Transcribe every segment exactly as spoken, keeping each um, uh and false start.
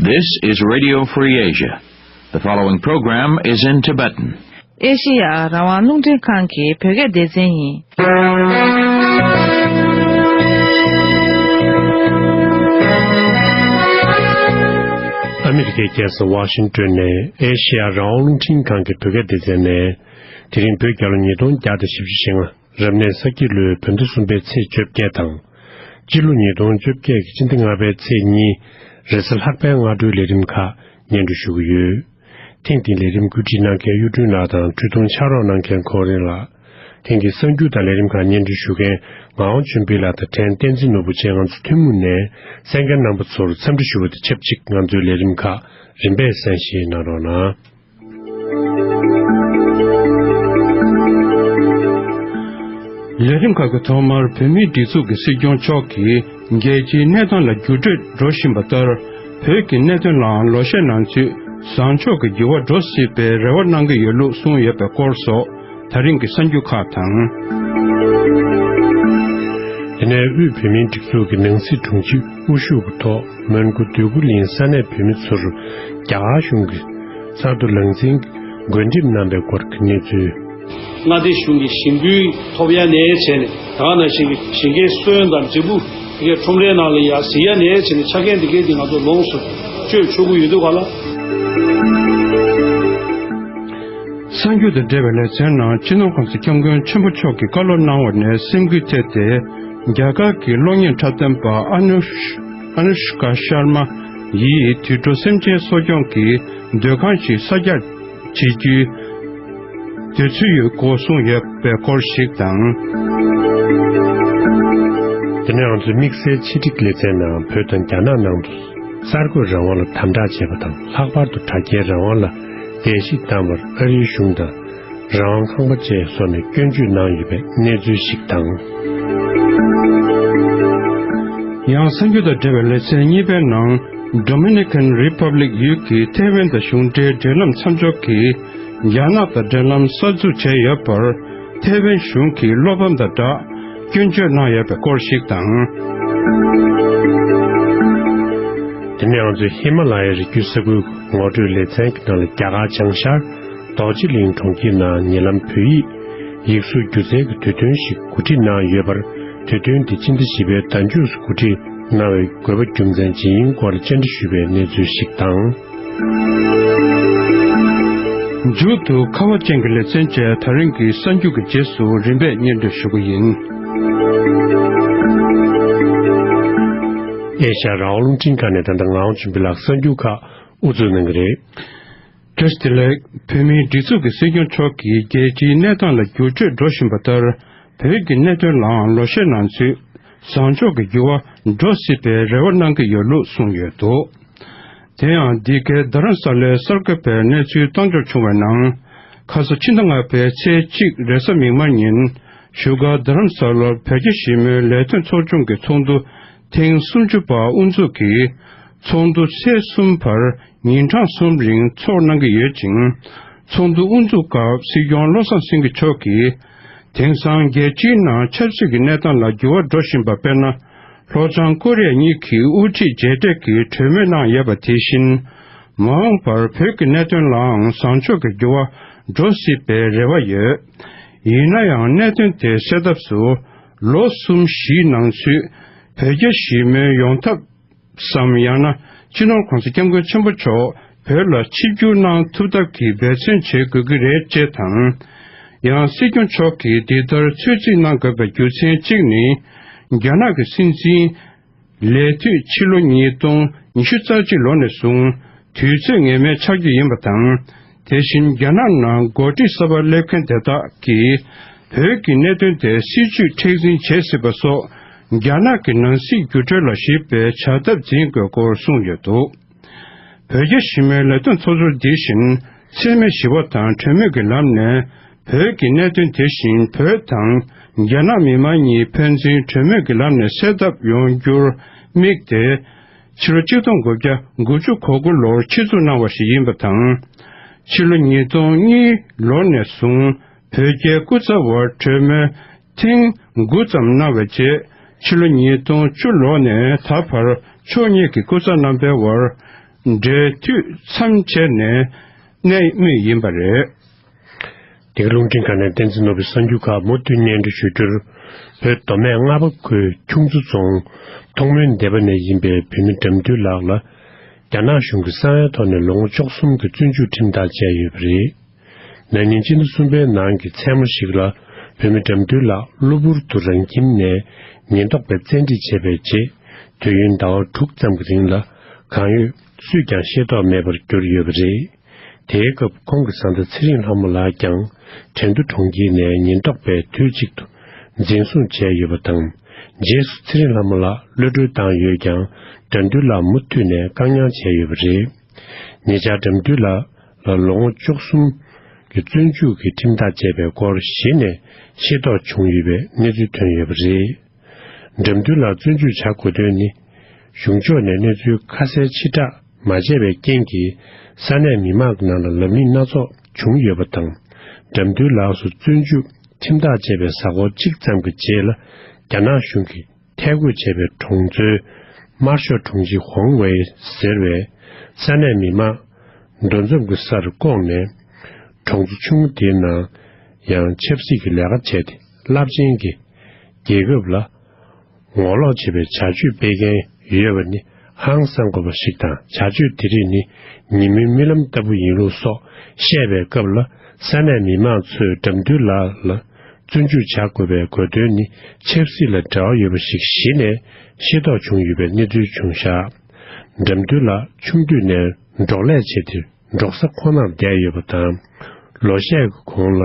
This is Radio Free Asia. The following program is in Tibetan. ཨེ་ཤེ་ཡ་རང་དབང་རླུང་འཕྲིན་ཁང་གི་བོད་སྐད་སྡེ་ཚན་ཡིན། ཨ་མི་རི་ཀའི་རྒྱལ་ས་ཝ་ཤིང་ཏོན་ནས་ཨེ་ཤེ་ཡ་རང་དབང་རླུང་འཕྲིན་ཁང་གི་བོད་སྐད་སྡེ་ཚན་ནས། དེ་རིང་བོད་རྒྱལ་ལོ་ཉིས་སྟོང་བརྒྱ་དང་བཞི་བཅུ་ཞེ་ལྔ། རབ་གནས་ས་ཁྱི་ལོའི་བོད་ཟླ་གསུམ་པའི་ཚེས་བཅོ་བརྒྱད་དང་། སྤྱི་ལོ་ཉིས་སྟོང་བཅོ་བརྒྱད་ཀྱི་སྤྱི་ཟླ་ལྔ་པའི་ཚེས་གཉིས། རེས་གཟའ་ལྷག་པའི་སྔ་དྲོའི་ལས་རིམ་ཁག་སྙན་སྒྲོན་ཞུ་གི་ཡོད། ཐེངས་འདིའི་ལས་རིམ་བཀོད་སྒྲིག་གནང་མཁན་གཡུ་སྒྲོན་ལགས་དང་འཕྲུལ་གཏོང་ཕྱག་རོགས་གནང་མཁན་ཁོང་རེ་ལགས། ཐེངས་འདིའི་གསར་འགྱུར་དང་ལས་རིམ་ཁག་སྙན་སྒྲོན་ཞུ་མཁན་ངག་དབང་ཆོས་འཕེལ་ལགས་དང་བྲན་བསྟན་འཛིན་ནོར་བུ་བཅས་ང་ཚོ་ཐུན་མོང་ནས་གསན་མཁན་རྣམ་པ་ཚོར་འཚམས་འདྲི་ཞུ་བ་དང་ཆབས་ཅིག་ང་ཚོའི་ལས་རིམ་ཁག་རིམ་པས་གསན་བཞེས་གནང་རོགས་གནང་། ལས་རིམ་ཁག་གི་ཐོག་མར་བོད་མིའི་སྒྲིག་འཛུགས་ཀྱི་སྲིད་སྐྱོང་མཆོག་གིས་རྒྱལ་སྤྱིའི་གནས་སྟངས་ལ་འགྱུར་འགྲོས་འགྲོ་བཞིན་པ་ལྟར། བོད་ཀྱི་གནད་དོན་ལའང་ལོ་ཤས་ནང་ཚུད་བཟང་ཕྱོགས་ཀྱི་འགྱུར་བ་འགྲོ་སྲིད་པའི་རེ་བ་གནང་གི་ཡོད་ལུགས་གསུངས་ཡོད་པའི་སྐོར་སོགས་ད་རིང་གི་གསར་འགྱུར་ཁག་དང་། དེ་ནས་དབུས་བོད་མིའི་སྒྲིག་འཛུགས་ཀྱི་ནང་སྲིད་དྲུང་ཆེ་དབུ་བཞུགས་ཀྱི་ཐོག་མོན་གྷོ་འདོད་རྒུ་གླིང་ས་གནས་བོད་མི་ཚོར་རྒྱ་གར་གཞུང་གིས་གསར་དུ་ལང་ཚན་གྱི་བགོ་འགྲེམས་གནང་པའི་སྐོར་གྱི་གནས་ཚུལ། མངའ་སྡེ་གཞུང་གི་ཞིང་ཕུལ་ཐོབ་ཡ་ནས་བྱས་ནས། ད་ག་ནང་བཞིན་གྱི་ཞིང་ཁའི་སོན་དང་འབྲས་བུ་དེ་གའི་ཁྲོམ་རའི་ནང་ལ་ཡ་གཟིགས་ཡ་ནས་བྱས་ནས། ཆ་རྐྱེན་དེ་གའི་དེ་ང་ཚོ་ལོངས་སུ་སྤྱོད་ཆོག་གི་ཡོད་འདུག་ག་ལ། གསར་འགྱུར་དང་འབྲེལ་བའི་ལེ་ཚན་ནང་སྤྱི་ནོར་གོང་ས་སྐྱབས་མགོན་ཆེན་པོ་མཆོག་གིས་བཀའ་སློབ་གནང་བ་ནས་སེམས་འགུལ་ཐེབས་ཏེ། རྒྱ་གར་གྱི་གློག་བརྙན་འཁྲབ་སྟོན་པ་ཨ་ནུ་ཨ་ནུ་ཤ་ཀ་ཤར་མ་ཡིས་དུད་འགྲོ་སེམས་ཅན་གསོ་སྐྱོང་གི་སྡོད་ཁང་ཞིག་གསར་རྒྱག་བྱེད་རྒྱུའི་དུས་ཚོད་ཡོད་སྐོར་གསུངས་ཡོད་པའི་སྐོར་ཞིག་དང་། དེ་ནས་ང་ཚོས་དམིགས་བསལ་ཆེད་སྒྲིག་ལེ་ཚན་ནང་བོད་དང་རྒྱ་ནག་ནང་དུ་གསར་འགོད་རང་དབང་ལ་དམ་དྲག་བྱས་པ་དང་། ལྷག་པར་དུ་དྲ་རྒྱའི་རང་དབང་ལ་བརྡལ་བཤིག་བཏང་བར་ཨ་རིའི་གཞུང་དང་། རང་དབང་ཁང་པ་བཅས་སོགས་ནས་སྐྱོན་བརྗོད་གནང་ཡོད་པའི་གནས་ཚུལ་ཞིག་དང་། ཡང་གསར་འགྱུར་དང་འབྲེལ་བའི་ལེ་ཚན་གཉིས་པའི་ནང་། Dominican Republic ཡུལ་གྱི་ཐེ་ཝན་དང་གཞུང་འབྲེལ་འབྲེལ་ལམ་མཚམས་འཇོག་གིས་རྒྱ་ནག་དང་འབྲེལ་ལམ་གསར་འཛུགས་བྱས་ཡོད་པར། ཐེ་ཝན་གཞུང་གིས་བློ་ཕམ་དང་སྦྲགས་སྐྱོན་བརྗོད་གནང་ཡོད་པའི་སྐོར་ཞིག་དང་། དེ་ནས་ང་ཚོས་ཧི་མ་ལ་ཡའི་རི་རྒྱུད་ས་ཁུལ་ངོ་སྤྲོད་ལེ་ཚན་གྱི་ནང་ལ། རྒྱ་གར་བྱང་ཤར་རྡོ་རྗེ་གླིང་གྲོང་ཁྱེར་ནང་ཉེ་ལམ་བོད་ཡིག་ཡིག་གཟུགས་སྒྱུ་རྩལ་གྱི་དུས་སྟོན་ཞིག་གོ་སྒྲིག་གནང་ཡོད་པར། དུས་སྟོན་དེ་ཕྱི་ཟླ་བཞི་པའི་ཟླ་མཇུག་སུ་གོ་སྒྲིག་གནང་བའི་དགོས་པ་རྒྱུ་མཚན་ཇི་ཡིན་སྐོར་བཅར་འདྲི་ཞུས་པའི་གནས་ཚུལ་ཞིག་དང་། མཇུག་ཏུ་ཁ་བ་ཅན་གྱི་ལེ་ཚན་བཅས་ད་རིང་གི་གསར་འགྱུར་གྱི་རྗེས་སུ་རིམ་པས་སྙན་སྒྲོན་ཞུ་གི་ཡིན། ཨེ་ཤ་ཡ་རང་དབང་རླུང་འཕྲིན་ཁང་ནས་ད་ལྟ་ངག་དབང་ཆོས་འཕེལ་ལགས་གསར་འགྱུར་ཁག་དབུ་འཛུགས་གནང་གི་རེད། བཀྲ་ཤིས་བདེ་ལེགས། བོད་མིའི་སྒྲིག་འཛུགས་ཀྱི་སྲིད་སྐྱོང་མཆོག་གིས་རྒྱལ་སྤྱིའི་གནས་སྟངས་ལ་འགྱུར་བཅོས་འགྲོ་བཞིན་པ་ལྟར། བོད་ཀྱི་གནད་དོན་ལའང་ལོ་ཤས་ནང་ཚུད་བཟང་ཕྱོགས་ཀྱི་འགྱུར་བ་འགྲོ་སྲིད་པའི་རེ་བ་གནང་གི་ཡོད་ལུགས་གསུངས་ཡོད་འདུག་དེ་ཡང་འདི་གའི་རྡ་རམ་ས་ལའི་གསར་འགོད་པའི་གནས་ཚུལ་བཏང་འབྱོར་བྱུང་བའི་ནང་། ཁ་ས་ཕྱི་ཟླ་ལྔ་པའི་ཚེས་གཅིག་རེས་གཟའ་མིག་དམར་ཉིན་བཞུགས་སྒར་རྡ་རམ་ས་ལར་བོད་རྒྱ་ཞི་མོལ་ལས་དོན་ཚོགས་ཆུང་གི་ཚོགས་འདུ་ཐེངས་སུམ་ཅུ་པ་དབུ་འཛུགས་ཀྱིས། ཚོགས་འདུ་ཚེས་གསུམ་བར་ཉིན་གྲངས་གསུམ་རིང་ཚོགས་གནང་གི་ཡོད་ཅིང་། ཚོགས་འདུ་དབུ་འཛུགས་སྐབས་སྲིད་སྐྱོང་བློ་བཟང་སེང་གེ་མཆོག་གིས། དེང་སང་རྒྱལ་སྤྱིའི་ནང་ཆབ་སྲིད་ཀྱི་གནས་སྟངས་ལ་འགྱུར་བ་འགྲོ་བཞིན་པ། དཔེར་ན། ལྷོ་བྱང་ཀོ་རི་ཡ་གཉིས་ཀྱི་དབུ་ཁྲིད་མཇལ་འཕྲད་ཀྱིས་གྲོས་མོལ་གནང་ཡོད་པ་དེ་བཞིན། མ་འོངས་པར་བོད་ཀྱི་གནད་དོན་ལའང་བཟང་ཕྱོགས་ཀྱི་འགྱུར་བ་འགྲོ་སྲིད་པའི་རེ་བ་ཡོད། ཡིན་ན་ཡང་གནད་དོན་དེ་སེལ་ཐབས་སུ། ལོ་གསུམ་བཞིའི་ནང་ཚུད་བོད་རྒྱ་ཞི་མོལ་ཡོང་ཐབས་སམ། ཡང་ན་སྤྱི་ནོར་གོང་ས་སྐྱབས་མགོན་ཆེན་པོ་མཆོག་བོད་ལ་ཆིབས་བསྒྱུར་གནང་ཐུབ་ཐབས་ཀྱི་འབད་བརྩོན་བྱེད་དགོས་ཀྱི་རེད་ཅེས་དང་། ཡང་སྲིད་སྐྱོང་མཆོག་གིས་འདི་ལྟར་ཚོད་རྩིས་གནང་དགོས་པའི་རྒྱུ་མཚན་གཅིག་ནི། རྒྱ་ནག་གི་སྲིད་འཛིན་ལས་དུས་ཕྱི་ལོ་ཉིས་སྟོང་ཉི་ཤུ་རྩ་གཅིག་ལོ་ནས་བཟུང་དུས་ཚོད་ངེས་མེད་ཆགས་རྒྱུ་ཡིན་པ་དང་། དེ་བཞིན་རྒྱ་ནག་ནང་འགོ་ཁྲིད་གསར་པ་སླེབས་མཁན་དེ་དག་གིས་བོད་ཀྱི་གནད་དོན་དེ་སྲིད་ཇུས་མཁྲེགས་འཛིན་བྱེད་སྲིད་པ་སོགས། རྒྱ་ནག་གི་ནང་སྲིད་འགྱུར་འགྲོས་ལ་གཞིགས་པའི་བྱ་ཐབས་འཛིན་དགོས་སྐོར་གསུངས་ཡོད་འདུག་བོད་རྒྱ་ཞི་མོལ་ལས་དོན་ཚོགས་ཚུལ་འདི་བཞིན། འཚེ་མེད་ཞི་བ་དང་གྲོས་མོལ་གྱི་ལམ་ནས་བོད་ཀྱི་གནད་དོན་དེ་བཞིན། བོད་དང་རྒྱ་ནག་མི་དམངས་གཉིས་ཕན་ཚུན་གྲོས་མོལ་གྱི་ལམ་ནས་སེལ་ཐབས་ཡོང་རྒྱུར་དམིགས་ཏེ། ཕྱི་ལོ་ཆིག་སྟོང་དགུ་བརྒྱ་དགུ་བཅུ་གོ་དགུ་ལོར་ཆེད་འཛུགས་གནང་བ་ཞིག་ཡིན་པ་དང་། ཕྱི་ལོ་ཉིས་སྟོང་གཉིས་ལོ་ནས་བཟུང་བོད་རྒྱའི་སྐུ་ཚབ་བར་གྲོས་མོལ་ཐེངས་དགུ་ཙམ་གནང་བའི་རྗེས། ཕྱི་ལོ་ཉིས་སྟོང་བཅུ་ལོ་ནས་ད་བར་ཕྱོགས་གཉིས་ཀྱི་སྐུ་ཚབ་རྣམ་པའི་བར། འབྲེལ་མཐུད་མཚམས་བཅད་ནས་གནས་མུས་ཡིན་པ་རེད། འདི་ག་རླུང་འཕྲིན་ཁང་ནས་བསྟན་འཛིན་ནོར་བུའི་གསར་འགྱུར་ཁག་མུ་མཐུད་སྙན་སྒྲོན་ཞུ་རྒྱུར། བོད་མདོ་སྨད་རྔ་པ་ཁུལ་ཁྱུང་མཚོ་རྫོང་མཐོང་སྨོན་སྡེ་པ་ནས་ཡིན་པའི་བུད་མེད་དགྲ་འདུལ་ལགས་ལ། རྒྱ་ནག་གཞུང་གིས་གསང་བའི་ཐོག་ནས་ལོ་ངོ་བཅུ་གསུམ་གྱི་བཙོན་འཇུག་ཁྲིམས་ཐག་བཅད་ཡོད་པ་རེད། ན་ནིང་སྤྱི་ཟླ་གསུམ་པའི་ནང་གི་མཚན་མོ་ཞིག་ལ། བུད་མེད་དགྲ་འདུལ་ལགས་གློ་བུར་དུ་རང་ཁྱིམ་ནས་ཉེན་རྟོག་པས་བཙན་ཁྲིད་བྱས་པའི་རྗེས། དུས་ཡུན་ཟླ་བ་དྲུག་ཙམ་གྱི་རིང་ལ་གང་ཡོད་སུས་ཀྱང་ཤེས་རྟོགས་མེད་པར་གྱུར་ཡོད་པ་རེད། དེའི་སྐབས་ཁོང་གི་བཟའ་ཟླ་ཚེ་རིང་ལྷ་མོ་ལགས་ཀྱང་ཁྲེང་ཏུའུ་གྲོང་ཁྱེར་ནས་ཉེན་རྟོག་པས་དུས་གཅིག་ཏུ་འཛིན་བཟུང་བྱས་ཡོད་པ་དང་། རྗེས་སུ་ཚེ་རིང་ལྷ་མོ་ལགས་གློད་གྲོལ་བཏང་ཡོད་ཀྱང་། དགྲ་འདུལ་ལགས་མུ་མཐུད་ནས་བཀག་ཉར་བྱས་ཡོད་པ་རེད། ཉེ་ཆར་དགྲ་འདུལ་ལགས་ལ་ལོ་ངོ་བཅུ་གསུམ་གྱི་བཙོན་འཇུག་གི་ཁྲིམས་ཐག་བཅད་པའི་སྐོར་གཞི་ནས་ཤེས་རྟོགས་བྱུང་ཡོད་པའི་གནས་ཚུལ་ཐོན་ཡོད་པ་རེད། དགྲ་འདུལ་ལགས་བཙོན་འཇུག་བྱ་དགོས་དོན་ནི། གཞུང་ཕྱོགས་ནས་གནས་ཚུལ་ཁ་གསལ་ཕྱིར་བསྒྲགས་མ་བྱས་པའི་རྐྱེན་གྱིས། ས་གནས་མི་མང་གི་ནང་ལ་ལབ་གླེང་སྣ་ཚོགས་བྱུང་ཡོད་པ་དང་། དགྲ་འདུལ་ལགས་སུ་བཙོན་འཇུག་ཁྲིམས་ཐག་བཅད་པའི་གཟའ་འཁོར་གཅིག་ཙམ་གྱི་རྗེས་ལ། རྒྱ་ནག་གཞུང་གིས་ཐད་བསྐོས་བྱས་པའི་གྲོང་ཚོའི་དམར་ཤོག་དྲུང་ཆེ་ཧོང་ཝེ་ཟེར་བས། ས་གནས་མི་མང་འདུ་འཛོམས་ཀྱི་སར་བསྐོངས་ནས། གྲོང་ཚོ་ཆུང་ངུ་དེའི་ནང་ཡང་ཆབ་སྲིད་ཀྱི་ལས་ཀ་བྱས་ཏེ། རླབས་ཆེན་གྱི་རྒྱལ་ཁབ་ལ་ངོ་ལོག་བྱེད་པའི་བྱ་སྤྱོད་སྤེལ་མཁན་ཡོད་པ་ནི་ཧང་སང་དགོས་པ་ཞིག་དང་། བྱ་སྤྱོད་དེ་རིགས་ནི་ཉིན་མོའི་རྨི་ལམ་ལྟ་བུ་ཡིན་ལུགས་སོགས་བཤད་པའི་སྐབས་ལ། ས་གནས་མི་མང་ཚོས་དགྲ་འདུལ་ལགས་ལ་བཙོན་འཇུག་བྱ་དགོས་པའི་དགོས་དོན་ནི་ཆབ་སྲིད་ལ་འབྲེལ་བ་ཡོད་པ་ཞིག་གཞི་ནས་ཤེས་རྟོགས་བྱུང་ཡོད་པའི་གནས་ཚུལ་བྱུང་བཞག་དགྲ་འདུལ་ལགས་ཆུང་དུས་ནས་འབྲོག་ལས་བྱས་ཏེ། འབྲོག་ས་ཁོ་ནར་བསྡད་ཡོད་པ་དང་། ལོ་ཤས་ཀྱི་གོང་ལ་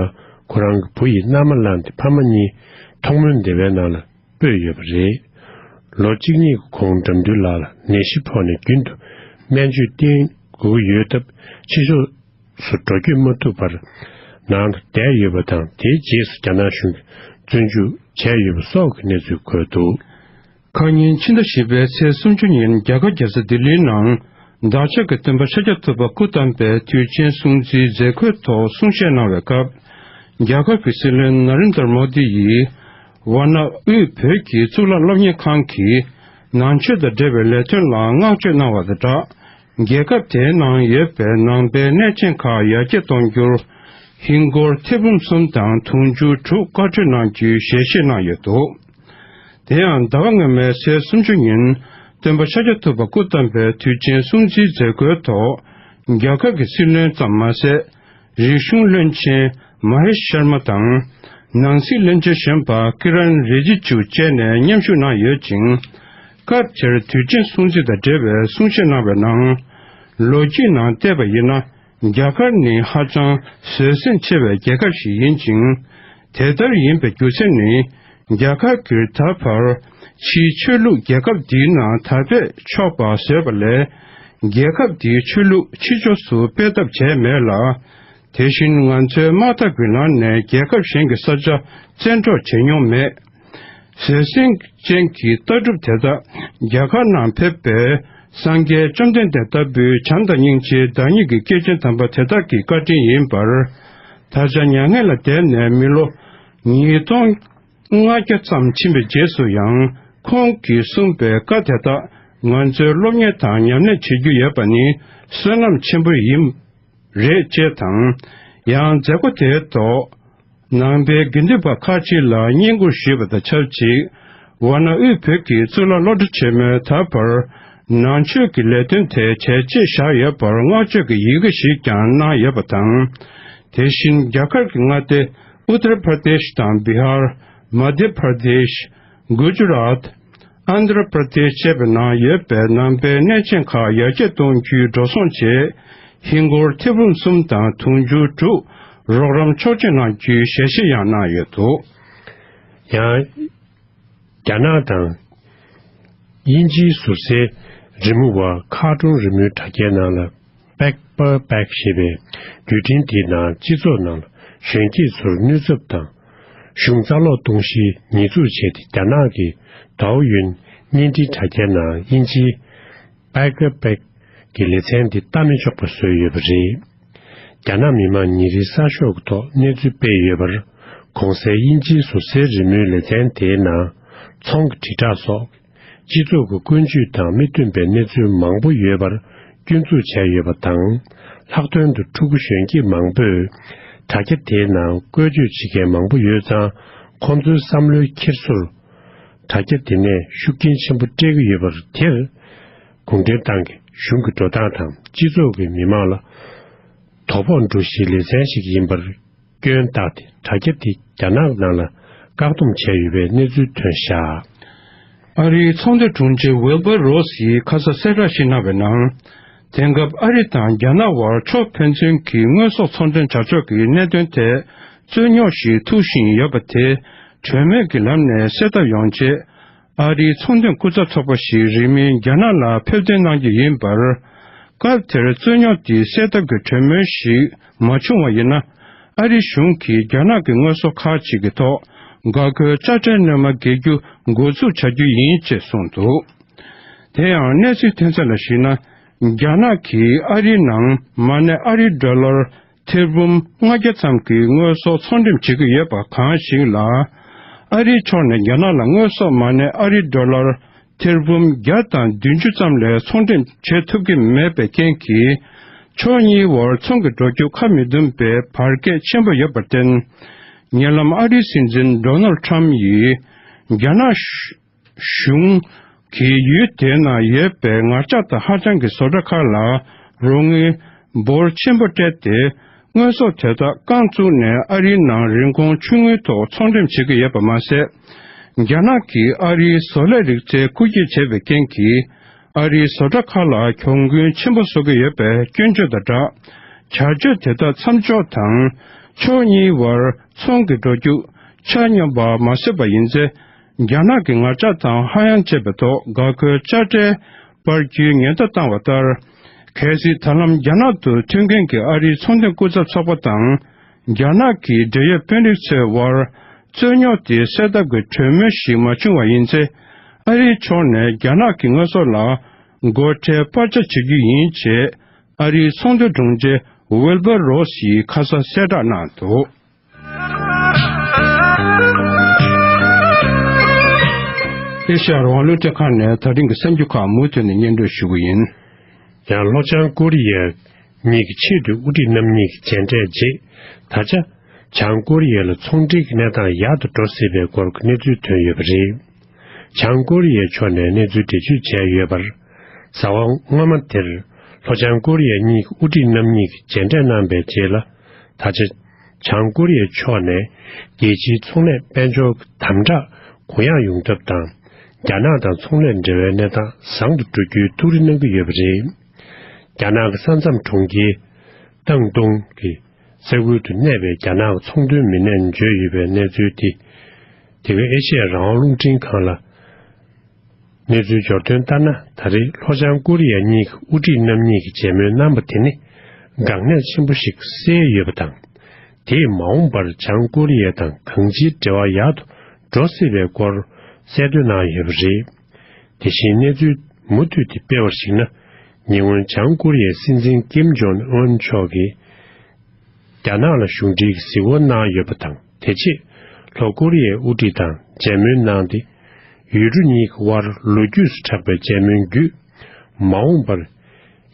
ཁོ་རང་གི་བུ་ཡིས་མནའ་མ་བླངས་ཏེ། ཕ་མ་གཉིས་མཐོང་སྨོན་སྡེ་བའི་ནང་ལ་སྤོས་ཡོད་པ་རེད། ལོ་གཅིག་གཉིས་ཀྱི་གོང་དགྲ་འདུལ་ལགས་ལ་ནད་གཞི་ཕོག་ནས་རྒྱུན་དུ་སྨན་བཅོས་བསྟེན་དགོས་ཀྱི་ཡོད་སྟབས། ཕྱི་ཕྱོགས་སུ་འགྲོ་སྐྱོད་མ་ཐུབ་པར་ནང་དུ་བསྡད་ཡོད་པ་དང་། དེའི་རྗེས་སུ་རྒྱ་ནག་གཞུང་གིས་བཙོན་འཇུག་བྱས་ཡོད་པ་སོགས་ཀྱི་གནས་ཚུལ་འཁོད་འདུག་ཁ་ཉིན་ཕྱི་ཟླ་བཞི་པའི་ཚེས་སུམ་ཅུ་ཉིན། རྒྱ་གར་རྒྱལ་ས་ལྡི་ལིའི་ནང་བདག་ཅག་གི་སྟོན་པ་ཤཱཀྱ་ཐུབ་པ་སྐུ་བལྟམས་པའི་དུས་ཆེན་སྲུང་བརྩིའི་མཛད་སྒོའི་ཐོག་གསུང་བཤད་གནང་བའི་སྐབས། རྒྱ་གར་གྱི་སྲིད་བློན་ན་རེན་དར་མོ་དི་ཡིས། ཝཱ་ཎ་དབུས་བོད་ཀྱི་གཙུག་ལག་སློབ་གཉེར་ཁང་གིས་ནང་ཆོས་དང་འབྲེལ་བའི་ལས་དོན་ལ་བསྔགས་བརྗོད་གནང་བ་དང་སྦྲགས། རྒྱལ་ཁབ་དེའི་ནང་ཡོད་པའི་ནང་པའི་གནས་ཆེན་ཁག་ཡར་རྒྱས་གཏོང་རྒྱུར། ཧིན་སྒོར་ཐེར་འབུམ་གསུམ་དང་དུང་ཕྱུར་དྲུག་བཀའ་འཁྲོལ་གནང་རྒྱུའི་ཞལ་བཞེས་གནང་ཡོད་འདུག་དེ་ཡང་ཟླ་བ་སྔོན་མའི་ཚེས་སུམ་ཅུ་ཉིན། སྟོན་པ་ཤཱཀྱ་ཐུབ་པ་སྐུ་བལྟམས་པའི་དུས་ཆེན་སྲུང་བརྩིའི་མཛད་སྒོའི་ཐོག་རྒྱ་གར་གྱི་སྲིད་བློན་ཙམ་མ་ཟད། རིག་གཞུང་བློན་ཆེན་མ་ཧེ་ཤར་མ་དང་། ནང་སྲིད་བློན་ཆེན་གཞོན་པ་ཀི་རན་རི་ཇི་ཇུ་བཅས་ནས་མཉམ་ཞུགས་གནང་ཡོད་ཅིང་། སྐབས་དེར་དུས་ཆེན་སྲུང་བརྩི་དང་འབྲེལ་བའི་གསུང་བཤད་གནང་བའི་ནང་། ལོ་རྒྱུས་ནང་བལྟས་པ་ཡིན་ན། རྒྱ་གར་ནི་ཧ་ཅང་བཟོད་བསྲན་ཆེ་བའི་རྒྱལ་ཁབ་ཞིག་ཡིན་ཅིང་། དེ་ལྟར་ཡིན་པའི་རྒྱུ་མཚན་ནི། རྒྱ་གར་གྱིས་ད་བར་ཕྱིའི་ཆོས་ལུགས་རྒྱལ་ཁབ་འདིའི་ནང་དར་སྤེལ་ཆོག་པ་བཟོས་པ་ལས། རྒྱལ་ཁབ་འདིའི་ཆོས་ལུགས་ཕྱི་ཕྱོགས་སུ་སྤེལ་ཐབས་བྱས་མེད་ལ། དེ་བཞིན་ང་ཚོའི་དམག་འཐབ་ཀྱི་ནང་ནས་རྒྱལ་ཁབ་གཞན་གྱི་ས་ཆ་བཙན་འཕྲོག་བྱེད་མྱོང་མེད། བཟོད་བསྲན་ཅན་གྱི་ལྟ་གྲུབ་དེ་དག་རྒྱ་གར་ནང་ཕེབས་པའི་སངས་རྒྱས་བཅོམ་ལྡན་འདས་ལྟ་བུའི་བྱམས་དང་སྙིང་རྗེའི་བདག་ཉིད་ཀྱི་སྐྱེས་ཆེན་དམ་པ་དེ་དག་གི་བཀའ་དྲིན་ཡིན་པར། ད་ཆ་མྱ་ངན་ལས་འདས་ནས་མི་ལོ་ཉིས་སྟོང་ལྔ་བརྒྱ་ཙམ་ཕྱིན་པའི་རྗེས་སུ་ཡང་། ཁོང་གིས་གསུངས་པའི་བཀའ་དེ་དག་ང་ཚོས་སློབ་གཉེར་དང་ཉམས་ལེན་བྱེད་རྒྱུ་ཡོད་པ་ནི་བསོད་ནམས་ཆེན་པོ་ཡིན། རེད་ཅེས་དང་། ཡང་མཛད་སྒོ་དེའི་ཐོག་ནང་པའི་དགེ་འདུན་པ་ཁག་ཅིག་ལ་བསྙེན་བཀུར་ཞུས་པ་དང་ཆབས་ཅིག་ཝཱ་ཎ་དབུས་བོད་ཀྱི་གཙུག་ལག་སློབ་གྲྭ་ཆེན་མོས་ད་བར་ནང་ཆོས་ཀྱི་ལས་དོན་དེ་བྱས་རྗེས་བཞག་ཡོད་པར་བསྔགས་བརྗོད་ཀྱི་ཡི་གེ་ཞིག་ཀྱང་གནང་ཡོད་པ་དང་། དེ་བཞིན་རྒྱ་གར་གྱི་མངའ་སྡེ་ཨུ་ཏར་པར་དེཤ་དང་བི་ཧར། མ་དྷྱ་པར་དེཤ། གུ་ཇུ་རཱཏ། ཨན་དྷྲ་པྲ་དེཤ་བཅས་པའི་ནང་ཡོད་པའི་ནང་པའི་གནས་ཆེན་ཁག་ཡར་རྒྱས་གཏོང་རྒྱུའི་འགྲོ་སོང་ཆེད་ཧིན་སྒོར་ཐེར་འབུམ་གསུམ་དང་དུང་ཕྱུར་དྲུག་རོགས་རམ་ཆོག་མཆན་གནང་རྒྱུའི་ཞལ་བཞེས་ཡང་གནང་ཡོད་འདུག་ཡང་། རྒྱ་ནག་དང་། དབྱིན་ཇིའི་ཟུར་སའི་རི་མོ་བ་ཁ་ཀྲུང་རི་མོའི་དྲ་རྒྱའི་ནང་ལ། པེག་པར་པེག་ཞེས་པའི་བརྒྱུད་འཕྲིན་དེའི་ནང་སྤྱི་ཚོགས་ནང་ལ་གཞོན་སྐྱེས་ཚོར་ནུས་ཚབས་དང་། གཞུང་རྩ་སློག་གཏོང་གཞིའི་ཉེས་འཛུགས་བྱས་ཏེ། རྒྱ་ནག་གིས་ཏའོ་ཡོན་བརྙན་འཕྲིན་དྲ་རྒྱའི་ནང་དབྱིན་ཇིའི་པེག་པར་པེག་གི་ལེ་ཚན་དེ་ལྟ་མི་ཆོག་པ་བཟོས་ཡོད་པ་རེད། རྒྱ་ནག་མི་དམངས་ཉིན་རེའི་གསར་ཤོག་གི་ཐོག་གནས་ཚུལ་སྤེལ་ཡོད་པར། གོང་གསལ་དབྱིན་ཇིའི་ཟུར་སའི་རི་མོའི་ལེ་ཚན་དེའི་ནང་ཚོང་གི་དྲིལ་བསྒྲགས་སོགས། སྤྱི་ཚོགས་ཀྱི་ཀུན་སྤྱོད་དང་མི་མཐུན་པའི་གནས་ཚུལ་མང་པོ་ཡོད་པར་ སྐྱོན་འཛུགས་བྱས་ཡོད་པ་དང་། ལྷག་དོན་དུ་ཕྲུ་གུ་གཞོན་སྐྱེས་མང་པོས་དྲ་རྒྱ་དེའི་ནང་བཀོལ་སྤྱོད་བྱེད་མཁན་མང་པོ་ཡོད་ཙང་། ཁོང་ཚོའི་བསམ་བློའི་འཁྱེར་སོར། དྲ་རྒྱ་དེ་ནས་ཤུགས་རྐྱེན་ཆེན་པོ་སྤྲད་ཀྱི་ཡོད་པར། དེར་གུང་ཁྲན་ཏང་གི་གཞུང་གི་འགྲོ་སྟངས་དང་། སྤྱི་ཚོགས་ཀྱི་མི་མང་ལ་དོ་ཕོག་འགྲོ་གཞིའི་ལེ་ཚན་ཞིག་ཡིན་པར་སྐྱོན་བཏགས་ཏེ། དྲ་རྒྱ་དེ་རྒྱ་ནག་ནང་ལ་བཀག་སྡོམ་བྱས་ཡོད་པའི་གནས་ཚུལ་ཐོན་བཞག། ཨ་རིའི་ཚོང་དོན་དྲུང་ཆེ་ཝིལ་བར་རོ་སི་ཡིས་ཁ་ས་གསལ་བསྒྲགས་ཤིག་གནང་བའི་ནང་། དེང་སྐབས་ཨ་རི་དང་རྒྱ་ནག་དབར་ཕྱོགས་ཕན་ཚུན་གྱི་དངོས་ཟོག་ཚོང་འབྲེལ་བྱ་ཕྱོགས་ཀྱི་གནད་དོན་ཐད་རྩོད་རྙོག་ཞིག་ཐུག་བཞིན་ཡོད་པ་དེ་གྲོས་མོལ་གྱི་ལམ་ནས་སེལ་ཐབས་ཡོང་ཆེད། ཨ་རིའི་ཚོང་དོན་སྐུ་ཚབ་ཚོགས་པ་ཞིག་རིང་མིན་རྒྱ་ནག་ལ་ཕེབས་ཐོན་གནང་རྒྱུ་ཡིན་པར། སྐབས་དེར་རྩོད་རྙོག་དེ་སེལ་ཐབས་ཀྱི་གྲོས་མོལ་ཞིག་མ་བྱུང་བ་ཡིན་ན། ཨ་རི་གཞུང་གིས་རྒྱ་ནག་གི་དངོས་ཟོག་ཁག་ཅིག་གི་ཐོག་འགག་སྒོའི་དཔྱ་ཁྲལ་སྣོན་མ་འགེལ་རྒྱུ་འགོ་འཛུགས་བྱ་རྒྱུ་ཡིན་ཅེས་གསུངས་འདུག། དེ་ཡང་གནས་ཚུལ་ཐོན་ས་ལ་གཞིགས་ན། རྒྱ་ནག་གིས་ཨ་རིའི་ནང་མ་གནས་ཨ་རིའི་ཌོ་ལར་ཐེར་འབུམ་ལྔ་བརྒྱ་ཙམ་གྱི་དངོས་ཟོག་ཚོང་འགྲེམས་བྱེད་ཀྱི་ཡོད་པ་གང་ཞིག་ལ། ཨ་རིའི་ཕྱོགས་ནས་རྒྱ་ནག་ལ་དངོས་ཟོག་མ་གནས་ཨ་རིའི་ཌོ་ལར་ཐེར་འབུམ་བརྒྱ་དང་བདུན་ཅུ་ཙམ་ལས་ཚོང་འགྲེམས་བྱེད་ཐུབ་ཀྱི་མེད་པའི་རྐྱེན་གྱིས། ཕྱོགས་གཉིས་བར་ཚོང་གི་འགྲོ་རྒྱུ་ཁ་མི་འདུམ་པའི་བར་ཁྱད་ཆེན་པོ་ཡོད་པར་བརྟེན། ཉེ་ལམ་ཨ་རིའི་སྲིད་འཛིན་ཌོ་ནལ་ཁྲམ་ཡིས་རྒྱ་ནག་གཞུང་གིས་ཡུལ་དེའི་ནང་ཡོད་པའི་ངར་ལྕགས་དང་ཧ་ཅང་གི་བཟོ་གྲྭ་ཁག་ལ་རོགས་དངུལ་འབོར་ཆེན་པོ་སྤྲད་དེ། དངོས་ཟོག་དེ་དག་རྐང་བཙུགས་ནས་ཨ་རིའི་ནང་རིན་གོང་ཆུང་ངུའི་ཐོག་ཚོང་འགྲེམས་བྱེད་ཀྱི་ཡོད་པ་མ་ཟད། རྒྱ་ནག་གིས་ཨ་རིའི་བཟོ་ལས་རིག་རྩལ་རྐུ་འཁྱེར་བྱས་པའི་རྐྱེན་གྱིས། ཨ་རིའི་བཟོ་གྲྭ་ཁག་ལ་གྱོང་གུན་ཆེན་པོ་བཟོ་གི་ཡོད་པའི་སྐྱོན་བརྗོད་དང་སྦྲགས། བྱ་སྤྱོད་དེ་དག་མཚམས་འཇོག་དང་། ཕྱོགས་གཉིས་བར་ཚོང་གི་འགྲོ་རྒྱུག་ཆ་སྙོམས་པ་མ་བཟོས་པ་ཡིན་ཚེ། རྒྱ་ནག་གི་ངར་ལྕགས་དང་ཧ་ཡང་བཅས་པའི་ཐོག་འགག་སྒོའི་དཔྱ་ཁྲལ་སྤར་རྒྱུའི་ཉེན་བརྡ་བཏང་བ་ལྟར། གལ་སྲིད་ད་ལམ་རྒྱ་ནག་ཏུ་ཐོན་མཁན་གྱི་ཨ་རིའི་ཚོང་དོན་སྐུ་ཚབ་ཚོགས་པ་དང་། རྒྱ་ནག་གི་འབྲེལ་ཡོད་དཔོན་རིགས་ཚོའི་དབར་རྩོད་རྙོག་དེ་སེལ་ཐབས་ཀྱི་གྲོས་མོལ་ཞིག་མ་བྱུང་བ་ཡིན་ཚེ། ཨ་རིའི་ཕྱོགས་ནས་རྒྱ་ནག་གི་དངོས་ཟོག་ལ་སྒོ་ཁྲལ་སྤར་ཆ་བྱེད་རྒྱུ་ཡིན་ཅེས་ཨ་རིའི་ཚོང་དོན་དྲུང་ཆེ་ཝིལ་བར་རོ་སིས་ཁ་ས་གསལ་བསྒྲགས་གནང་འདུག། ཨེ་ཤ་ཡ་རང་དབང་རླུང་འཕྲིན་ཁང་ནས་ད་རིང་གི་གསར་འགྱུར་ཁག་མུ་མཐུད་ནས་སྙན་སྒྲོན་ཞུ་གི་ཡིན། ཡང་ལྷོ་བྱང་ཀོ་རི་ཡ་གཉིས་ཀྱི་ཆེས་མཐོའི་དབུ་ཁྲིད་རྣམ་གཉིས་ཀྱི་མཇལ་འཕྲད་རྗེས། ད་ཆ་བྱང་ཀོ་རི་ཡ་ལ་ཚོང་འབྲེལ་གྱི་གནས་སྟངས་ཡག་ཏུ་འགྲོ་སྲིད་པའི་སྐོར་གྱི་གནས་ཚུལ་ཐོན་ཡོད་པ་རེད། བྱང་ཀོ་རི་ཡའི་ཕྱོགས་ནས་གནས་ཚུལ་འགྲེལ་བརྗོད་བྱས་ཡོད་པར། གཟའ་པ་སྔོན་མ་དེར་ལྷོ་བྱང་ཀོ་རི་ཡ་གཉིས་ཀྱི་དབུ་ཁྲིད་རྣམ་གཉིས་ཀྱིས་མཇལ་འཕྲད་གནང་པའི་རྗེས་ལ། ད་ཆ་བྱང་ཀོ་རི་ཡའི་ཕྱོགས་ནས་རྒྱལ་སྤྱིའི་ཚོང་ལས་དཔལ་འབྱོར་གྱི་དམ་དྲག་གུ་ཡངས་ཡོང་ཐབས་དང་། རྒྱ་ནག་དང་ཚོང་ལས་འབྲེལ་བའི་གནས་སྟངས་བཟང་དུ་འགྲོ་རྒྱུའི་ཐུགས་རེ་གནང་གི་ཡོད་པ་རེད། རྒྱ་ནག་གི་ས་མཚམས་གྲོང་ཁྱེར་ཏང་ཏུང་གི་ས་ཁུལ་དུ་གནས་པའི་རྒྱ་ནག་གི་ཚོང་དོན་མི་སྣས་བརྗོད་ཡོད་པའི་གནས་ཚུལ་དེ། དེ་གའི་ཨེ་ཤེ་ཡ་རང་དབང་རླུང་འཕྲིན་ཁང་ལ་གནས་ཚུལ་འབྱོར་དོན་ལྟར་ན། ད་རེས་ལྷོ་བྱང་ཀོ་རི་ཡ་གཉིས་ཀྱི་དབུ་ཁྲིད་རྣམ་གཉིས་ཀྱིས་མཇལ་མོལ་གནང་པ་དེ་ནི་འགག་གནད་ཆེན་པོ་ཞིག་སེལ་ཡོད་པ་དང་། དེས་མ་འོངས་པར་བྱང་ཀོ་རི་ཡ་དང་གང་ཅིའི་འབྲེལ་བ་ཡག་ཏུ་འགྲོ་སྲིད་པའི་སྐོར་གསལ་འདོན་གནང་ཡོད་པ་རེད། དེ་བཞིན་གནས་ཚུལ་མུ་མཐུད་དེ་སྤེལ་བར་གཞིགས་ན། ཉེ་སྔོན་བྱང་ཀོ་རི་ཡའི་སྲིད་འཛིན་ཀིམ་ཇོང་ཨུན་མཆོག་གིས་རྒྱ་ནག་ལ་གཞུང་འབྲེལ་གྱི་གཟིགས་སྐོར་གནང་ཡོད་པ་དང་། དེ་རྗེས་ལྷོ་ཀོ་རི་ཡའི་དབུ་ཁྲིད་དང་མཇལ་མོལ་གནང་སྟེ། ཡུལ་གྲུ་གཉིས་ཀྱི་དབར་ལོ་རྒྱུས་སུ་གྲགས་པའི་མཇལ་མོལ་བརྒྱུད། མ་འོངས་པར་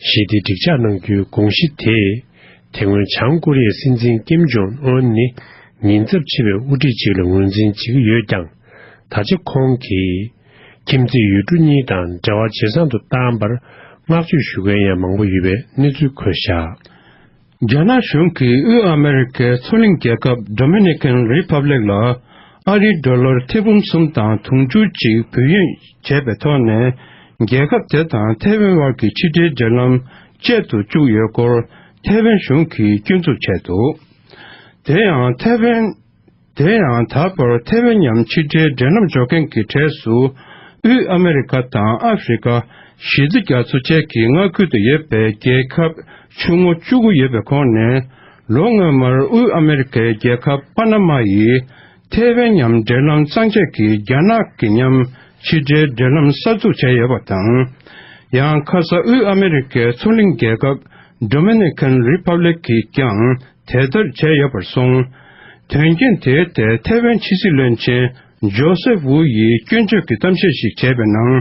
ཞི་བདེ་སྒྲིག་འཇགས་གནང་རྒྱུའི་དགོངས་གཞི་དེས། དེ་སྔོན་བྱང་ཀོ་རི་ཡའི་སྲིད་འཛིན་ཀིམ་ཇོང་ཨུན་ནི་ཉེན་ཚབས་ཆེ་བའི་དབུ་ཁྲིད་ཅིག་ལ་ངོས་འཛིན་བྱེད་ཀྱི་ཡོད་ཀྱང་། ད་ཆ་ཁོང་གིས་ཁྱིམ་མཚེས་ཡུལ་གྲུ་གཉིས་དང་འབྲེལ་བ་ཇེ་བཟང་དུ་བཏང་བར་བསྔགས་བརྗོད་ཞུ་མཁན་ཡང་མང་པོ་ཡོད་པའི་གནས་ཚུལ་འཁོད་བཞག། རྒྱ་ནག་གཞུང་གིས་དབུས་ཨ་མེ་རི་ཁའི་མཚོ་གླིང་རྒྱལ་ཁབ་Dominican Republic ལ་ཨ་རིའི་ཌོ་ལར་ཐེར་འབུམ་གསུམ་དང་དུང་ཕྱུར་གཅིག་འབུལ་ཡོད་བྱས་པའི་ཐོག་ནས། རྒྱལ་ཁབ་དེ་དང་ཐའེ་ཝན་དབར་གྱི་ཕྱི་འབྲེལ་འབྲེལ་ལམ་བཅད་དུ་བཅུག་ཡོད་སྐོར་ཐའེ་ཝན་གཞུང་གིས་སྐྱོན་འཛུགས་བྱས་འདུག། དེ་ཡང་ཐའེ་ཝན། དེ་ཡང་ད་བར་ཐའེ་ཝན་མཉམ་ཕྱི་འབྲེལ་འབྲེལ་ལམ་འཇོག་མཁན་གྱི་གྲས་སུ། དབུས་ཨ་མེ་རི་ཁ་དང་ཨ་ཧྥེ་རི་ཁ། གཞི་རྩ་རྒྱ་མཚོ་བཅས་ཀྱི་མངའ་ཁུལ་དུ་ཡོད་པའི་རྒྱལ་ཁབ་ཆུང་ངུ་བཅུ་དགུ་ཡོད་པའི་ཁོངས་ནས། ལོ་སྔོན་མར་དབུས་ཨ་མེ་རི་ཁའི་རྒྱལ་ཁབ་པ་ན་མ་ཡིས། ཐའེ་ཝན་མཉམ་འབྲེལ་ལམ་གཙང་བཅད་ཀྱིས་རྒྱ་ནག་གི་མཉམ་ཕྱི་འབྲེལ་འབྲེལ་ལམ་གསར་འཛུགས་བྱས་ཡོད་པ་དང་། ཡང་ཁ་ས་དབུས་ཨ་མེ་རི་ཁའི་མཚོ་གླིང་རྒྱལ་ཁབ་Dominican Republic གིས་ཀྱང་དེ་ལྟར་བྱས་ཡོད་པར་སོང་། དོན་རྐྱེན་དེའི་ཐད་ཐའེ་ཝན་ཕྱི་སྲིད་བློན་ཆེན་ཇོ་སེབ་ཝུ་ཡིས་སྐྱོན་བརྗོད་ཀྱི་གཏམ་བཤད་ཞིག་བྱས་པའི་ནང་།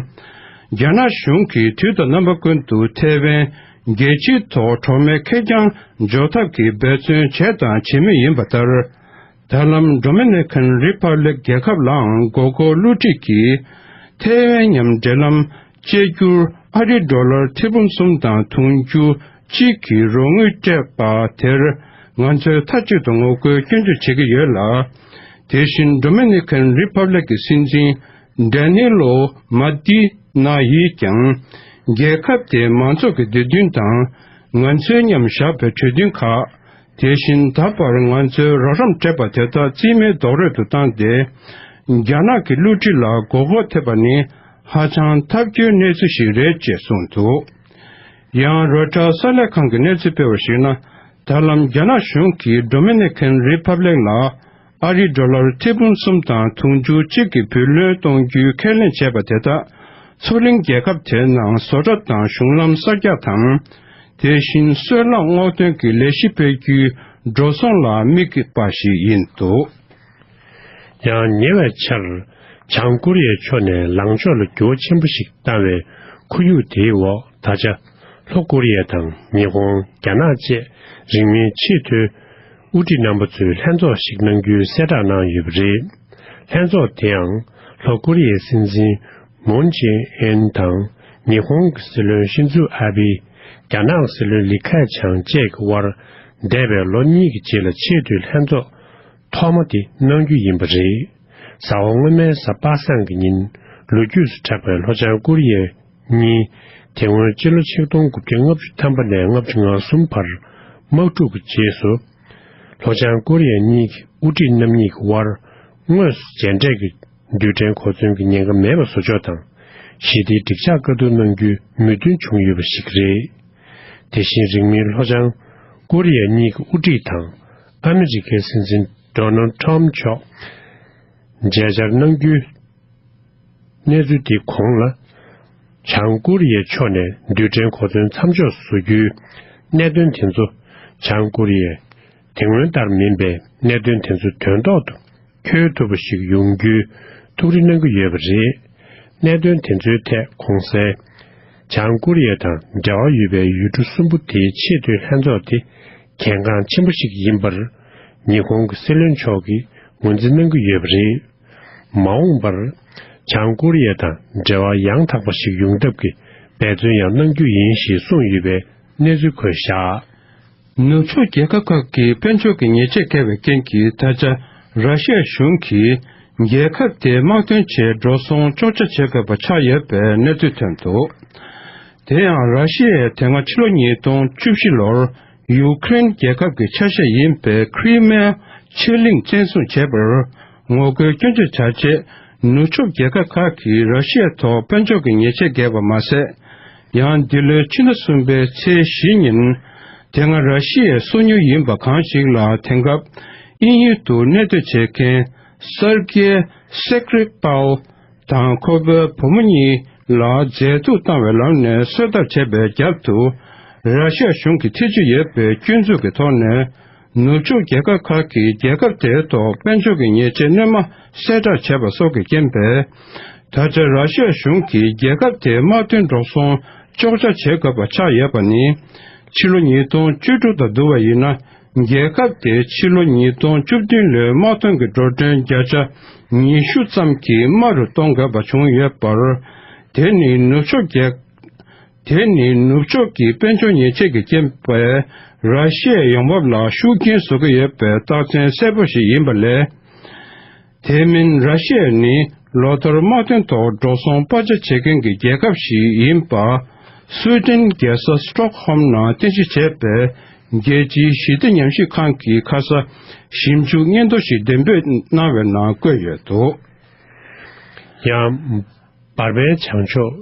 རྒྱ་ནག་གཞུང་གིས་དུས་དང་རྣམ་པ་ཀུན་ཏུ་ཐའེ་ཝན་ རྒྱལ་སྤྱིའི་ཐོག་གྲོགས་མེད་ཁེར་རྐྱང་འཇོག་ཐབས་ཀྱི་འབད་བརྩོན་བྱས་དང་བྱེད་མུས་ཡིན་པ་ལྟར། ད་ལམ་ཌོ་མི་ནི་ཁན་རི་ཕབ་ལིག་རྒྱལ་ཁབ་ལའང་མགོ་སྐོར་བསླུ་བྲིད་ཀྱིས་ཐའེ་ཝན་མཉམ་འབྲེལ་ལམ་བཅད་རྒྱུར་ཨ་རིའི་ཌོ་ལར་ཐེར་འབུམ་གསུམ་དང་དུང་ཕྱུར་གཅིག་གི་རོགས་དངུལ་སྤྲད་པ་དེར་ང་ཚོས་མཐའ་གཅིག་ཏུ་ངོ་རྒོལ་སྐྱོན་བརྗོད་བྱེད་ཀྱི་ཡོད་ལ། དེ་བཞིན་ཌོ་མི་ནི་ཁན་རི་ཕབ་ལིག་གི་སྲིད་འཛིན་ཌེ་ནི་ལོ་མ་ཏི་ན་ཡིས་ཀྱང་རྒྱལ་ཁབ་དེའི་མང་ཚོགས་ཀྱི་བདེ་དོན་དང་ང་ཚོའི་མཉམ་བཞག་པའི་གྲོས་མཐུན་ཁག་དེ་བཞིན་ད་བར་ང་ཚོས་རོགས་རམ་སྤྲད་པ་དེ་དག་རྩིས་མེད་རྡོག་རོལ་དུ་བཏང་སྟེ། རྒྱ་ནག་གི་བསླུ་བྲིད་ལ་མགོ་སྐོར་ཐེབས་པ་ནི་ཧ་ཅང་ཐབས་སྐྱོའི་གནས་ཚུལ་ཞིག་རེད་ཅེས་གསུངས་འདུག་ཡང་རོའི་ཊར་གསར་ལས་ཁང་གིས་གནས་ཚུལ་སྤེལ་བར་གཞིགས་ན། ད་ལམ་རྒྱ་ནག་གཞུང་གིས་ཌོ་མི་ནི་ཁན་རི་ཕབ་ལིག་ལ་ཨ་རིའི་ཌོ་ལར་ཐེར་འབུམ་གསུམ་དང་དུང་ཕྱུར་གཅིག་གི་བུ་ལོན་གཏོང་རྒྱུའི་ཁས་ལེན་བྱས་པ་དེ་དག་མཚོ་གླིང་རྒྱལ་ཁབ་དེའི་ནང་བཟོ་གྲྭ་དང་གཞུང་ལམ་གསར་རྒྱག་དང་། དེ་བཞིན་སོལ་རླངས་སྔོག་འདོན་གྱི་ལས་གཞི་སྤེལ་རྒྱུའི་འགྲོ་སོང་ལ་དམིགས་པ་ཞིག་ཡིན་འདུག་ཡང་ཉེ་བའི་ཆར། བྱང་ཀོ་རི་ཡའི་ཕྱོགས་ནས་ལངས་ཕྱོགས་ལ་འགྱུར་བ་ཆེན་པོ་ཞིག་བཏང་བའི་ཁོར་ཡུག་དེའི་འོག་ད་ཆ། ལྷོ་ཀོ་རི་ཡ་དང་ཉི་ཧོང་། རྒྱ་ནག་བཅས་རིང་མིན་ཆེས་མཐོའི་དབུ་ཁྲིད་རྣམ་པ་ཚོས་ལྷན་ཚོགས་ཤིག་གནང་རྒྱུའི་གསལ་བསྒྲགས་གནང་ཡོད་པ་རེད། ལྷན་ཚོགས་དེའང་ལྷོ་ཀོ་རི་ཡའི་སྲིད་འཛིན་མུན་ཇེ་ཨིན་དང་ཉི་ཧོང་གི་སྲིད་བློན་ཤིན་ཛུ་ཨ་བྷེ། རྒྱ་ནག་སྲིད་བློན་ལི་ཁེ་ཆང་བཅས་ཀྱི་དབར་འདས་པའི་ལོ་གཉིས་ཀྱི་རྗེས་ལ་ཆེས་མཐོའི་ལྷན་ཚོགས་ཐོག་མ་དེ་གནང་རྒྱུ་ཡིན་པ་རེད། གཟའ་འཁོར་སྔོན་མའི་གཟའ་པ་སངས་ཀྱི་ཉིན་ལོ་རྒྱུས་སུ་གྲགས་པའི་ལྷོ་བྱང་ཀོ་རི་ཡ་གཉིས་དེ་སྔོན་སྤྱི་ལོ་ཆིག་སྟོང་དགུ་བརྒྱ་ལྔ་བཅུ་ཐམ་པ་ནས་ལྔ་བཅུ་ང་གསུམ་བར་དམག་འཁྲུག་གི་རྗེས་སུ། ལྷོ་བྱང་ཀོ་རི་ཡ་གཉིས་ཀྱི་དབུ་ཁྲིད་རྣམ་གཉིས་ཀྱི་དབར་དངོས་སུ་མཇལ་འཕྲད་ཀྱི་རྡུལ་ཕྲན་གོ་མཚོན་གྱི་ཉེན་ཁ་མེད་པ་བཟོ་ཕྱོགས་དང་། ཞི་བདེའི་འགྲིག་འཇགས་བཀའ་བསྡུར་གནང་རྒྱུའི་མོས་མཐུན་བྱུང་ཡོད་པ་ཞིག་རེད། དེ་བཞིན་རིང་མིན་ལྷོ་བྱང་ཀོ་རི་ཡ་གཉིས་ཀྱི་དབུ་ཁྲིད་དང་ཨ་མི་རི་ཀའི་སྲིད་འཛིན་ཌོ་ནལ་ཁྲམ་མཆོག་མཇལ་བཅར་གནང་རྒྱུའི་གནས་ཚུལ་དེ་གོང་ལ། བྱང་ཀོ་རི་ཡའི་ཕྱོགས་ནས་རྡུལ་ཕྲན་གོ་མཚོན་མཚམས་འཇོག་བཟོ་རྒྱུའི་གནད་དོན་དེ་ཚོ་བྱང་ཀོ་རི་ཡས་དེ་སྔོན་ལྟར་མིན་པའི་གནད་དོན་དེ་ཚོ་དོན་ཐོག་ཏུ་འཁྱོལ་ཐུབ་པ་ཞིག་ཡོང་རྒྱུའི་ཐུགས་རེ་གནང་གི་ཡོད་པ་རེད། གནད་དོན་དེ་ཚོའི་ཐད་གོང་གསལ། བྱང་ཀོ་རི་ཡ་དང་འབྲེལ་བ་ཡོད་པའི་ཡུལ་གྲུ་གསུམ་པོ་དེའི་ཆེས་མཐོའི་ལྷན་ཚོགས་དེ་གལ་འགངས་ཆེན་པོ་ཞིག་ཡིན་པར་ཉི་ཧོང་གི་སྲིད་བློན་མཆོག་གིས་ངོས་འཛིན་གནང་གི་ཡོད་པ་རེད། མ་འོངས་པར་བྱང་ཀོ་རི་ཡ་དང་འབྲེལ་བ་ཡང་དག་པ་ཞིག་ཡོང་ཐབས་ཀྱི་འབད་བརྩོན་ཡང་གནང་རྒྱུ་ཡིན་ཞེས་གསུངས་ཡོད་པའི་གནས་ཚུལ་འཁོད་བཞག་ནུབ་ཕྱོགས་རྒྱལ་ཁབ་ཁག་གིས་དཔལ་འབྱོར་གྱི་ཉེས་ཆད་བཀལ་བའི་རྐྱེན་གྱིས་ད་ཆ་ར་ཤི་ཡ་གཞུང་གིས་རྒྱལ་ཁབ་དེའི་དམག་དོན་ཆེད་འགྲོ་སོང་གཅོག་ཆ་བྱེད་དགོས་པ་ཆགས་ཡོད་པའི་གནས་ཚུལ་ཐོན་འདུག་དེ་ཡང་ར་ཤི་ཡས་དེ་སྔ་ཕྱི་ལོ་ཉིས་སྟོང་བཅུ་བཞི་ལོར་ཡུ་ཁུ་རེན་རྒྱལ་ཁབ་ཀྱི་ཆ་ཤས་ཡིན་པའི་ཁི་རི་མེ་ཡ་ཆེད་གླིང་བཙན་བཟུང་བྱས་པར་ངོ་རྒོལ་སྐྱོན་བརྗོད་བྱ་ཆེད་ནུབ་ཕྱོགས་རྒྱལ་ཁབ་ཁག་གིས་ར་ཤི་ཡའི་ཐོག་དཔལ་འབྱོར་གྱི་ཉེས་ཆད་བཀལ་བ་མ་ཟད། ཡང་འདི་ལོའི་ཕྱི་ཟླ་གསུམ་པའི་ཚེས་བཞི་ཉིན་དེ་སྔ་ར་ཤི་ཡའི་སོ་མྱུལ་ཡིན་པ་གང་ཞིག་ལ་དེང་སྐབས་དབྱིན་ཡུལ་དུ་གནས་སྡོད་བྱེད་མཁན་སར་ཀེ་སེ་ཀྲི་པའོ་དང་ཁོ་པའི་བུ་མོ་གཉིས་ལ་མཛེས་སྡུག་བཏང་བའི་ལམ་ནས་གསོད་ཐབས་བྱས་པའི་རྒྱབ་ཏུ། ར་ཤི་ཡ་གཞུང་གི་ཐེ་ཇུས་ཡོད་པའི་སྐྱོན་འཛུགས་ཀྱི་ཐོག་ནས། ནུབ་ཕྱོགས་རྒྱལ་ཁབ་ཁག་གིས་རྒྱལ་ཁབ་དེའི་ཐོག་དཔལ་འབྱོར་གྱི་ཉེས་ཆད་སྣོན་མ་གསལ་བསྒྲགས་བྱས་པ་སོགས་ཀྱི་རྐྱེན་པས། ད་ཆ་ར་ཤི་ཡ་གཞུང་གིས་རྒྱལ་ཁབ་དེའི་དམག་དོན་འགྲོ་སོང་གཅོག་ཆ་བྱེད་དགོས་པ་ཆགས་ཡོད་པ་ནི། ཕྱི་ལོ་ཉིས་སྟོང་བཅུ་དྲུག་དང་བསྡུར་བ་ཡིན་ན། རྒྱལ་ཁབ་དེ་ཕྱི་ལོ་ཉིས་སྟོང་བཅུ་བདུན་ལོའི་དམག་དོན་གྱི་འགྲོ་གྲོན་བརྒྱ་ཆ་ཉི་ཤུ་ཙམ་གྱིས་དམའ་རུ་གཏོང་དགོས་པ་བྱུང་ཡོད་པར། དེ་ནི་ནུབ་ཕྱོགས་རྒྱལ། དེ་ནི་ནུབ་ཕྱོགས་ཀྱི་དཔལ་འབྱོར་ཉེས་ཆད་ཀྱི་རྐྱེན་པས་ར་ཤི་ཡའི་ཡོང་འབབ་ལ་ཤུགས་རྐྱེན་བཟོ་གི་ཡོད་པའི་རྟགས་མཚན་གསལ་པོ་ཞིག་ཡིན་པ་ལས། དེ་མིན་ར་ཤི་ཡ་ནི་ལོ་ལྟར་དམག་དོན་ཐོག་འགྲོ་སོང་སྤར་ཆ་བྱེད་མཁན་གྱི་རྒྱལ་ཁབ་ཞིག་ཡིན་པ། སུའེ་ཏེན་རྒྱལ་ས་སི་ཏོག་ཧོམ་ནང་རྟེན་གཞི་བྱས་པའི་རྒྱལ་སྤྱིའི་ཞི་བདེ་ཉམས་ཞིབ་ཁང་གི་ཁ་ས་ཞིབ་འཇུག་སྙན་ཐོ་ཞིག་འདོན་སྤེལ་གནང་བའི་ནང་བཀོད་ཡོད་འདུག་ཡང་། འབར་པའི་བྱང་ཕྱོགས་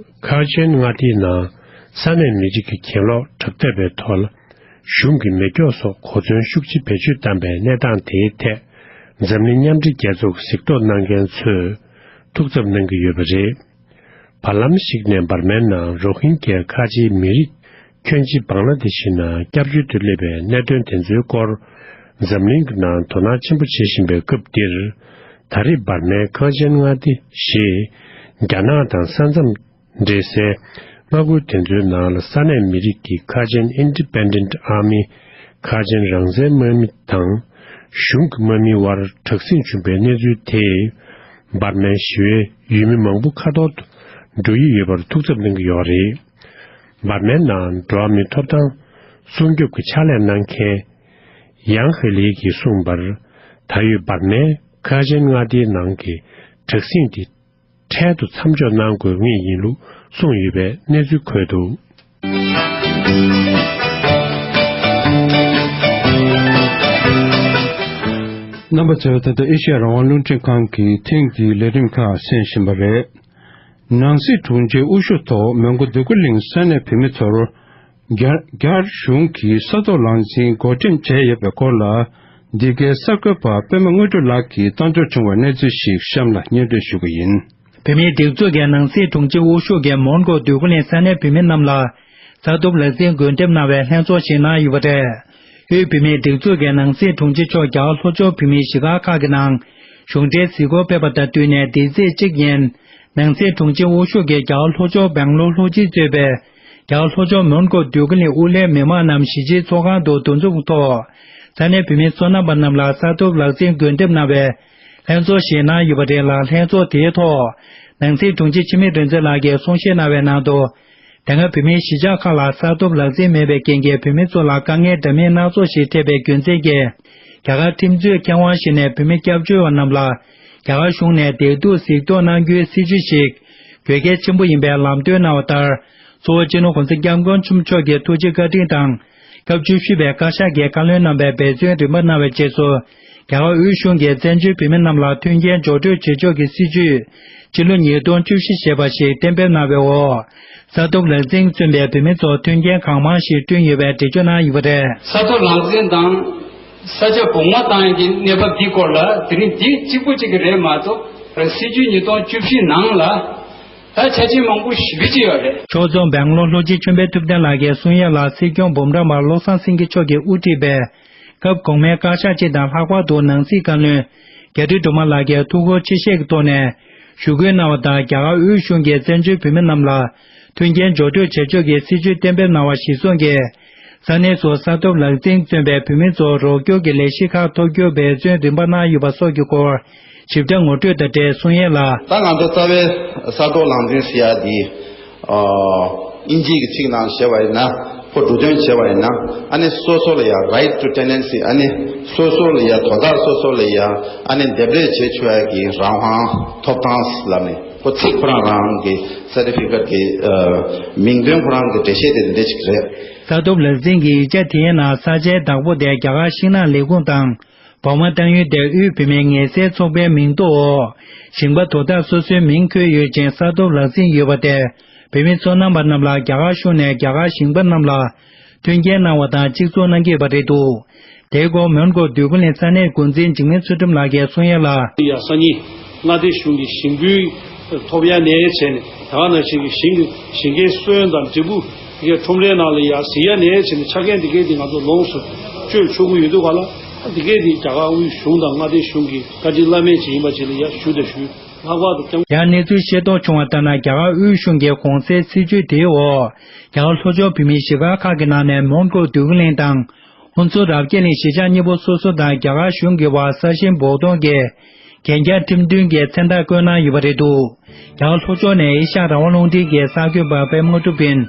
ཁ་ཆེན་མངའ་སྡེའི་ནང་ས་གནས་མི་རིགས་ཀྱི་གྱེན་ལོག་དྲག་འཐབ་པའི་ཐོག་ལ། གཞུང་གིས་མེ་སྒྱོགས་སོགས་གོ་མཚོན་ཤུགས་ཆེ་བེད་སྤྱོད་བཏང་པའི་གནས་སྟངས་དེའི་ཐད། འཛམ་གླིང་མཉམ་འབྲེལ་རྒྱལ་ཚོགས་ཀྱི་གཟིགས་རྟོག་གནང་མཁན་ཚོས་ཐུགས་འཚབ་གནང་གི་ཡོད་པ་རེད། བར་ལམ་ཞིག་ནས་འབར་མའི་ནང་རོ་ཧིན་གྱའི་ཁ་ཆེའི་མི་རིགས་ཁྱོན་ཆེ་བང་ལ་དེ་ཤི་ནང་སྐྱབས་བཅོལ་དུ་སླེབས་པའི་གནད་དོན་དེ་ཚོའི་སྐོར། འཛམ་གླིང་གི་ནང་དོ་སྣང་ཆེན་པོ་བྱེད་བཞིན་པའི་སྐབས་འདིར། ད་རེས་འབར་མའི་ཁ་ཆེན་མངའ་སྡེ་ཞེས་རྒྱ་ནག་དང་ས་མཚམས་འབྲེལ་སའི་ མངའ་ཁུལ་དེ་ཚོའི་ནང་ལ་ས་གནས་མི་རིགས་ཀྱི་ཁ་ཆེན་Independent Army། ཁ་ཆེན་རང་བཙན་དམག་མི་དང་གཞུང་གི་དམག་མིའི་དབར་དྲག་ཟིང་བྱུང་པའི་གནས་ཚུལ་དེས་འབར་མའི་ཞི་བའི་ཡུལ་མི་མང་པོ་ཁ་འཐོར་དུ་འགྲོ་ཡི་ཡོད་པར་ཐུགས་འཚབ་གནང་གི་ཡོད་རེད། འབར་མའི་ནང་འགྲོ་བ་མིའི་ཐོབ་ཐང་སྲུང་སྐྱོབ་ཀྱི་ཕྱག་ལས་གནང་མཁན་ཡང་ཧེ་ལི་གིས་གསུངས་པར། ད་ཡོད་འབར་མའི་ཁ་ཆེན་མངའ་སྡེའི་ནང་གི་དྲག་ཟིང་དེ་འཕྲལ་དུ་མཚམས་འཇོག་གནང་དགོས་ངེས་ཡིན་ལུགས་གསུངས་ཡོད་པའི་གནས་ཚུལ་འཁོད་འདུག། རྣམ་པ་ཚོས་ད་ལྟ་ཨེ་ཤ་ཡ་རང་དབང་རླུང་འཕྲིན་ཁང་གི་ཐེངས་འདིའི་ལས་རིམ་ཁག་གསན་བཞིན་པ་རེད། ནང་སྲིད་དྲུང་ཆེའི་དབུ་བཞུགས་ཐོག་མོན་གྷོ་འདོད་རྒུ་གླིང་ས་གནས་བོད་མི་ཚོར་རྒྱ་རྒྱ་གཞུང་གིས་ས་ཐོག་ལངས་འཛིན་འགོ་ཁྲིད་བྱས་ཡོད་པའི་སྐོར་ལ། འདི་གའི་གསར་འགོད་པ་པད་མ་དངོས་གྲུབ་ལགས་ཀྱིས་བཏང་འབྱོར་བྱུང་བའི་གནས་ཚུལ་ཞིག་གཤམ་ལ་སྙན་སྒྲོན་ཞུ་གི་ཡིན། བོད་མིའི་སྒྲིག་འཛུགས་ཀྱི་ནང་སྲིད་དྲུང་ཆེ་དབུ་བཞུགས་ཀྱིས་མོན་གྷོ་འདོད་རྒུ་གླིང་ས་གནས་བོད་མི་རྣམས་ལ་ས་ཐོབ་ལག་འཛིན་འགོ་འདེབས་གནང་བའི་ལྷན་ཚོགས་ཤིག་གནང་ཡོད་པ་རེད། དབུས་བོད་མིའི་སྒྲིག་འཛུགས་ཀྱི་ནང་སྲིད་དྲུང་ཆེ་མཆོག་རྒྱ་གར་ལྷོ་ཕྱོགས་བོད་མིའི་གཞིས་སྒར་ཁག་གི་ནང་གཞུང་འབྲེལ་གཟིགས་སྐོར་ཕེབས་པ་དང་བསྟུན་ནས་འདི་ཚེས་གཅིག་ཉིན། ནང་སྲིད་དྲུང་ཆེ་དབུ་བཞུགས་ཀྱིས་རྒྱ་གར་ལྷོ་ཕྱོགས་སྦེང་ལོར་ལྷོ་སྤྱི་གཙོས་པའི་རྒྱ་གར་ལྷོ་ཕྱོགས་མོན་གྷོ་འདོད་རྒུ་གླིང་དབུ་ལྷན་མི་མང་རྣམས་གཞིས་བྱེས་ཚོགས་ཁང་དུ་འདུ་འཛོམས་ཐོག་ས་གནས་བོད་མི་བསོད་ནམས་པ་རྣམས་ལ་ས་ཐོབ་ལག་འཛིན་འགོ་འདེབས་གནང་བའི་ལྷན་ཚོགས་ཤིག་གནང་ཡོད་པ་རེད་ལ། ལྷན་ཚོགས་དེའི་ཐོག་ནང་སྲིད་དྲུང་ཆེ་འཆི་མེད་རིག་འཛིན་ལགས་ཀྱིས་གསུང་བཤད་གནང་བའི་ནང་དུ། དེ་སྔ་བོད་མིའི་གཞིས་ཆགས་ཁག་ལ་ས་ཐོབ་ལག་འཛིན་མེད་པའི་རྐྱེན་གྱིས་བོད་མི་ཚོ་ལ་དཀའ་ངལ་འདྲ་མིན་སྣ་ཚོགས་ཤིག་འཕྲད་པའི་རྒྱུ་མཚན་གྱིས། རྒྱ་གར་ཁྲིམས་རྩོད་ཁེ་དབང་ཞིག་ནས་བོད་མི་སྐྱབས་བཅོལ་བ་རྣམས་ལ་རྒྱ་གར་གཞུང་ནས་བདེ་སྡུག་གཟིགས་རྟོག་གནང་རྒྱུའི་སྲིད་བྱུས་ཤིག་དགོས་གལ་ཆེན་པོ་ཡིན་པའི་ལམ་སྟོན་གནང་བ་ལྟར། གཙོ་བོ་སྤྱི་ནོར་༸གོང་ས་༸སྐྱབས་མགོན་ཆེན་པོ་མཆོག་གི་ཐུགས་རྗེ་བཀའ་དྲིན་དང་། སྐབས་བཅུ་བཞི་པའི་བཀའ་ཤག་གིས་བཀའ་བློན་རྣམ་པའི་འབད་བརྩོན་རིམ་པ་གནང་བའི་རྗེས་སུ། རྒྱ་གར་དབུས་གཞུང་གིས་བཙན་བྱོལ་བོད་མི་རྣམས་ལ་མཐུན་རྐྱེན་འགྱུར་སྤྲོད་བྱེད་ཕྱོགས་ཀྱི་སྲིད་བྱུས། སྤྱི་ལོ་ཉིས་སྟོང་བཅུ་བཞི་ཞེས་པ་ཞིག་གཏན་འབེབས་གནང་བའི་འོག་ས་ཐོབ་ལག་འཛིན་བརྩོན་པའི་བོད་མི་ཚོར་མཐུན་རྐྱེན་གང་མང་ཞིག་བསྐྲུན་ཡོད་པའི་འགྲེལ་བརྗོད་གནང་ཡོད་པ་རེད། ས་ཐོབ་ལག་འཛིན་དང་ས་ཆ་བོགས་མ་བཏང་ཡག་གི་གནས་བབ་འདིའི་སྐོར་ལ་དེ་རིང་འདི་གཅིག་པུ་གཅིག་གི་རེད་མ་གཏོགས། སྲིད་བྱུས་ཉིས་སྟོང་བཅུ་བཞི་ནང་ལ་ད་ཆ་རྐྱེན་མང་པོ་ཞེ་པོ་ཅིག་ཡོད་རེད། ཕྱོགས་མཚུངས་སྦེང་ལོར་ལྷོ་སྤྱི་ཆོས་འཕེལ་ཐུབ་བསྟན་ལགས་ཀྱིས་གསུང་ཡག་ལ། སྲིད་སྐྱོང་འབུམ་རམས་པ་བློ་བཟང་སེང་གེ་མཆོག་གིས་དབུ་ཁྲིད་པའི་སྐབས་གོང་མའི་བཀའ་ཤག་སྤྱི་དང་ལྷག་པར་དུ་ནང་སྲིད་བཀའ་བློན་རྒྱ་རི་སྒྲོལ་མ་ལགས་ཀྱིས་ཐུགས་ཁུར་ཆེ་བཞེས་ཀྱི་ཐོག་ནས་ཞུ་སྐུལ་གནང་བ་དང་། རྒྱ་གར་དབུས་གཞུང་གིས་བཙན་བྱོལ་བོད་མི་རྣམས་ལ་མཐུན་རྐྱེན་སྦྱོར་སྤྲོད་བྱེད་ཕྱོགས་ཀྱི་སྲིད་བྱུས་གཏན་འབེབས་གནང་བ་གཞིར་བཟུང་གིས། ས་གནས་སུ་ས་ཐོབ་ལག་འཛིན་བརྩོན་པའི་བོད་མི་ཚོར་རོགས་སྐྱོར་གྱི་ལས་གཞི་ཁག་ཐོབ་རྒྱུར་འབད་བརྩོན་རིམ་པ་གནང་ཡོད་པ་སོགས་ཀྱི་སྐོར་ཞིབ་ཕྲ་ངོ་སྤྲོད་དང་འབྲེལ་གསུང་ཡག་ལ། ད་ང་ཚོ་རྩ་བའི་ས་ཐོབ་ལག་འཛིན་ཟེར་ཡག་འདི། ཨ། དབྱིན་ཇིའི་གི་ཚིག་ནང་བཤད་པ་ཡིན་ན། ཁོ་འབྲུ་དོན་བྱས་པ་ཡིན་ན། ཨ་ནི་སོ་སོ་ལ་ཡ་right to tenancy། ཨ་ནི་སོ་སོ་ལ་ཡ་དོ་བདག་སོ་སོ་ལ་ཡ། ཨ་ནི་འདེབས་ལས་བྱེད་ཆོག་ཡག་གི་རང་དབང་ཐོབ་ཐང་ལབ་ནས། ཁོ་ཚིག་ཁོ་རང་རང་གི་certificate་གི་ཨ། མིང་དོན་ཁོ་རང་གི་འགྲེལ་བཤད་དེ་འདི་འདྲ་ཅིག་རེད། ས་ཐོབ་ལག་འཛིན་གྱི་ཡིག་ཆ་དེའི་ནང་ས་ཆའི་བདག་པོ་དེ་རྒྱ་གར་ཤིང་ནགས་ལས་ཁུངས་དང་། བོགས་མ་བཏང་ཡུལ་དེ་དབུས་བོད་མིའི་ངལ་སེལ་ཚོགས་པའི་མིང་ཐོ་འོག་ཞིང་པ་དོ་བདག་སོ་སོའི་མིང་འཁོད་ཡོད་ཅིང་། ས་ཐོབ་ལག་འཛིན་ཡོད་པ་དེ་བོད་མི་ཚོ་རྣམ་པ་རྣམས་ལ་རྒྱ་གར་གཞུང་ནས་རྒྱ་གར་ཞིང་པ་རྣམས་ལ་མཐུན་རྐྱེན་གནང་བ་དང་གཅིག་མཚུངས་གནང་གི་ཡོད་པ་རེད་འདུག། དེའི་སྐོར་མོན་གྷོ་འདོད་རྒུ་གླིང་ས་གནས་འགོ་འཛིན་འཇིགས་མེད་ཚུལ་ཁྲིམས་ལགས་ཀྱིས་གསུང་ཡག་ལ། ཡ་སང་ཉིན་མངའ་སྡེ་གཞུང་གི་ཞིང་ཁུལ་ཐོབ་ཡག་ནས་བྱས་ནས། ད་ག་ནང་བཞིན་གྱི་ཞིང་གི་ཞིང་ཁའི་སོན་དང་འབྲས་བུ་དེ་གའི་ཁྲོམ་རའི་ནང་ལ་ཡ་ཟིན་ཡག་ནས་བྱས་ནས་ཆ་རྐྱེན་དེ་གའི་དེ་ང་ཚོ་ལོངས་སུ་སྤྱོད་ཆོག་གི་ཡོད་འདུག་ག་ལ། དེ་གའི་དེ་རྒྱ་གར་དབུས་གཞུང་དང་མངའ་སྡེ་གཞུང་གི་བཀའ་དྲིན་བླ་མེད་ཅིག་ཡིན་པ་ཅིག་ལ་ཡ་ཞུ་དང་ཞུ། ལྷག་པར་དུ་ཀྱང་། ཡང་གནས་ཚུལ་ཤེས་རྟོགས་བྱུང་བ་ལྟར་ན། རྒྱ་གར་དབུས་གཞུང་གི་གོང་གསལ་སྲིད་བྱུས་དེའི་འོག་རྒྱ་གར་ལྷོ་ཕྱོགས་བོད་མིའི་གཞིས་སྒར་ཁག་གི་ནང་ནས་མོན་གྷོ་འདོད་རྒུ་གླིང་དང་། ཧུན་སུར་རབ་རྒྱས་གླིང་གཞིས་ཆགས་གཉིས་པོ་སོ་སོ་དང་རྒྱ་གར་གཞུང་གི་བར་ས་ཞིང་བོགས་གཏོང་གི་གན་རྒྱ་ཁྲིམས་མཐུན་གྱི་མཚན་རྟགས་བཀོད་གནང་ཡོད་པ་རེད་འདུག། རྒྱ་གར་ལྷོ་ཕྱོགས་ནས་ཨེ་ཤ་ཡ་རང་དབང་རླུང་འཕྲིན་གྱི་གསར་འགོད་པ་པད་མ་དངོས་གྲུབ་ཡིན།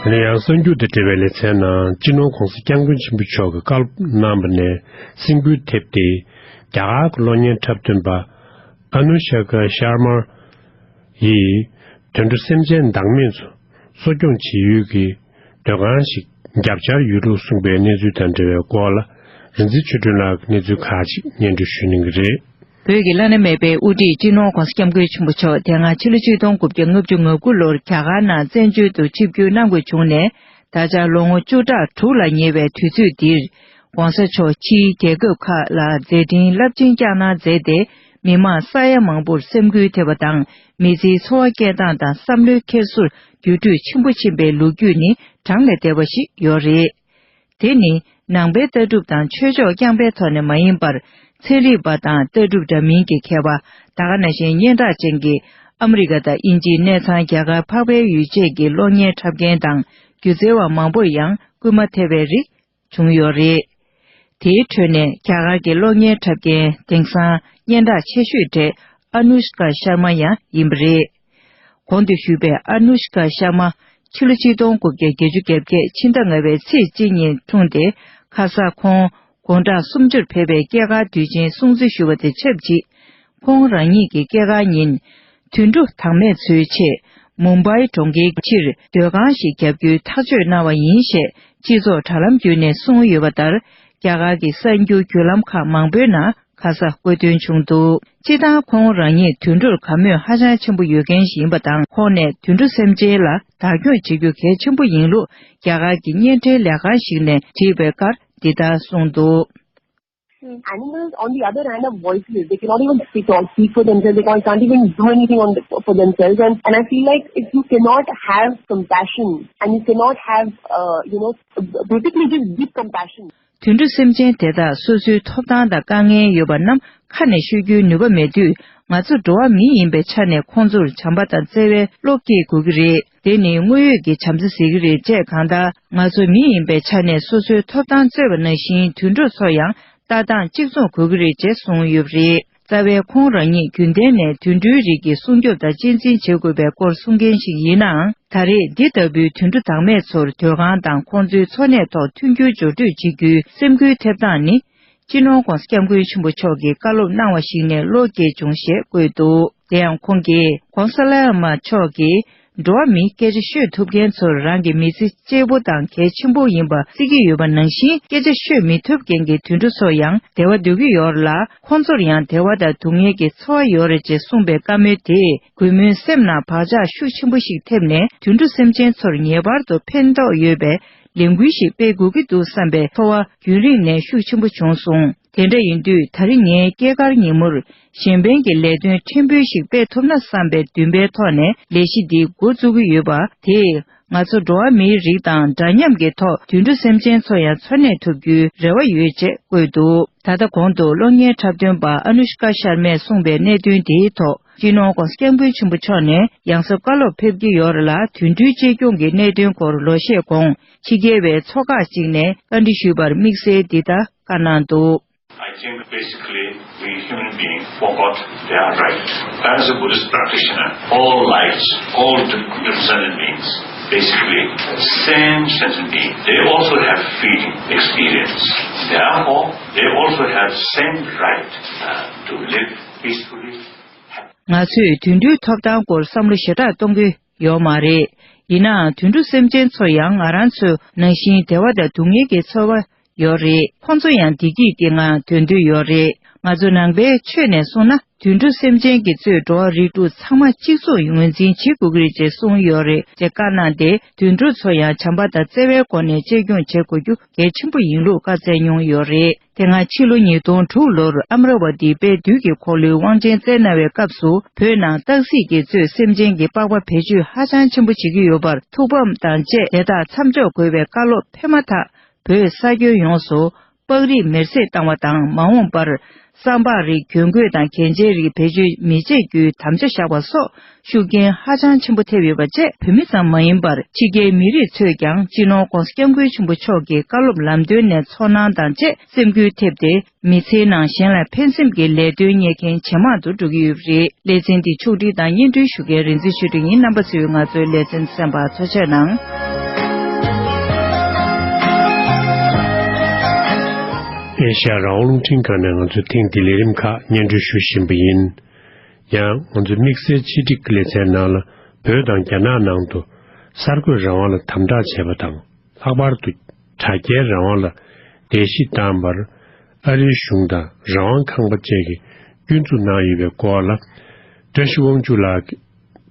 དེ་ནས་ཡང་གསར་འགྱུར་དང་འབྲེལ་བའི་ལེ་ཚན་ནང་། སྤྱི་ནོར་༸གོང་ས་༸སྐྱབས་མགོན་ཆེན་པོ་མཆོག་གིས་བཀའ་སློབ་གནང་བ་ནས་སེམས་འགུལ་ཐེབས་ཏེ། རྒྱ་གར་གྱི་གློག་བརྙན་འཁྲབ་སྟོན་པ་ཨ་ནུ་ཤ་ཀ་ཤར་མ་ཡིས། དུད་འགྲོ་སེམས་ཅན་བདག་མེད་ཚོ་གསོ་སྐྱོང་བྱེད་ཡུལ་གྱི་སྡོད་ཁང་ཞིག་བརྒྱབ་འཆར་ཡོད་ལུགས་གསུངས་པའི་གནས་ཚུལ་དང་འབྲེལ་བའི་སྐོར་ལ། རིག་འཛིན་ཆོས་སྒྲོན་ལགས་ཀྱིས་གནས་ཚུལ་ཁག་ཅིག་སྙན་སྒྲོན་ཞུ་གནང་གི་རེད། བོད་ཀྱི་བླ་ན་མེད་པའི་དབུ་ཁྲིད་སྤྱི་ནོར་༸གོང་ས་༸སྐྱབས་མགོན་ཆེན་པོ་མཆོག་དེ་སྔ་ཕྱི་ལོ་ཆིག་སྟོང་དགུ་བརྒྱ་ལྔ་བཅུ་ང་དགུ་ལོར་རྒྱ་གར་ནང་བཙན་བྱོལ་དུ་ཆིབས་བསྒྱུར་གནང་དགོས་བྱུང་ནས། ད་ཆ་ལོ་ངོ་བཅུ་ཕྲག་དྲུག་ལ་ཉེ་བའི་དུས་ཚོད་འདིར། ༸གོང་ས་མཆོག་ཕྱིའི་རྒྱལ་ཁབ་ཁག་ལ་མཛད་འཕྲིན་རླབས་ཆེན་བསྐྱངས་གནང་མཛད་དེ། མི་མང་ས་ཡ་མང་པོར་སེམས་འགུལ་ཐེབས་པ་དང་། མི་ཚེའི་འཚོ་བ་སྐྱེལ་སྟངས་དང་བསམ་བློའི་འཁྱེར་སོར་འགྱུར་འགྲོས་ཆེན་པོ་ཕྱིན་པའི་ལོ་རྒྱུས་ནི་བགྲང་ལས་འདས་པ་ཞིག་ཡོད་རེད། དེ་ནི་ནང་པའི་ལྟ་གྲུབ་དང་ཆོས་ཕྱོགས་རྐྱང་པའི་ཐོག་ནས་མ་ཡིན་པར། ཚན་རིག་པ་དང་ལྟ་གྲུབ་འདྲ་མིན་གྱི་མཁས་པ། ད་ག་ནང་བཞིན་སྙན་གྲགས་ཅན་གྱི་ཨ་མི་རི་ཀ་དང་དབྱིན་ཇིའི་གནས་ཚང་རྒྱ་གར་འཕགས་པའི་ཡུལ་བཅས་ཀྱི་གློག་བརྙན་འཁྲབ་མཁན་དང་སྒྱུ་རྩལ་བ་མང་པོར་ཡང་སྐུལ་མ་ཐེབས་པའི་རིགས་བྱུང་ཡོད་རེད། དེའི་ཁྲོད་ནས་རྒྱ་གར་གྱི་གློག་བརྙན་འཁྲབ་མཁན་དེང་སང་སྙན་གྲགས་ཆེ་ཤོས་གྲས་ཨ་ནུ་ཤ་ཀ་ཤར་མ་ཡང་ཡིན་པ་རེད། གོང་དུ་ཞུས་པའི་ཨ་ནུ་ཤ་ཀ་ཤར་མ་ཕྱི་ལོ་ཆིག་སྟོང་དགུ་བརྒྱ་བརྒྱད་ཅུ་གྱ་བརྒྱད་ཕྱི་ཟླ་ལྔ་པའི་ཚེས་གཅིག་ཉིན་འཁྲུངས་ཏེ། ཁ་སང་ཁོང་དགུང་གྲངས་སུམ་ཅུར་ཕེབས་པའི་སྐྱེས་སྐར་དུས་ཆེན་སྲུང་བརྩི་ཞུ་བ་དང་ཆབས་ཅིག་ཁོང་རང་ཉིད་ཀྱི་སྐྱེས་སྐར་ཉིན། དུད་འགྲོ་བདག་མེད་ཚོའི་ཆེད་མུམ་བྷའི་གྲོང་ཁྱེར་ཕྱིར་སྡོད་ཁང་ཞིག་བརྒྱབ་རྒྱུའི་ཐག་གཅོད་གནང་བ་ཡིན་ཞེས་སྤྱི་ཚོགས་དྲ་ལམ་བརྒྱུད་ནས་གསུངས་ཡོད་པ་ལྟར། རྒྱ་གར་གྱི་གསར་འགྱུར་བརྒྱུད་ལམ་ཁག་མང་པོའི་ནང་ཁ་ས་བཀོད་དོན་བྱུང་འདུག་སྤྱིར་བཏང་ཁོང་རང་ཉིད་དུད་འགྲོར་དགའ་མོས་ཧ་ཅང་ཆེན་པོ་ཡོད་མཁན་ཞིག་ཡིན་པ་དང་། ཁོང་ནས་དུད་འགྲོ་སེམས་ཅན་ལ་བདག་སྐྱོང་བྱེད་རྒྱུ་གལ་ཆེན་པོ་ཡིན་ལུགས་རྒྱ་གར་གྱི་བརྙན་འཕྲིན་ལས་ཁང་ཞིག་ནས་བྲིས་པའི་སྐར་འདི་ལྟར་གསུངས་འདུག Animals, on the other hand, are voiceless. They cannot even speak, or speak for themselves. They can't, can't even do anything on the, for themselves. And, and I feel like if you cannot have compassion and you cannot have, uh, you know, basically just deep compassion. དུད་འགྲོ་སེམས་ཅན་དེ་དག་སོ་སོའི་ཐོབ་ཐང་དང་དཀའ་ངལ་ཡོད་པ་རྣམས་ཁ་ནས་ཤོད་རྒྱུའི་ནུས་པ་མེད་དུས། ང་ཚོ་འགྲོ་བ་མི་ཡིན་པའི་ཆ་ནས་ཁོང་ཚོར་བྱམས་པ་དང་བརྩེ་བའི་བློ་སྐྱེ་དགོས་ཀྱི་རེད། དེ་ནི་དངོས་ཡོད་ཀྱི་བྱམས་བརྩེ་ཟེར་གྱི་རེད་ཅེས། གང་ལྟར། ང་ཚོ་མི་ཡིན་པའི་ཆ་ནས་སོ་སོའི་ཐོབ་ཐང་རྩོད་པ་ནང་བཞིན་དུད་འགྲོ་ཚོ་ཡང་ལྟ་སྟངས་གཅིག་མཚུངས་དགོས་ཀྱི་རེད་ཅེས་གསུངས་ཡོད་པ་རེད། རྩ་བའི་ཁོང་རང་ཉིད་རྒྱུན་ལྡན་ནས་དུད་འགྲོའི་རིགས་ཀྱི་སྲུང་སྐྱོབ་དང་གཅེས་འཛིན་བྱེད་དགོས་པའི་སྐོར་གསུང་མཁན་ཞིག་ཡིན་ནའང་། ད་རེས་འདི་ལྟ་བུའི་དུད་འགྲོ་བདག་མེད་ཚོར་སྡོད་ཁང་དང་ཁོང་ཚོའི་འཚོ་གནས་ཐོག་མཐུན་འགྱུར་སྦྱོར་སྤྲོད་བྱེད་རྒྱུའི་སེམས་འགུལ་ཐེབས་སྟངས་ནི། སྤྱི་ནོར་༧གོང་ས་༧སྐྱབས་མགོན་ཆེན་པོ་མཆོག་གིས་བཀའ་སློབ་གནང་བ་ཞིག་ནས་བློ་སྐྱེས་བྱུང་ཞེས་བཀོད་འདུག་དེ་ཡང་ཁོང་གིས་༧གོང་ས་ལྷ་དབྱངས་མ་མཆོག་གིས། འགྲོ་བ་མིའི་སྐད་ཆ་ཤོད་ཐུབ་མཁན་ཚོར་རང་གི་མི་ཚེ་གཅེས་པོ་དང་གལ་ཆེན་པོ་ཡིན་པ་བརྩི་གི་ཡོད་པ་ནང་བཞིན། སྐད་ཆ་ཤོད་མི་ཐུབ་མཁན་གྱི་དུད་འགྲོ་ཚོ་ཡང་བདེ་བ་འདོད་ཀྱི་ཡོད་རེད་ལ། ཁོང་ཚོར་ཡང་བདེ་བ་དང་སྡུག་བསྔལ་གྱི་འཚོ་བ་ཡོད་རེད་ཅེས་གསུངས་པའི་བཀའ་མོལ་དེས་གུས་མོའི་སེམས་ནང་བག་ཆགས་ཤུགས་ཆེན་པོ་ཞིག་ཐེབས་ནས། དུད་འགྲོ་སེམས་ཅན་ཚོར་ངེས་པར་དུ་ཕན་ཐོགས་ཡོད་པའི་ལས་འགུལ་ཞིག་སྤེལ་དགོས་ཀྱི་འདུག་བསམ་པའི་ཚོར་བ་རྒྱུན་རིང་ནས་ཤུགས་ཆེན་པོ་བྱུང་སོང་། དེ་འདྲ་ཡིན་དུས། ད་རེས་ངའི་སྐྱེས་སྐར་ཉིན་མོར་གཞན་ཕན་གྱི་ལས་དོན་ཕྲན་བུ་ཞིག་སྤེལ་ཐུབ་ན་བསམ་པའི་འདུན་པའི་ཐོག་ནས་ལས་གཞི་འདི་འགོ་བཙུགས་ཀྱི་ཡོད་པ་དེས། ང་ཚོ་འགྲོ་བ་མིའི་རིགས་དང་འདྲ་མཉམ་གྱི་ཐོག་དུད་འགྲོ་སེམས་ཅན་ཚོ་ཡང་འཚོ་གནས་ཐུབ་རྒྱུའི་རེ་བ་ཡོད་ཅེས་བཀོད་འདུག་ད་ལྟ་གོང་དུ་གློག་བརྙན་འཁྲབ་སྟོན་པ་ཨ་ནུ་ཤ་ཀ་ཤར་མས་གསུངས་པའི་གནད་དོན་དེའི་ཐོག་སྤྱི་ནོར་༧གོང་ས་༧སྐྱབས་མགོན་ཆེན་པོ་མཆོག་ནས་ཡང་སེ་བཀའ་སློབ་ཕེབས་ཀྱི་ཡོད་རེད་ལ། དུད་འགྲོའི་གཅེས་སྐྱོང་གི་གནད་དོན་སྐོར་ལོ་ཤས་གོང་ཕྱི་རྒྱལ་བའི་ཚོགས་ཁག་ཅིག་ནས་བཀའ་འདྲི་ཞུས་པར་དམིགས་བསལ་འདི་ལྟར་བཀའ་གནང་འདུག I think basically we human beings forgot their right. As a Buddhist practitioner, all lives, all different sentient beings, basically same sentient being, they also have feeling, experience. Therefore, they also have same right, uh, to live peacefully, happily. ང་ཚོས་དུད་འགྲོའི་ཐོབ་ཐང་སྐོར་བསམ་བློ་ཞེ་དྲག་གཏོང་གི་ཡོད་མ་རེད། ཡིན་ནའང་། དུད་འགྲོ་སེམས་ཅན་ཚོ་ཡང་ང་རང་ཚོ་ནང་བཞིན་བདེ་བ་དང་སྡུག་བསྔལ་གྱི་ཚོར་བ་ཡོད་རེད། ཁོང་ཚོ་ཡང་བདེ་སྐྱིད་ཀྱི་ངང་སྡོད་འདོད་ཡོད་རེད། ང་ཚོ་ནང་པའི་ཆོས་ནས་གསུངས་ན། དུད་འགྲོ་སེམས་ཅན་གྱིས་གཙོས་འགྲོ་བ་རིགས་དྲུག་ཚང་མ་གཅིག་མཚུངས་ངོས་འཛིན་བྱེད་དགོས་ཀྱི་རེད་ཅེས་གསུངས་ཡོད་རེད་ཅེས་བཀའ་གནང་སྟེ། དུད་འགྲོ་ཚོ་ཡང་བྱམས་པ་དང་བརྩེ་བའི་སྒོ་ནས་གཅེས་སྐྱོང་བྱེད་དགོས་རྒྱུ་གལ་ཆེན་པོ་ཡིན་ལུགས་བཀའ་སྩལ་མྱོང་ཡོད་རེད། དེ་སྔ་ཕྱི་ལོ་ཉིས་སྟོང་དྲུག་ལོར་ཨ་མ་ར་ཝ་ཏིའི་དཔལ་དུས་ཀྱི་འཁོར་ལོའི་དབང་ཆེན་བསྩལ་གནང་བའི་སྐབས་སུ། བོད་ནང་སྟག་གཟིག་གིས་གཙོས་སེམས་ཅན་གྱི་པགས་པ་བེད་སྤྱོད་ཧ་ཅང་ཆེན་པོ་བྱེད་ཀྱི་ཡོད་པར་ཐུགས་ཕམ་དང་བཅས། དེ་དག་མཚམས་འཇོག་དགོས་པའི་བཀའ་སློབ་ཕེབས་མ་ཐག་བོད་ས་ཁྱོན་ཡོངས་སུ་པགས་རིགས་མེར་སྲེག་བཏང་བ་དང་། མ་འོངས་པར་སྲང་པགས་རིགས་གྱོན་གོས་དང་གྱོན་ཆས་རིགས་བེད་སྤྱོད་མི་བྱེད་རྒྱུའི་དམ་བཅའ་བཞག་པ་སོགས་ཤུགས་རྐྱེན་ཧ་ཅང་ཆེན་པོ་ཐེབས་ཡོད་པ་བཅས། བོད་མི་ཙམ་མ་ཡིན་པར་ཕྱི་རྒྱལ་མི་རིགས་ཚོས་ཀྱང་སྤྱི་ནོར་༧གོང་ས་༧སྐྱབས་མགོན་ཆེན་པོ་མཆོག་གི་བཀའ་སློབ་ལམ་སྟོན་ནས་ཚོར་སྣང་དང་བཅས་སེམས་འགུལ་ཐེབས་ཏེ། མི་ཚེའི་ནང་གཞན་ལ་ཕན་སེམས་ཀྱི་ལས་དོན་གཉེར་མཁན་ཇེ་མང་དུ་འགྲོ་གི་ཡོད་པ་རེད། ལེ་ཚན་འདི་ཕྱོགས་སྒྲིག་དང་སྙན་སྒྲོན་ཞུ་མཁན་རིག་འཛིན་ཆོས་སྒྲོན་ཡིན། རྣམ་པ་ཚོས་ང་ཚོའི་ལེ་ཚན་གསན་པར་ཐུགས་རྗེ་གནང་། ཨེ་ཤ་ཡ་རང་དབང་རླུང་འཕྲིན་ཁང་ནས་ང་ཚོས་ཐེངས་འདིའི་ལས་རིམ་ཁག་སྙན་སྒྲོན་ཞུ་བཞིན་པ་ཡིན། ཡང་ང་ཚོའི་དམིགས་བསལ་ཆེད་སྒྲིག་གི་ལེ་ཚན་ནང་ལ། བོད་དང་རྒྱ་ནག་ནང་དུ་གསར་འགོད་རང་དབང་ལ་དམ་དྲག་བྱས་པ་དང་། ལྷག་པར་དུ་དྲ་རྒྱའི་རང་དབང་ལ་བརྡལ་བཤིག་བཏང་བར་ཨ་རིའི་གཞུང་དང་རང་དབང་ཁང་པ་བཅས་ཀྱིས་སྐྱོན་འཛུགས་གནང་ཡོད་པའི་སྐོར་ལ། བཀྲ་ཤིས་དབང་ཕྱུག་ལགས་ཀྱིས་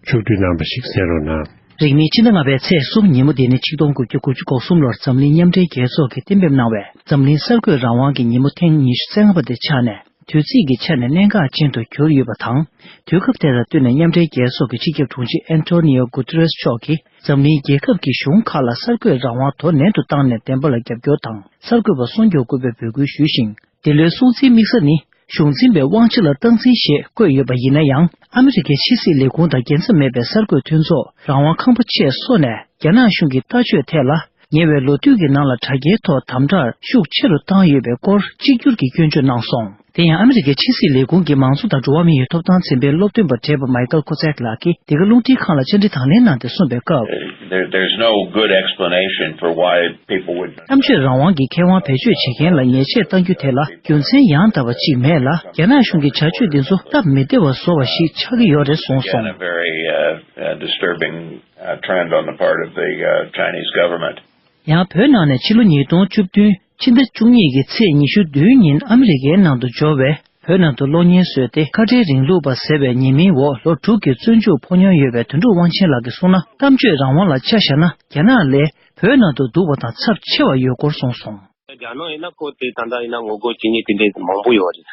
ཕྱོགས་བསྡུས་གནང་བ་ཞིག་གསན་རོགས་གནང་། རིང་མིན་ཕྱི་ཟླ་ལྔ་པའི་ཚེས་གསུམ་ཉིན་མོ་འདི་ནི་ཆིག་སྟོང་དགུ་བརྒྱ་དགུ་བཅུ་གོ་གསུམ་ལོར་འཛམ་གླིང་མཉམ་འབྲེལ་རྒྱལ་ཚོགས་ཀྱིས་གཏན་འབེབས་གནང་བའི་འཛམ་གླིང་གསར་འགོད་རང་དབང་གི་ཉིན་མོ་ཐེངས་ཉི་ཤུ་རྩ་ལྔ་པ་དེ་ཆགས་ནས། དུས་ཚིགས་ཀྱི་ཆ་ནས་གནད་འགག་ཅན་དུ་གྱུར་ཡོད་པ་དང་། དུས་སྐབས་དེ་དང་བསྟུན་ནས་མཉམ་འབྲེལ་རྒྱལ་ཚོགས་ཀྱི་སྤྱི་ཁྱབ་དྲུང་ཆེ་ཨན་ཐོ་ནི་ཡོ་གུ་ཏེ་རེས་མཆོག་གིས་འཛམ་གླིང་རྒྱལ་ཁབ་ཀྱི་གཞུང་ཁག་ལ་གསར་འགོད་རང་དབང་དོ་ནན་དུ་བཏང་ནས་བདེན་པ་ལ་རྒྱབ་སྐྱོར་དང་གསར་འགོད་པ་སྲུང་སྐྱོབ་དགོས་པའི་འབོད་སྐུལ་ཞུས་ཤིང་། འདི་ལོའི་སྲུང་བརྩིའི་དམིགས་ས་ནི་ གཞུང་འཛིན་པའི་དབང་ཆ་ལ་སྟངས་འཛིན་ཞེས་བཀོད་ཡོད་པ་ཡིན་ན་ཡང་། ཨ་མི་རི་ཀའི་ཕྱི་སྲིད་ལས་ཁུངས་དང་འགན་འཛིན་མེད་པའི་གསར་འགོད་མཐུན་ཚོགས་རང་དབང་ཁང་པ་ཆེས་སོ་ནས་རྒྱ་ནག་གཞུང་གི་ལྟ་སྤྱོད་ཐད་ལ། ཉེ་བའི་ལོ་དུས་ཀྱི་ནང་ལ་དྲ་རྒྱའི་ཐོག་དམ་དྲག་ཤུགས་ཆེ་རུ་བཏང་ཡོད་པའི་སྐོར་གཅིག་གྱུར་གྱིས་སྐྱོན་བརྗོད་གནང་སོང་། དེ་ཡང་ཨ་མི་རི་ཀའི་ཕྱི་སྲིད་ལས་ཁུངས་ཀྱི་མང་གཙོ་དང་འགྲོ་བ་མིའི་ཐོབ་ཐང་འཛིན་པའི་སློབ་སྟོན་པ་བགྲེས་པ་མའི་ཀལ་ཁོ་ཙེག་ལགས་ཀྱིས་འདི་ག་རླུང་འཕྲིན་ཁང་ལ་བཅར་འདྲི་དང་ལེན་གནང་སྟེ་གསུངས་པའི་སྐབས། There, there's no good explanation for why people would གཏམ་བརྗོད་རང་དབང་གི་ཁེ་དབང་བེད་སྤྱོད་བྱེད་མཁན་ལ་ཉེས་ཆད་གཏང་རྒྱུ་དེ་ལ་རྒྱུ་མཚན་ཡང་དག་པ་ཅིག་མེད་ལ། རྒྱ་ནག་གཞུང་གི་བྱ་སྤྱོད་འདི་ཚོ་སྟབས་མི་བདེ་བ་བཟོ་བ་ཞིག་ཆགས་ཀྱི་ཡོད་རེད་གསུངས་སོང་། Again, a very, uh, uh, disturbing, uh, trend on the part of the, uh, Chinese government. ཡང་བོད་ནང་ནས་ཕྱི་ལོ་ཉིས་སྟོང་བཅུ་བདུན་ཕྱི་ཟླ་བཅུ་གཉིས་ཀྱི་ཚེས་ཉི་ཤུ་བདུན་ཉིན་ཨ་མི་རི་ཀའི་ནང་དུ་འབྱོར་བའི་བོད་ནང་དུ་གློག་བརྙན་བཟོས་ཏེ་ཁ་བྲལ་རིང་ལུགས་པ་ཟེར་བའི་ཉེས་མིང་འོག་ལོ་དྲུག་གི་བཙོན་འཇུག་ཕོག་མྱོང་ཡོད་པའི་དོན་གྲུབ་དབང་ཆེན་ལགས་ཀྱིས་གསུངས་ན། གཏམ་བརྗོད་རང་དབང་ལ་ཆ་བཞག་ན་རྒྱ་ནག་ལས་བོད་ནང་དུ་སྡུག་པ་དང་ཚབས་ཆེ་བ་ཡོད་སྐོར་གསུངས་སོང་། རྒྱ་ནག་ཡིན་ན་ཁོ་དེ་ད་ལྟ་ཡིན་ན་ངོ་རྒོལ་བྱེད་མཁན་དེ་འདྲའི་མང་པོ་ཡོད་རེད།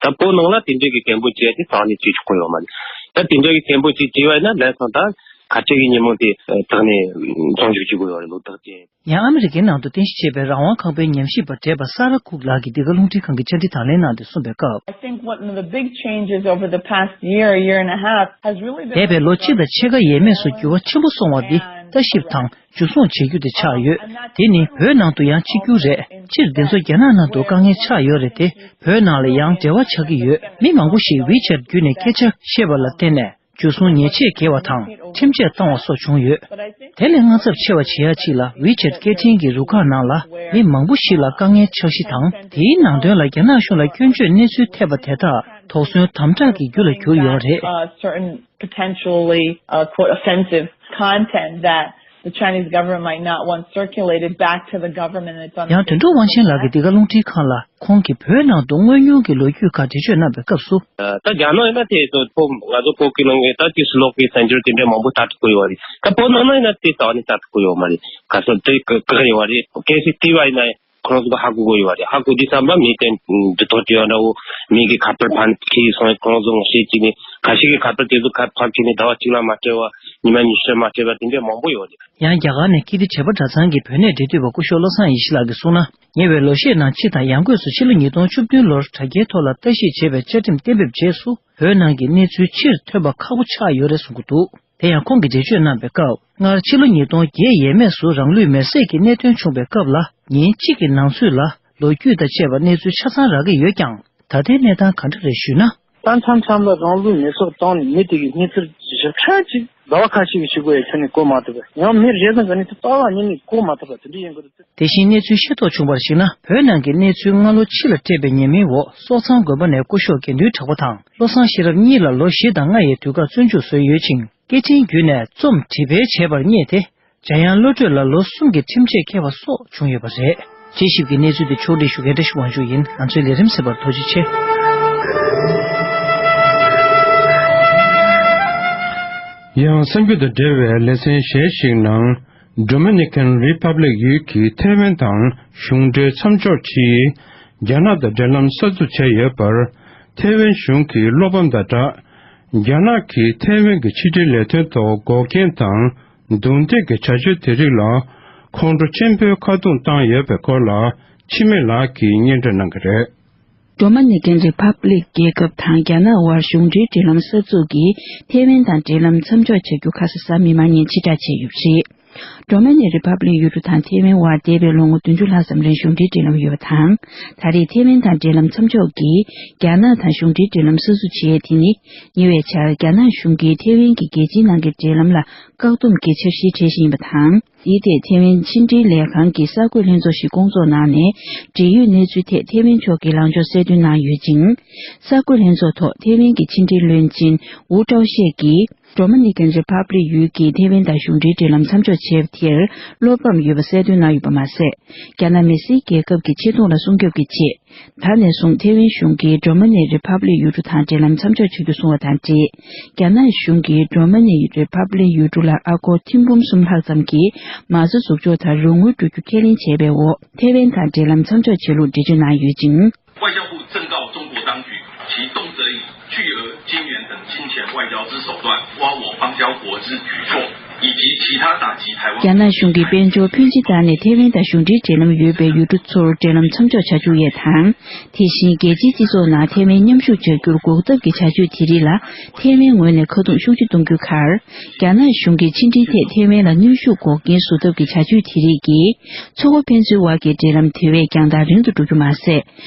ད་བོད་ནང་ལ་དེ་འདྲའི་གི་སྐད་འབོད་བྱས་ཏེ་རྩ་ནས་བྱེད་ཆོག་གི་ཡོད་མ་རེད། ད་དེ་འདྲའི་གི་སྐད་འབོད་ཅིག་བྱས་པ་ཡིན་ན་ལན་སང་ད་ཁ་ཆེ་གི་ཉིན་མོ་དེ་དག་ནས་བཙོན་འཇུག་བྱེད་དགོས་ཡོད་རེད། ལོ་དག་ཅན། ཡང་ཨ་མི་རི་ཀའི་ནང་དུ་རྟེན་གཞི་བྱས་པའི་རང་དབང་ཁང་པའི་ཉམས་ཞིབ་པ་བགྲེས་པ་ས་ར་ཁུག་ལགས་ཀྱིས་འདི་ག་རླུང་འཕྲིན་ཁང་གི་བཅར་འདྲི་དང་ལེན་གནང་སྟེ་གསུངས་པའི་སྐབས། I think one of the big changes over the past year, year and a half has really been འདས་པའི་ལོ་གཅིག་དང་ཕྱེད་ཀ་ཡས་མས་སུ་འགྱུར་བ་ཆེན་པོ་སོང་བ་འདི་ལྟ་ཞིབ་དང་འཇུ་བཟུང་བྱེད་རྒྱུ་དེ་ཆགས་ཡོད། དེ་ནི་བོད་ནང་དུ་ཡང་གཅིག་གྱུར་རེད། སྤྱིར་འདི་ཚོ་རྒྱ་ནག་ནང་དུ་དཀའ་ངལ་ཆགས་ཡོད་རེད་དེ། བོད་ནང་ལ་ཡང་འབྲེལ་བ་ཆགས་ཀྱི་ཡོད། མི་མང་པོ་ཞིག་ཝི་ཆེད་བརྒྱུད་ནས་སྐད་ཆ་བཤད་པ་ལ་བརྟེན་ནས། འཇུ་བཟུང་ཉེས་ཆད་འགེལ་བ་དང་ཁྲིམས་ཆད་བཏང་བ་སོགས་བྱུང་ཡོད། དེ་ལས་དངངས་འཚབ་ཆེ་བ་བྱེད་ཡ་གཅིག་ལ་ཝི་ཆེད་སྐད་འཕྲིན་གྱི་རུ་ཁག་ནང་ལ་མི་མང་པོ་ཞིག་ལ་དཀའ་ངལ་ཆགས་གཞི་དང་། དེའི་ནང་དོན་ལ་རྒྱ་ནག་གཞུང་ལ་སྐྱོན་བརྗོད་གནས་ཚུལ་ཐེབས་པ་དེ་དག་དོགས་ཟོན་དམ་དྲག་གི་རྒྱུ་ལ་གྱུར་ཡོད་རེད། Uh, certain potentially, uh, quote, offensive content that the Chinese government might not want circulated back to the government and it's ཡང་དོན་གྲུབ་དབང་ཆེན་ལགས་ཀྱིས་འདི་ག་རླུང་འཕྲིན་ཁང་ལ། ཁོང་གིས་བོད་ནང་དུ་དངོས་མྱོང་གི་ལོ་རྒྱུས་ཁག་འགྲེལ་བརྗོད་གནང་བའི་སྐབས་སུ། ད་རྒྱ་ནག་ཡིན་ན་དེ་ཚོ་ཕོ་ང་ཚོ་བོད་ཀྱི་ནང་གི་ད་ཅིག་ཕྱི་ལོགས་ཀྱི་གསར་འགྱུར་དེ་འདྲ་མང་པོ་ལྟ་ཐུབ་ཀྱི་ཡོད་རེད། ད་བོད་ནང་ན་ཡིན་ན་དེ་རྩ་བ་ནས་ལྟ་ཐུབ་ཀྱི་ཡོད་མ་རེད། ག་ཚོད་དེ་བཀག་ཡོད་རེད། གལ་སྲིད་བལྟས་པ་ཡིན་ན་ཁོ་རང་ཚོ་གི་ཧ་གོ་གི་ཡོད་རེད། ཧ་གོ་དུས་ཙམ་པ་མི་དེ་འདི་ཐོག་དེ་ཡོད་འདྲ་བོ་མི་གི་ཁ་པར་ཕར་འཁྱེར་སོང་། ཁོ་རང་ཚོ་ངོ་ཤེས་ཀྱི་ནི་ཁ་ཤས་ཀྱི་ཁ་པར་དེ་ཚོ་ཁ་ཕར་འཁྱེར་ནས་ཟླ་བ་གཅིག་ལ་མ་སྤྲད་པ་ཉི་མ་ཉི་ཤུ་མ་སྤྲད་པ་དེ་འདྲ་མང་པོ་ཡོད་རེད། ཡང་རྒྱ་གར་ནས་ཀིརྟི་བྱེས་པ་གྲྭ་ཚང་གི་བོད་གནས་འབྲེལ་མཐུད་པ་སྐུ་ཞབས་བློ་བཟང་ཡེ་ཤེས་ལགས་ཀྱིས་གསུངས་ན། ཉེ་བའི་ལོ་ཤས་ནང་ཕྱི་དང་ཡང་སྒོས་སུ་ཕྱི་ལོ་ཉིས་སྟོང་བཅུ་བདུན་ལོར་དྲ་རྒྱའི་ཐོག་ལ་ལྟ་ཞིབ་བྱས་པའི་བཅའ་ཁྲིམས་གཏན་འབེབས་རྗེས་སུ་བོད་ནང་གི་གནས་ཚུལ་ཕྱིར་ཐོན་པ་ཁག་པོ་ཆགས་ཡོད་རེད་གསུང་གི་འདུག་དེ་ཡང་ཁོང་གིས་འགྲེལ་བརྗོད་གནང་བའི་སྐབས། སྔར་ཕྱི་ལོ་ཉིས་སྟོང་བརྒྱད་ཡས་མས་སུ་རང་ལུས་མེར་སྲེག་གི་གནད་དོན་བྱུང་བའི་སྐབས་ལ་ཉིན་གཅིག་གི་ནང་ཚུད་ལ་ལོ་རྒྱུས་དང་བཅས་པ་གནས་ཚུལ་ཆ་ཚང་རག་གི་ཡོད་ཀྱང་། ད་ལྟའི་གནས་སྟངས་ག་འདྲ་རེད་ཞུས་ན། ད་མཚམས་མཚམས་ལ་རང་ལུས་མེ་སྲེག་བཏང་ནས་མི་དེ་གི་གནས་ཚུལ་ཞིབ་ཕྲ་ཅིག་ཟླ་བ་ཁ་ཤས་ཀྱི་ཞིབ་པོ་ཡ་ཁྱོན་ནས་གོ་མ་ཐུབ་པས། ཡང་མི་རེ་ཟུང་གི་ནི་རྩ་བ་ཉིད་ནས་གོ་མ་ཐུབ་པ་དེ་འདྲ་ཡིན་དགོས་རེད། དེ་བཞིན་གནས་ཚུལ་ཤེས་རྟོགས་བྱུང་བར་གཞིགས་ན། བོད་ནང་གི་གནས་ཚུལ་སྔ་ལོ་ཕྱི་ལ་སྤྲད་པའི་ཉེས་མིང་འོག་སོག་ཚང་དགོན་པ་ནས་སྐུ་ཞབས་དགེ་འདུན་གྲགས་པ་དང་བློ་བཟང་ཤེས་རབ་གཉིས་ལ་ལོ་བཞི་དང་ལྔ་ཡི་དུས་བཀག་བཙོན་འཇུག་བཟོས་ཡོད་ཅིང་། སྐད་འཕྲིན་བརྒྱུད་ནས་རྩོམ་བྲིས་སྤེལ་བྱས་པར་བསྙད་དེ། འཇམ་དབྱངས་བློ་གྲོས་ལ་ལོ་གསུམ་གྱི་ཁྲིམས་ཆད་འཁེལ་བ་སོགས་བྱུང་ཡོད་པ་རེད། དཔྱད་ཞིབ་ཀྱི་གནས་ཚུལ་དེ་ཕྱོགས་སྒྲིག་ཞུ་མཁན་བཀྲ་ཤིས་དབང་ཕྱུག་ཡིན། ང་ཚོའི་ལས་རིམ་གསན་པར་ཐུགས་རྗེ་ཆེ། ཡང་གསར་འགྱུར་དང་འབྲེལ་བའི་ལེ་ཚན་གཞན་ཞིག་ནང་། Dominican Republic ཡུལ་གྱིས་ཐའེ་ཝན་དང་གཞུང་འབྲེལ་མཚམས་འཇོག་ཆེད། རྒྱ་ནག་དང་འབྲེལ་ལམ་གསར་འཛུགས་བྱས་ཡོད་པར། ཐའེ་ཝན་གཞུང་གིས་བློ་ཕམ་དང་སྦྲགས། རྒྱ་ནག་གིས་ཐའེ་ཝན་གྱི་ཕྱི་འབྲེལ་ལས་དོན་ཐོག་འགོག་རྐྱེན་དང་། རྡུང་རྡེག་གི་བྱ་སྤྱོད་དེ་རིགས་ལ་ཁོང་ཁྲོ་ཆེན་པོས་ཁ་རྡུང་བཏང་ཡོད་པའི་སྐོར་ལ་འཆི་མེད་ལགས་ཀྱིས་སྙན་སྒྲོན་གནང་གི་རེད། Dominican Republic རྒྱལ་ཁབ་དང་རྒྱ་ནག་དབར་གཞུང་འབྲེལ་འབྲེལ་ལམ་གསར་འཛུགས་ཀྱིས་ཐའེ་ཝན་དང་འབྲེལ་ལམ་མཚམས་འཇོག་བྱ་རྒྱུ་ཁ་ས་གཟའ་མིག་དམར་ཉིན་ཕྱིར་བསྒྲགས་བྱས་ཡོད་པ་རེད། Dominican Republic ཡུལ་གྲུ་དང་ཐའེ་ཝན་དབར་འདས་པའི་ལོ་ངོ་བདུན་ཅུ་ལྷག་ཙམ་རིང་གཞུང་འབྲེལ་འབྲེལ་ལམ་ཡོད་པ་དང་། ད་རེས་ཐའེ་ཝན་དང་འབྲེལ་ལམ་མཚམས་འཇོག་གིས་རྒྱ་ནག་དང་གཞུང་འབྲེལ་འབྲེལ་ལམ་གསར་འཛུགས་བྱས་དེ་ནི། ཉེ་བའི་ཆར་རྒྱ་ནག་གཞུང་གིས་ཐའེ་ཝན་གྱི་རྒྱལ་སྤྱིའི་ནང་གི་འབྲེལ་ལམ་ལ་བཀག་སྡོམ་གྱི་འཆར་གཞིའི་གྲས་ཤིག་ཡིན་པ་དང་། དེའི་ཐད་ཐའེ་ཝན་ཕྱི་འབྲེལ་ལས་ཁང་གི་གསར་འགོད་ལྷན་ཚོགས་ཤིག་བསྐོང་ཚོགས་གནང་ནས། འབྲེལ་ཡོད་གནས་ཚུལ་ཐད་ཐའེ་ཝན་ཕྱོགས་ཀྱི་ལངས་ཕྱོགས་གསལ་སྟོན་གནང་ཡོད་ཅིང་། གསར་འགོད་ལྷན་ཚོགས་ཐོག་ཐའེ་ཝན་གྱི་ཕྱི་འབྲེལ་བློན་ཆེན་ཝུའུ་ཀྲའོ་ཤེ་གིས། Dominican Republic ཡུལ་གྱིས་ཐའེ་ཝན་དང་གཞུང་འབྲེལ་འབྲེལ་ལམ་མཚམས་འཇོག་བྱས་པ་དེར་བློ་ཕམ་ཡོད་པ་གསལ་སྟོན་གནང་ཡོད་པ་མ་ཟད། རྒྱ་ནག་མི་སེར་རྒྱལ་ཁབ་ཀྱི་ཆེ་མཐོང་ལ་སྲུང་སྐྱོབ་ཀྱི་ཆེད། ད་ནས་བཟུང་ཐའེ་ཝན་གཞུང་གིས་Dominican Republic ཡུལ་གྲུ་དང་འབྲེལ་ལམ་མཚམས་འཇོག་བྱ་རྒྱུ་གསུངས་བ་དང་འབྲེལ། རྒྱ་ནག་གཞུང་གིས་Dominican Republic ཡུལ་གྲུ་ལ་ཨ་སྒོར་ཐེར་འབུམ་གསུམ་ལྷག་ཙམ་གྱི་མ་རྩ་འཛུགས་འཇོག་དང་རོགས་དངུལ་སྤྲོད་རྒྱུ་ཁས་ལེན་བྱས་པའི་འོག་ཐའེ་ཝན་དང་འབྲེལ་ལམ་མཚམས་འཇོག་བྱེད་ལུགས་འགྲེལ་བརྗོད་གནང་ཡོད་ཅིང་། 外交部正告中国当局，其动輒以巨额金援等金钱外交之手段，挖我邦交国之举措，以及其他打击台湾རྒྱ་ནག་གཞུང་གིས་དཔལ་འབྱོར་ཕོན་ཆེ་བཏང་ནས་ཐེ་ཝན་དང་གཞུང་འབྲེལ་འབྲེལ་ལམ་ཡོད་པའི་ཡུལ་གྲུ་ཚོར་འབྲེལ་ལམ་མཚམས་འཇོག་བྱ་བཅུག་ཡས་དང་། དེ་བཞིན་རྒྱལ་སྤྱིའི་སྤྱི་ཚོགས་ནང་ཐེ་ཝན་མཉམ་ཞུགས་བྱ་རྒྱུར་འགོག་ཐབས་ཀྱི་བྱ་སྤྱོད་དེ་རིགས་ལ་ཐེ་ཝན་ངོས་ནས་ཁ་རྡུང་ཤུགས་ཆེ་གཏོང་རྒྱུའི་ཁར། རྒྱ་ནག་གཞུང་གིས་ཕྱི་འབྲེལ་ཐད་ཐེ་ཝན་ལ་གནོན་ཤུགས་འགོག་རྐྱེན་བཟོ་ཐབས་ཀྱི་བྱ་སྤྱོད་དེ་རིགས་ཀྱིས། མཚོ་ཁ་ཕན་ཚུན་དབར་གྱི་འབྲེལ་ལམ་དེ་བས་ཀྱང་དང་རིང་དུ་འགྲོ་རྒྱུ་མ་ཟད།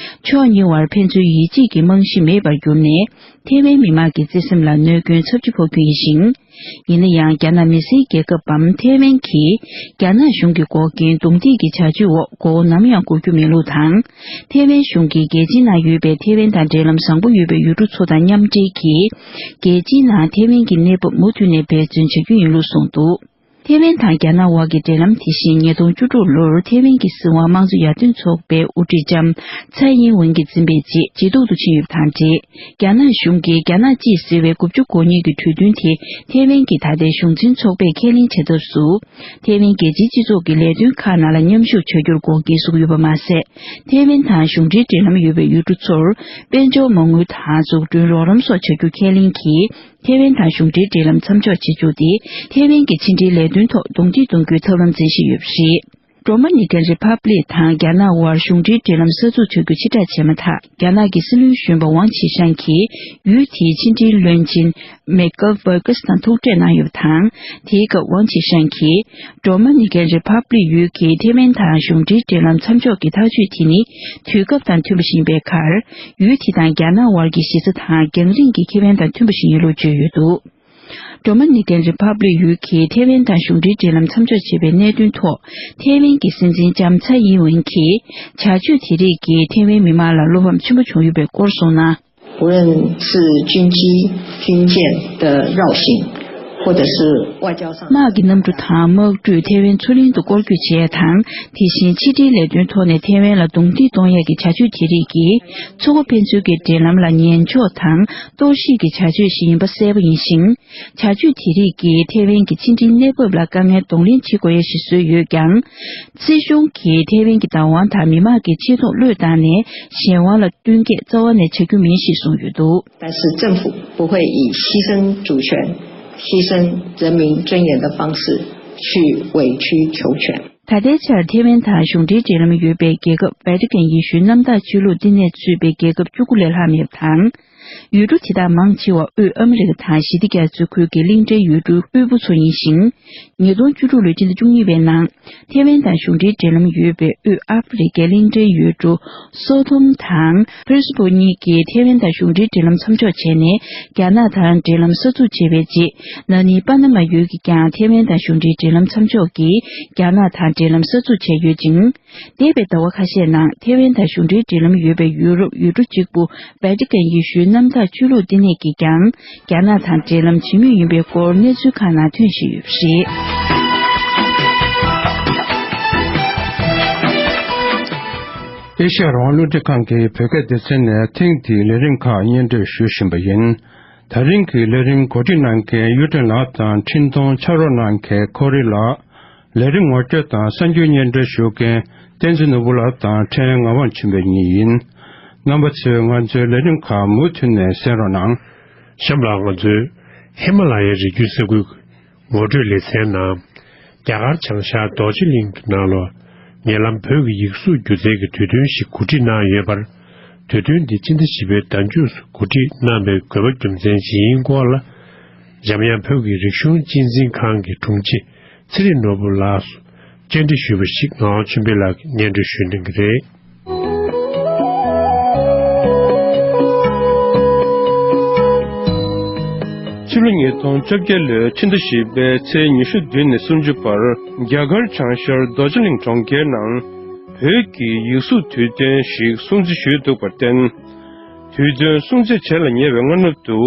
ཕྱོགས་གཉིས་བར་ཕན་ཚུན་ཡིད་ཆེས་ཀྱི་རྨང་གཞི་མེད་པར་གྱུར་ནས། ཐེ་ཝན་མི་དམངས་ཀྱི་བརྩེ་སེམས་ལ་གནོད་སྐྱོན་ཚབས་ཆེ་ཕོག་རྒྱུ་ཡིན་ཞིང་། ཡིན་ན་ཡང་། རྒྱ་ནག་མི་སེར་རྒྱལ་ཁབ་བམ་ཐེ་ཝན་གྱིས། རྒྱ་ནག་གཞུང་གི་འགོག་རྐྱེན་རྡུང་རྡེག་གི་བྱ་སྤྱོད་འོག་མགོ་བོ་ནམ་ཡང་སྒུར་རྒྱུ་མེད་ལུགས་དང་། ཐེ་ཝན་གཞུང་གིས་རྒྱལ་སྤྱིའི་ནང་ཡོད་པའི་ཐེ་ཝན་དང་འབྲེལ་ལམ་བཟང་པོ་ཡོད་པའི་ཡུལ་གྲུ་ཚོ་དང་མཉམ་འབྲེལ་གྱིས། རྒྱལ་སྤྱིའི་ནང་ཐེ་ཝན་གྱི་གནས་བབ་མུ་མཐུད་ནས་འབད་བརྩོན་བྱ་རྒྱུ་ཡིན་ལུགས་གསུངས་འདུག་ཐེ་ཝན་དང་རྒྱ་ནག་དབར་གྱི་འབྲེལ་ལམ་དེ་བཞིན་ཉིས་སྟོང་བཅུ་དྲུག་ལོར་ཐེ་ཝན་གྱི་སྲིད་དབང་དམངས་གཙོ་ཡར་ཐོན་ཚོགས་པའི་དབུ་ཁྲིད་ལྕམ་ཚའེ་ཡིན་ཝེན་གྱིས་འཛིན་པའི་རྗེས་ཇེ་སྡུག་ཏུ་ཕྱིན་ཡོད་པ་དང་འབྲེལ། རྒྱ་ནག་གཞུང་གིས་རྒྱ་ནག་གཅིག་ཟེར་བའི་དགུ་བཅུ་གོ་གཉིས་ཀྱི་གྲོས་མཐུན་དེ་ཐེ་ཝན་གྱི་ད་ལྟའི་གཞུང་འཛིན་ཚོགས་པས་ཁས་ལེན་བྱ་ཐབས་སུ། ཐེ་ཝན་རྒྱལ་སྤྱིའི་སྤྱི་ཚོགས་ཀྱི་ལས་དོན་ཁག་ནང་ལ་མཉམ་ཞུགས་བྱ་རྒྱུར་འགོག་རྐྱེན་བཟོ་གི་ཡོད་པ་མ་ཟད། ཐེ་ཝན་དང་གཞུང་འབྲེལ་འབྲེལ་ལམ་ཡོད་པའི་ཡུལ་གྲུ་ཚོར་དཔལ་འབྱོར་མ་དངུལ་དང་འཛུགས་སྐྲུན་རོགས་རམ་སོགས་བྱ་རྒྱུ་ཁས་ལེན་གྱིས། ཐེ་ཝན་དང་གཞུང་འབྲེལ་འབྲེལ་ལམ་མཚམས་འཇོག་བྱེད་རྒྱུ་དེ་ཐེ་ཝན་གྱི་ཕྱི་འབྲེལ་ལས་དོན་ཐོག་གདོང་ཐུག་གཏོང་རྒྱུའི་ཐབས་ལམ་འཛིན་བཞིན་ཡོད་པ་རེད། ཌོ་མི་ནི་ཀན་རི་ཕབ་ལིག་དང་རྒྱ་ནག་དབར་གཞུང་འབྲེལ་འབྲེལ་ལམ་གསར་འཛུགས་བྱ་རྒྱུ་ཕྱིར་བསྒྲགས་བྱས་མ་ཐག་རྒྱ་ནག་གི་སྲིད་བློན་གཞོན་པ་ཝང་ཆི་ཧྲན་གྱིས་ཡུལ་དེའི་ཕྱི་འབྲེལ་བློན་ཆེན་མེ་ཀལ་བྷར་ཀེས་དང་ཐུག་འཕྲད་གནང་ཡོད་པ་དང་། དེའི་སྐབས་ཝང་ཆི་ཧྲན་གྱིས་ཌོ་མི་ནི་ཀན་རི་ཕབ་ལིག་ཡུལ་གྱིས་ཐེ་ཝན་དང་གཞུང་འབྲེལ་འབྲེལ་ལམ་མཚམས་འཇོག་གི་ཐག་གཅོད་དེ་ནི་དུས་སྐབས་དང་མཐུན་པ་ཞིག་ཡིན་པའི་ཁར། ཡུལ་དེ་དང་རྒྱ་ནག་དབར་གྱི་གཞི་རྩ་དང་རྒྱང་རིང་གི་ཁེ་ཕན་དང་མཐུན་པ་ཞིག་ཡིན་ལུགས་བརྗོད་ཡོད་འདུག་ཌོ་མི་ནི་ཀན་རི་ཕབ་ལིག་ཡུལ་གྱིས་ཐེ་ཝན་དང་གཞུང་འབྲེལ་འབྲེལ་ལམ་མཚམས་འཇོག་བྱས་པའི་གནད་དོན་ཐོག་ཐེ་ཝན་གྱི་སྲིད་འཛིན་ལྕམ་ཚའེ་ཡིན་ཝེན་གྱིས་བྱ་སྤྱོད་དེ་རིགས་ཀྱིས་ཐེ་ཝན་མི་དམངས་ལ་བློ་ཕམ་ཆེན་པོ་བྱུང་ཡོད་པའི་སྐོར་གསུངས་ན། 无论是军机、军舰的绕行，或者是外交上的དམག་གི་གནམ་གྲུ་དང་དམག་གྲུས་ཐེ་ཝན་མཚོ་གླིང་དུ་སྐོར་སྐྱོད་བྱས་དང་། དེ་བཞིན་ཕྱི་འབྲེལ་ལས་དོན་ཐོག་ནས་ཐེ་ཝན་ལ་གདོང་ཐུག་གཏོང་ཡག་གི་བྱ་སྤྱོད་དེ་རིགས་ཀྱིས་མཚོ་ཁ་ཕན་ཚུན་གྱི་འབྲེལ་ལམ་ལ་ཉན་འཇོག་དང་གཏོར་བཤིག་གི་བྱ་སྤྱོད་ཞིག་ཡིན་པ་གསལ་པོ་ཡིན་ཞིང་། བྱ་སྤྱོད་དེ་རིགས་ཀྱིས་ཐེ་ཝན་གྱི་ཕྱི་འབྲེལ་གནས་བབ་ལ་དཀའ་ངལ་གདོང་ལེན་བྱེད་དགོས་ཡ་ཞིག་བཟོས་ཡོད་ཀྱང་། སྲིད་གཞུང་གིས་ཐེ་ཝན་གྱི་བདག་དབང་དང་མི་དམངས་ཀྱི་ཆེ་མཐོང་བློས་བཏང་ནས་གཞན་དབང་ལ་བསྟུན་མཁས་རྩ་བ་ནས་བྱ་རྒྱུ་མིན་ཞེས་གསུངས་ཡོད་འདུག 但是政府不会以牺牲主权、牺牲人民尊严的方式去委曲求全。 ད་ལྟའི་ཆར་ཐེ་ཝན་དང་གཞུང་འབྲེལ་འབྲེལ་ལམ་ཡོད་པའི་རྒྱལ་ཁབ་ཝེ་ཏི་ཀན་ཡེ་ཤུའི་གནམ་བདག་ཆོས་ལུགས་བསྟི་གནས་གཙོས་པའི་རྒྱལ་ཁབ་བཅུ་དགུ་ལས་ལྷག་མེད་པ་དང་། ཡུལ་གྲུ་དེ་དག་མང་ཆེ་བ་དབུས་ཨ་མི་རི་ཀ་དང་ཞི་བདེ་རྒྱ་མཚོའི་ཁུལ་གྱི་གླིང་ཕྲན་ཡུལ་གྲུའི་དབུལ་པོ་ཚོ་ཡིན་ཞིང་། ཉིས་སྟོང་བཅུ་དྲུག་ལོའི་སྤྱི་ཟླ་བཅུ་གཉིས་པའི་ནང་། ཐེ་ཝན་དང་གཞུང་འབྲེལ་འབྲེལ་ལམ་ཡོད་པའི་དབུས་ཨ་ཧྥེ་རི་ཀའི་གླིང་ཕྲན་ཡུལ་གྲུ་སོ་ཐོམ་དང་པི་རི་སི་པོ་གཉིས་ཀྱིས་ཐེ་ཝན་དང་གཞུང་འབྲེལ་འབྲེལ་ལམ་མཚམས་འཇོག་བྱས་ནས་རྒྱ་ནག་དང་འབྲེལ་ལམ་གསར་འཛུགས་བྱས་པའི་རྗེས། ན་ནིང་པ་ན་མ་ཡུལ་གྱིས་ཀྱང་ཐེ་ཝན་དང་གཞུང་འབྲེལ་འབྲེལ་ལམ་མཚམས་འཇོག་གིས་རྒྱ་ནག་དང་འབྲེལ་ལམ་གསར་འཛུགས་བྱས་ཡོད་ཅིང་། འདས་པའི་ཟླ་བ་ཁ་ཤས་ནང་ཐེ་ཝན་དང་གཞུང་འབྲེལ་འབྲེལ་ལམ་ཡོད་པའི་ཡུ་རོབ་ཡུལ་གྲུ་གཅིག་པུ་ཝེ་ཏི་ཀན་ཡེ་ཤུའི་གནམ་བདག་ཆོས་ལུགས་བསྟི་གནས་ཀྱིས་ཀྱང་རྒྱ་ནག་དང་འབྲེལ་ལམ་བྱེད་མུས་ཡིན་པའི་སྐོར་གནས་ཚུལ་ཁག་ནང་ཐོན་བཞིན་ཡོད་པ་རེད། ཨེ་ཤ་ཡ་རང་དབང་རླུང་འཕྲིན་ཁང་གི་བོད་སྐད་སྡེ་ཚན་ནས་ཐེངས་འདིའི་ལས་རིམ་ཁག་སྙན་སྒྲོན་ཞུ་བཞིན་པ་ཡིན། ད་རིང་གི་ལས་རིམ་གོ་སྒྲིག་གནང་མཁན་གཡུ་སྒྲོན་ལགས་དང་འཕྲིན་གཏོང་ཕྱག་རོགས་གནང་མཁན་ཁོ་རི་ལགས། ལས་རིམ་ངོ་སྤྲོད་དང་གསར་འགྱུར་སྙན་སྒྲོན་ཞུ་མཁན་བསྟན་འཛིན་ནོར་བུ་ལགས་དང་ཕྲན་ངག་དབང་ཆོས་འཕེལ་གཉིས་ཡིན། རྣམ་པ་ཚོས་ང་ཚོའི་ལས་རིམ་ཁག་མུ་མཐུད་ནས་གསན་རོགས་གནང་། གཤམ་ལ་ང་ཚོའི་ཧི་མ་ལ་ཡའི་རི་རྒྱུད་ས་ཁུལ་གྱི་ངོ་སྤྲོད་ལེ་ཚན་ནང་། རྒྱ་གར་བྱང་ཤར་རྡོ་རྗེ་གླིང་གི་ནང་ལ་ཉེ་ལམ་བོད་ཀྱི་ཡིག་གཟུགས་སྒྱུ་རྩལ་གྱི་དུས་སྟོན་ཞིག་གོ་སྒྲིག་གནང་ཡོད་པར། དུས་སྟོན་འདི་ཕྱི་ཟླ་བཞི་པའི་ཟླ་མཇུག་སུ་གོ་སྒྲིག་གནང་པའི་དགོས་པ་རྒྱུ་མཚན་ཇི་ཡིན་སྐོར་ལ། འཇམ་དབྱངས་བོད་ཀྱི་རིག་གཞུང་གཅེས་འཛིན་ཁང་གི་དྲུང་ཆེ་ཚེ་རིང་ནོར་བུ་ལགས་སུ་བཅར་འདྲི་ཞུས་པ་ཞིག་ངག་དབང་ཆོས་འཕེལ་ལགས་ཀྱིས་སྙན་སྒྲོན་ཞུ་གནང་གི་རེད། ཕྱི་ལོ་ཉིས་སྟོང་བཅོ་བརྒྱད་ལོའི་ཕྱི་ཟླ་བཞི་པའི་ཚེས་ཉི་ཤུ་བདུན་ནས་སུམ་ཅུ་བར་རྒྱ་གར་བྱང་ཤར་རྡོ་རྗེ་གླིང་གྲོང་ཁྱེར་ནང་བོད་ཀྱི་ཡིག་གཟུགས་དུས་སྟོན་ཞིག་སྲུང་བརྩི་ཞུས་འདུག་པར་བརྟེན། དུས་སྟོན་སྲུང་བརྩི་བྱེད་ལ་ཉེ་བའི་སྔ་ནུབ་ཏུ།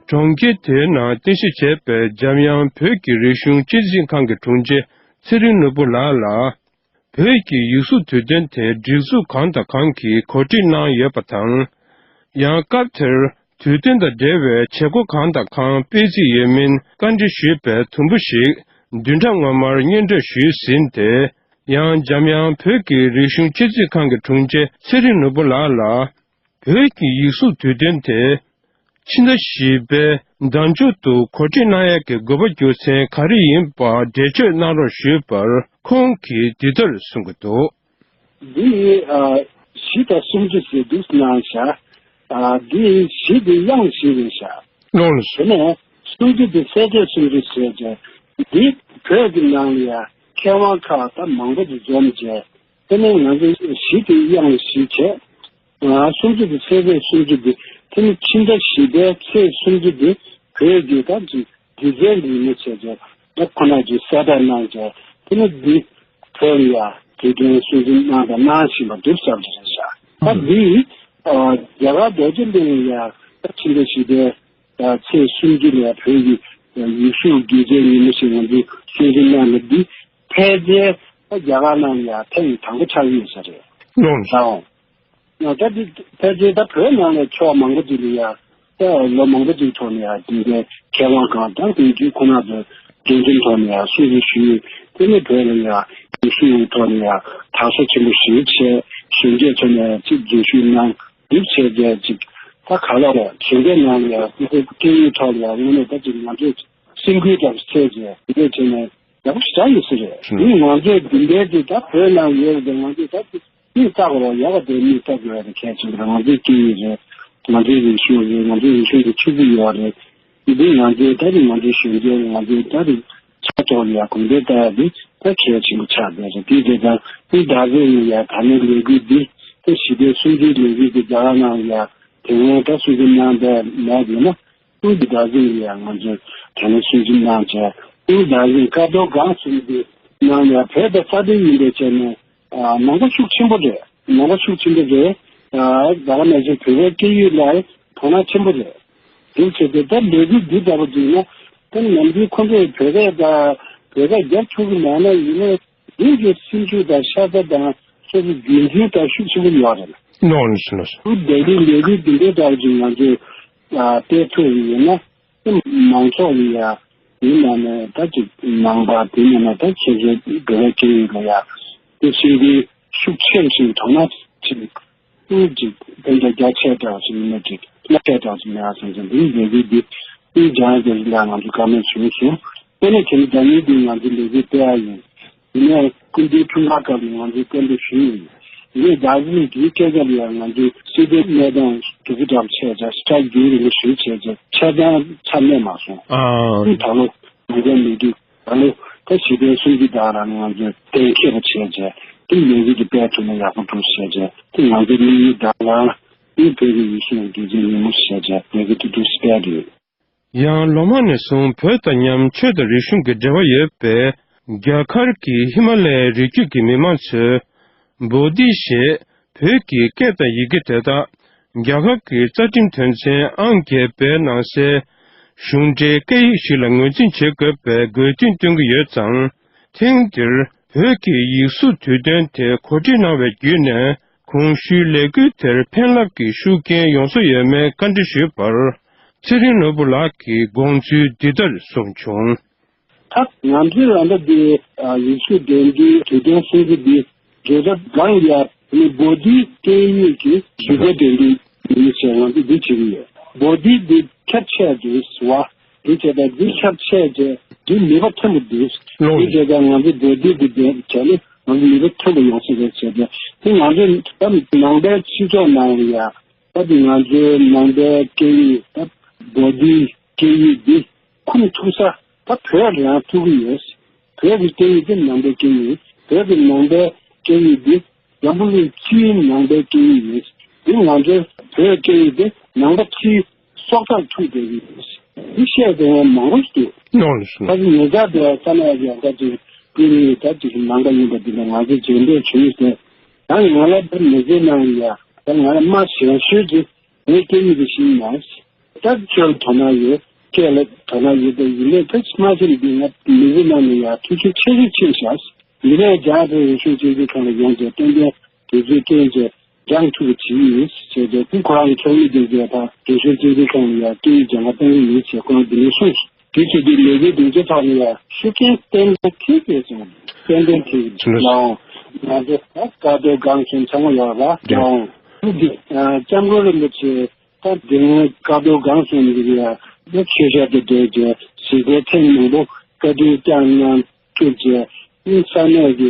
གྲོང་ཁྱེར་དེའི་ནང་རྟེན་གཞི་བྱས་པའི་འཇམ་དབྱངས་བོད་ཀྱི་རིག་གཞུང་གཅེས་འཛིན་ཁང་གི་དྲུང་ཆེ་ཚེ་རིང་ནོར་བུ་ལགས་ལ། བོད་ཀྱི་ཡིག་གཟུགས་དུས་སྟོན་དེ་སྒྲིག་འཛུགས་གང་དང་གང་གིས་གོ་སྒྲིག་གནང་ཡོད་པ་དང་། ཡང་སྐབས་དེར་དུས་སྟོན་དང་འབྲེལ་བའི་བྱེད་སྒོ་གང་དང་གང་སྤེལ་རྩིས་ཡོད་མིན་བཀའ་འདྲི་ཞུས་པའི་དུམ་བུ་ཞིག་བདུན་ཕྲག་སྔོན་མར་སྙན་སྒྲོན་ཞུས་ཟིན་ཏེ། ཡང་འཇམ་དབྱངས་བོད་ཀྱི་རིག་གཞུང་གཅེས་འཛིན་ཁང་གི་དྲུང་ཆེ་ཚེ་རིང་ནོར་བུ་ལགས་ལ། བོད་ཀྱི་ཡིག་གཟུགས་དུས་སྟོན་དེ། ཕྱི་ཟླ་བཞི་པའི་ཟླ་མཇུག་ཏུ་གོ་སྒྲིག་གནང་ཡག་གི་དགོས་པ་རྒྱུ་མཚན་ག་རེ་ཡིན་པ་འགྲེལ་བརྗོད་གནང་རོགས་ཞུས་པར། ཁོང་གིས་འདི་ལྟར་གསུང་གི་འདུག་འདི་ཨ་བཞི་དང་སུམ་ཅུ་ཟེར་འདུག་གནང་བཞག་ཨ་འདི་བཞི་འདི་དབྱངས་བཞི་རེད་བཞག་ལོངས་སོ། དེ་ནས་སུམ་ཅུ་འདི་སེ་བྱས་སུམ་ཅུ་ཟེར་བྱས། འདི་བོད་ཀྱི་ནང་ལ་ཡང་མཁས་དབང་ཁག་ད་མང་པོ་ཅིག་འཛོམས་བྱས། དེ་ནས་ང་ཚོ་བཞི་དེ་དབྱངས་བཞི་བྱས། ང་སུམ་ཅུ་དེ་སེ་བྱས་སུམ་ཅུ་འདི་དེ་ནི་ཕྱི་ཟླ་བཞི་པའི་ཚེས་སུམ་ཅུ་འདི་བོད་ཀྱི་ད་ཅིག་དུས་ཚན་འདི་མི་བྱས་བྱས་ད་ཁོ་ན་ཅིག་གསལ་བསྒྲགས་གནང་བྱས། དེ་ནི་འདི་བོད་ལ་ཡང་དུས་དྲན་སྲུང་བརྩི་གནང་དང་གནང་བཞིན་པ་འདུག་བསམ་གྱི་རེད་ཤག་ད་འདི་རྒྱ་གར་རྡོ་རྗེ་གླིང་ལ་ཡང་ད་ཕྱི་ཟླ་བཞི་པའི་ད་ཚེས་སུམ་ཅུ་ལ་བོད་ཀྱི་ཡིག་གཟུགས་རྒྱལ་མཚན་ཉིན་མོ་ཞིག་ང་ཚོས་སྲུང་བརྩི་གནང་ནས་འདི་ཕལ་ཆེར་རྒྱ་གར་ནང་ཡང་ཐེངས་དང་པོ་ཆགས་ཀྱི་ཡོད་ས་རེད། ལོངས་སོ། ད་འདི་ཕལ་ཆེར་ད་བོད་ནང་ལ་ཕྱོགས་མང་པོ་ཅིག་ལ་ཡང་ད་ལོ་མང་པོ་ཅིག་ཐོག་ནས་ཡང་འདི་འདྲའི་མཁས་དབང་གང་དང་དེ་རྒྱུད་ཁོ་ན་ཚོ་འདོན་འཛིན་ཐོག་ནས་ཡང་སྲུང་བརྩི་ཞུས། དེ་ནས་བོད་ལ་ཡང་ཡིག་གཟུགས་ཐོག་ནས་ཡང་དར་སྲོལ་ཆེན་པོ་ཞིག་བྱས། གཞོན་སྐྱེས་ཚོ་ནས་ཡང་ཅིག་འཛུལ་ཞུགས་གནང་འདུག་བྱས་རྗེས་ཅིག་ད་ག་ལ་རེད། གཞོན་སྐྱེས་ནང་ལ་ཡང་སྐད་ཡིག་ཐོག་ལ་ཡང་དངོས་གནས་ད་ཅིག་ང་ཚོས་སེམས་འགུལ་ཙམ་ཞིག་ཐེབས་རྗེས་དེ་འདྲས་བྱས་ནས་ཡག་པོ་ཞེ་དྲག་ཡོད་ས་རེད། ཨང་། འདི་ང་ཚོས་འདི་འདྲའི་ཅིག་ད་བོད་ནང་ཡོད་རེད་དེ་ང་ཚོས་ད་ཅིག་མིག་ལྟ་དགོས་རེད། ཡག་པ་དེ་མིག་ལྟ་དགོས་རེད། གལ་ཆེན་པོ་རེད། ང་ཚོའི་སྐད་ཡིག་རེད། ང་ཚོའི་རིག་གཞུང་རེད། ང་ཚོའི་རིག་གཞུང་གི་ཆུ་ཚད་ཡོད་རེད། འདི་ང་ཚོའི་ད་རེས་ང་ཚོའི་གཞོན་སྐྱེས་ང་ཚོའི་ད་རེས་ཆ་ཐོག་ལ་ཡ་གོང་འཕེལ་ལྟ་ཡ་འདི་ད་གལ་ཆེན་པོ་ཆགས་བསྡད་རེད། དེ་དེ་དང་འདི་ད་གཟོད་ནས་ཡ་ད་ནི་ལས་འགུལ་འདི་ད་ཞི་བདེ་སྲུང་བརྩིའི་ལས་འགུལ་འདི་རྒྱ་གར་ནང་ལ་ཡ་དེ་སྔོན་ད་སྲུང་བརྩི་གནང་བསྡད་མེད་ཡིན་ན། ཨུ་འདི་ད་གཟོད་ནས་ཡ་ང་ཚོས་ད་ནི་སྲུང་བརྩི་གནང་བྱས། ཨུ་ད་གཟོད་ཀ་རྡོར་སྒང་གསུམ་འདི་ནང་ལ་ཡ་བོད་དང་ས་དེ་ཡིན་པའི་ཆ་ནས་ནང་པ་ཤུགས་ཆེན་པོ་རེད། ནང་པ་ཤུགས་ཆེན་པོ་རེད། ད་ག་ནང་བཞིན་བོད་པའི་སྐད་ཡིག་ལ་དོ་སྣང་ཆེན་པོ་རེད། དེ་བྱས་ཏེ་ད་ལས་འགུལ་འདི་འདྲ་པོ་འདི་ན་ད་ནམ་རྒྱུན་ཁོ་ཚོས་བོད་སྐད་དང་བོད་སྐད་རྒྱབ་ཆོག་གི་མེད་ན་ཡིན་ནའི་འདི་གི་སེམས་ཤུགས་དང་ཤ་ཚ་དང་སོ་སོ་རྒྱུན་འཛིན་དང་ཤུགས་ཆེན་པོ་ཡོད་རེད། ནོར་ནས་ནོར། ལས་འགུལ་ལས་འགུལ་འདི་འདྲའི་འདྲ་པོ་ཅིག་ང་ཚོས་སྤེལ་ཐུབ་ཡིན་ན་མང་ཚོགས་ལ་ཡ་ཡིན་ན་ནས་ད་ཅིག་ནང་པ་དེ་ནས་ན་ད་ཁྱེད་ཚོའི་བོད་སྐད་ཡིག་ལ་ཡ་དེ་བཞིན་གྱི་ཤུགས་ཆེ་ཞིག་དོ་སྣང་ཆེ། ཨུ་ཅིག་དཔེ་ཆ་རྒྱ་ཆེ་དྲགས་ཅིག་མིན་ན་ཅིག་གླ་ཆེ་དྲགས་ཅིག་མེད་ཨ་བསམ་བསམ་འདི་ལས་འགུལ་འདི་ཨུ་སྦྱང་ཡ་དེ་ལ་ང་ཚོ་བཀའ་མོལ་བྱུང་སོང་། དེ་ནས་དེ་ནི་ཟླ་ཉིན་འདི་ང་ཚོ་ལས་འགུལ་སྤེལ་ཡ་ཡིན། དེ་ནས་སྐུ་མདུན་འཁྲུངས་སྐར་སྐབས་ནས་ང་ཚོས་སྐད་འབོད་ཞུས་ཡོད། དེ་ནས་ཟླ་ཉིན་འདིའི་སྐད་ཆ་ལ་ཡང་ང་ཚོས་སྲིད་དོན་གནས་སྟངས་སྡུག་གུ་འགྲམ་ཆེ་ཆ་སྐྲག་རྒྱུན་རིང་པོ་ཞུས་བྱས་རྗེས་ཆ་ཚང་ཆ་གནས་མ་སོང་། ཨུ་ད་ལོ་ང་ཚོའི་ལས་འགུལ། ད་ལོ་ད་ཞི་བདེའི་སྲུང་བརྩི་དང་རང་ང་ཚོས་གཏན་འཁེལ་བ་བྱས་རྗེས་དེ་ལས་འགུལ་དེ་སྤེལ་ཐུབ་ན་ཡག་པོ་འདུག་བྱས་རྗེས་དེ་ང་ཚོའི་དམིགས་ཡུལ་དང་རང་དེ་བོད་ཀྱི་ཡིག་གཟུགས་རྒྱུན་འཛིན་ཉིན་མོ་བྱས་རྗེས་ལས་འགུལ་དེ་འདུག་སྤེལ་དུ་ཡོད། ཡང་ལོ་མང་ནས་བཟུང་བོད་དང་མཉམ་ཆོས་དང་རིག་གཞུང་གི་འབྲེལ་བ་ཡོད་པའི་རྒྱ་གར་གྱི་ཧི་མ་ལ་ཡའི་རི་རྒྱུད་ཀྱི་མི་མང་ཚོས་བོ་དྷི་ཞེས་བོད་ཀྱི་སྐད་དང་ཡི་གེ་དེ་དག་རྒྱ་གར་གྱི་རྩ་ཁྲིམས་དོན་ཚན་ཨང་བརྒྱད་པའི་ནང་གསལ་གཞུང་འབྲེལ་སྐད་ཡིག་ཞིག་ལ་ངོས་འཛིན་བྱེད་དགོས་པའི་དགོས་འདུན་བཏོན་གྱི་ཡོད་ཙང་། ཐེངས་འདིར་བོད་ཀྱི་ཡིག་གཟུགས་དུས་སྟོན་དེ་གོ་སྒྲིག་གནང་བའི་བརྒྱུད་ནས་གོང་ཞུས་ལས་འགུལ་དེར་ཕན་རླབས་ཀྱི་ཤུགས་རྐྱེན་ཡོང་ས་ཡོད་མེད་བཀའ་འདྲི་ཞུས་པར། ཚེ་རིང་ནོར་བུ་ལགས་ཀྱིས་དགོངས་ཚུལ་འདི་ལྟར་གསུངས་བྱུང་། ད་ང་ཚོའི་རང་ད་འདི་ཡིག་གཟུགས་འགྲན་བསྡུར་དུས་སྟོན་སྲུང་བརྩི་འདི་བརྗོད་བྱ་སྒང་ཡར་ནི་བོ་དྷིའི་སྐད་ཡིག་གི་ཞུ་སྐད་འགྲན་བསྡུར་ཡིན་ཟེར་ང་ཚོས་འདི་བྱེད་ཀྱི་ཡོད། བོ་དྷི་འདི་ཁྱབ་ཆེ་འདུག་བ། འདི་བྱས་ད་འདི་ཁྱབ་ཆེ་རྗེས་འདི་ནུས་པ་ཐོན་པོ་འདུག་ལོ། འདི་བྱས་ད་ང་ཚོ་བོ་དྷི་འདི་འདི་བྱས་ནས་ང་ཚོ་ནུས་པ་ཐོན་པོ་ཡོང་སྲིད་རེད་ཟེར་ཏེ་འདི་ང་ཚོ་ད་ནང་པའི་སྤྱི་ཚོགས་ནང་ལ་ཡ་ད་འདི་ང་ཚོའི་ནང་པའི་སྐད་ཡིག་ད་བོ་དྷི་སྐད་ཡིག་འདི་ཁུངས་ཐུག་ས་ད་བོད་ལ་ཡང་ཐུག་གི་ཡོད། བོད་ཀྱི་སྐད་ཡིག་འདི་ནང་པའི་སྐད་ཡིག་བོད་ཀྱི་ནང་པའི་སྐད་ཡིག་འདི་འཛམ་བུ་གླིང་སྤྱིའི་ནང་པའི་སྐད་ཡིག་ཡིན། འདི་ང་ཚོའི་བོད་སྐད་ཡིག་འདི་ནང་པ་སྤྱིའི་སྲོག་རྩར་ཐུག་བསྡད་ཀྱི་ཡོད། འདི་བཤད་བསྡད་མཁན་མང་པོ་ཞིག་འདུག་ནོར་སོང་། ད་ཅི་ཉེ་ཆར་དེ་ས་གནས་ཀྱི་ད་ཅིག་སྐུ་ཉིད་ད་ཅིག་ནང་པ་ཡིན་པ་འདི་ལ་ང་ཚོ་རྗེས་འདེད་བྱུང་ཡོད་ཟེར། ད་ང་ལ་ད་མི་ཚེ་ནང་ལ་ཡ་ད་ང་ལ་མ་ཞན་ཤོས་ཅིག་བོད་སྐད་ཡིག་འདི་ཤེས་ཀྱི་མ་རེད། ད་ཆོས་ལ་དོ་སྣང་ཡོད། སྐད་ལ་དོ་སྣང་ཡོད་པ་ཡིན་ནའི་ད་ཕྱི་མ་ཕྱིར་འདི་ང་མི་ཚེ་ནང་ནས་ཡང་ཐུགས་ཁུར་ཆེ་ཤོས་ཆེ་ཤག་ཡིན་ནའི་རྒྱ་གར་རིག་གཞུང་གཅེས་འཛིན་ཁང་ལ་ཡོང་རྗེས་ཏན་ཏན་དུས་ཚོད་བསྐྱལ་རྗེས་སྦྱང་ཐུབ་པ་བྱེད་ཀྱི་ཡིན་ཞེས་བརྗོད་དེ་ཁོ་རང་གི་ཚོགས་མི་དེ་གས་ད་རིག་གཞུང་གཅེས་འཛིན་ཁང་ལ་ཡང་སྐད་ཡིག་སྦྱང་ག་གཏོང་གི་ཡིན་ཞེས་ཁོ་རང་འདི་ནས་གསུངས་སོང་། དེ་བྱས་དུས་ལས་འགུལ་འདི་ཚོའི་ཐོག་ནས་ཡང་ཤུགས་རྐྱེན་ཏན་ཏན་ཐེབས་ཡོད་ཙང་ཏན་ཏན་ཐེབས་ཡོད་ལའང་ང་ཚོ་ད་དཀའ་སྡུག་སྒང་གསུམ་ཚང་མ་ཡོད་རེད་པ་ལའང་འདི་སྐྱབས་མགོན་རིན་པོ་ཆེ། ད་དེ་སྔོན་བཀའ་བསྡུར་སྒང་གསུམ་གྱི་ཡ་ད་ཆོས་ཞབས་དེ་འདྲའི་གི་གཞི་རྩའི་ཐེངས་མང་པོ་བཀའ་འདྲི་བསྐྱངས་གནང་ཐུབ་རྗེས་ཨིན་ས་གནས་ཀྱི་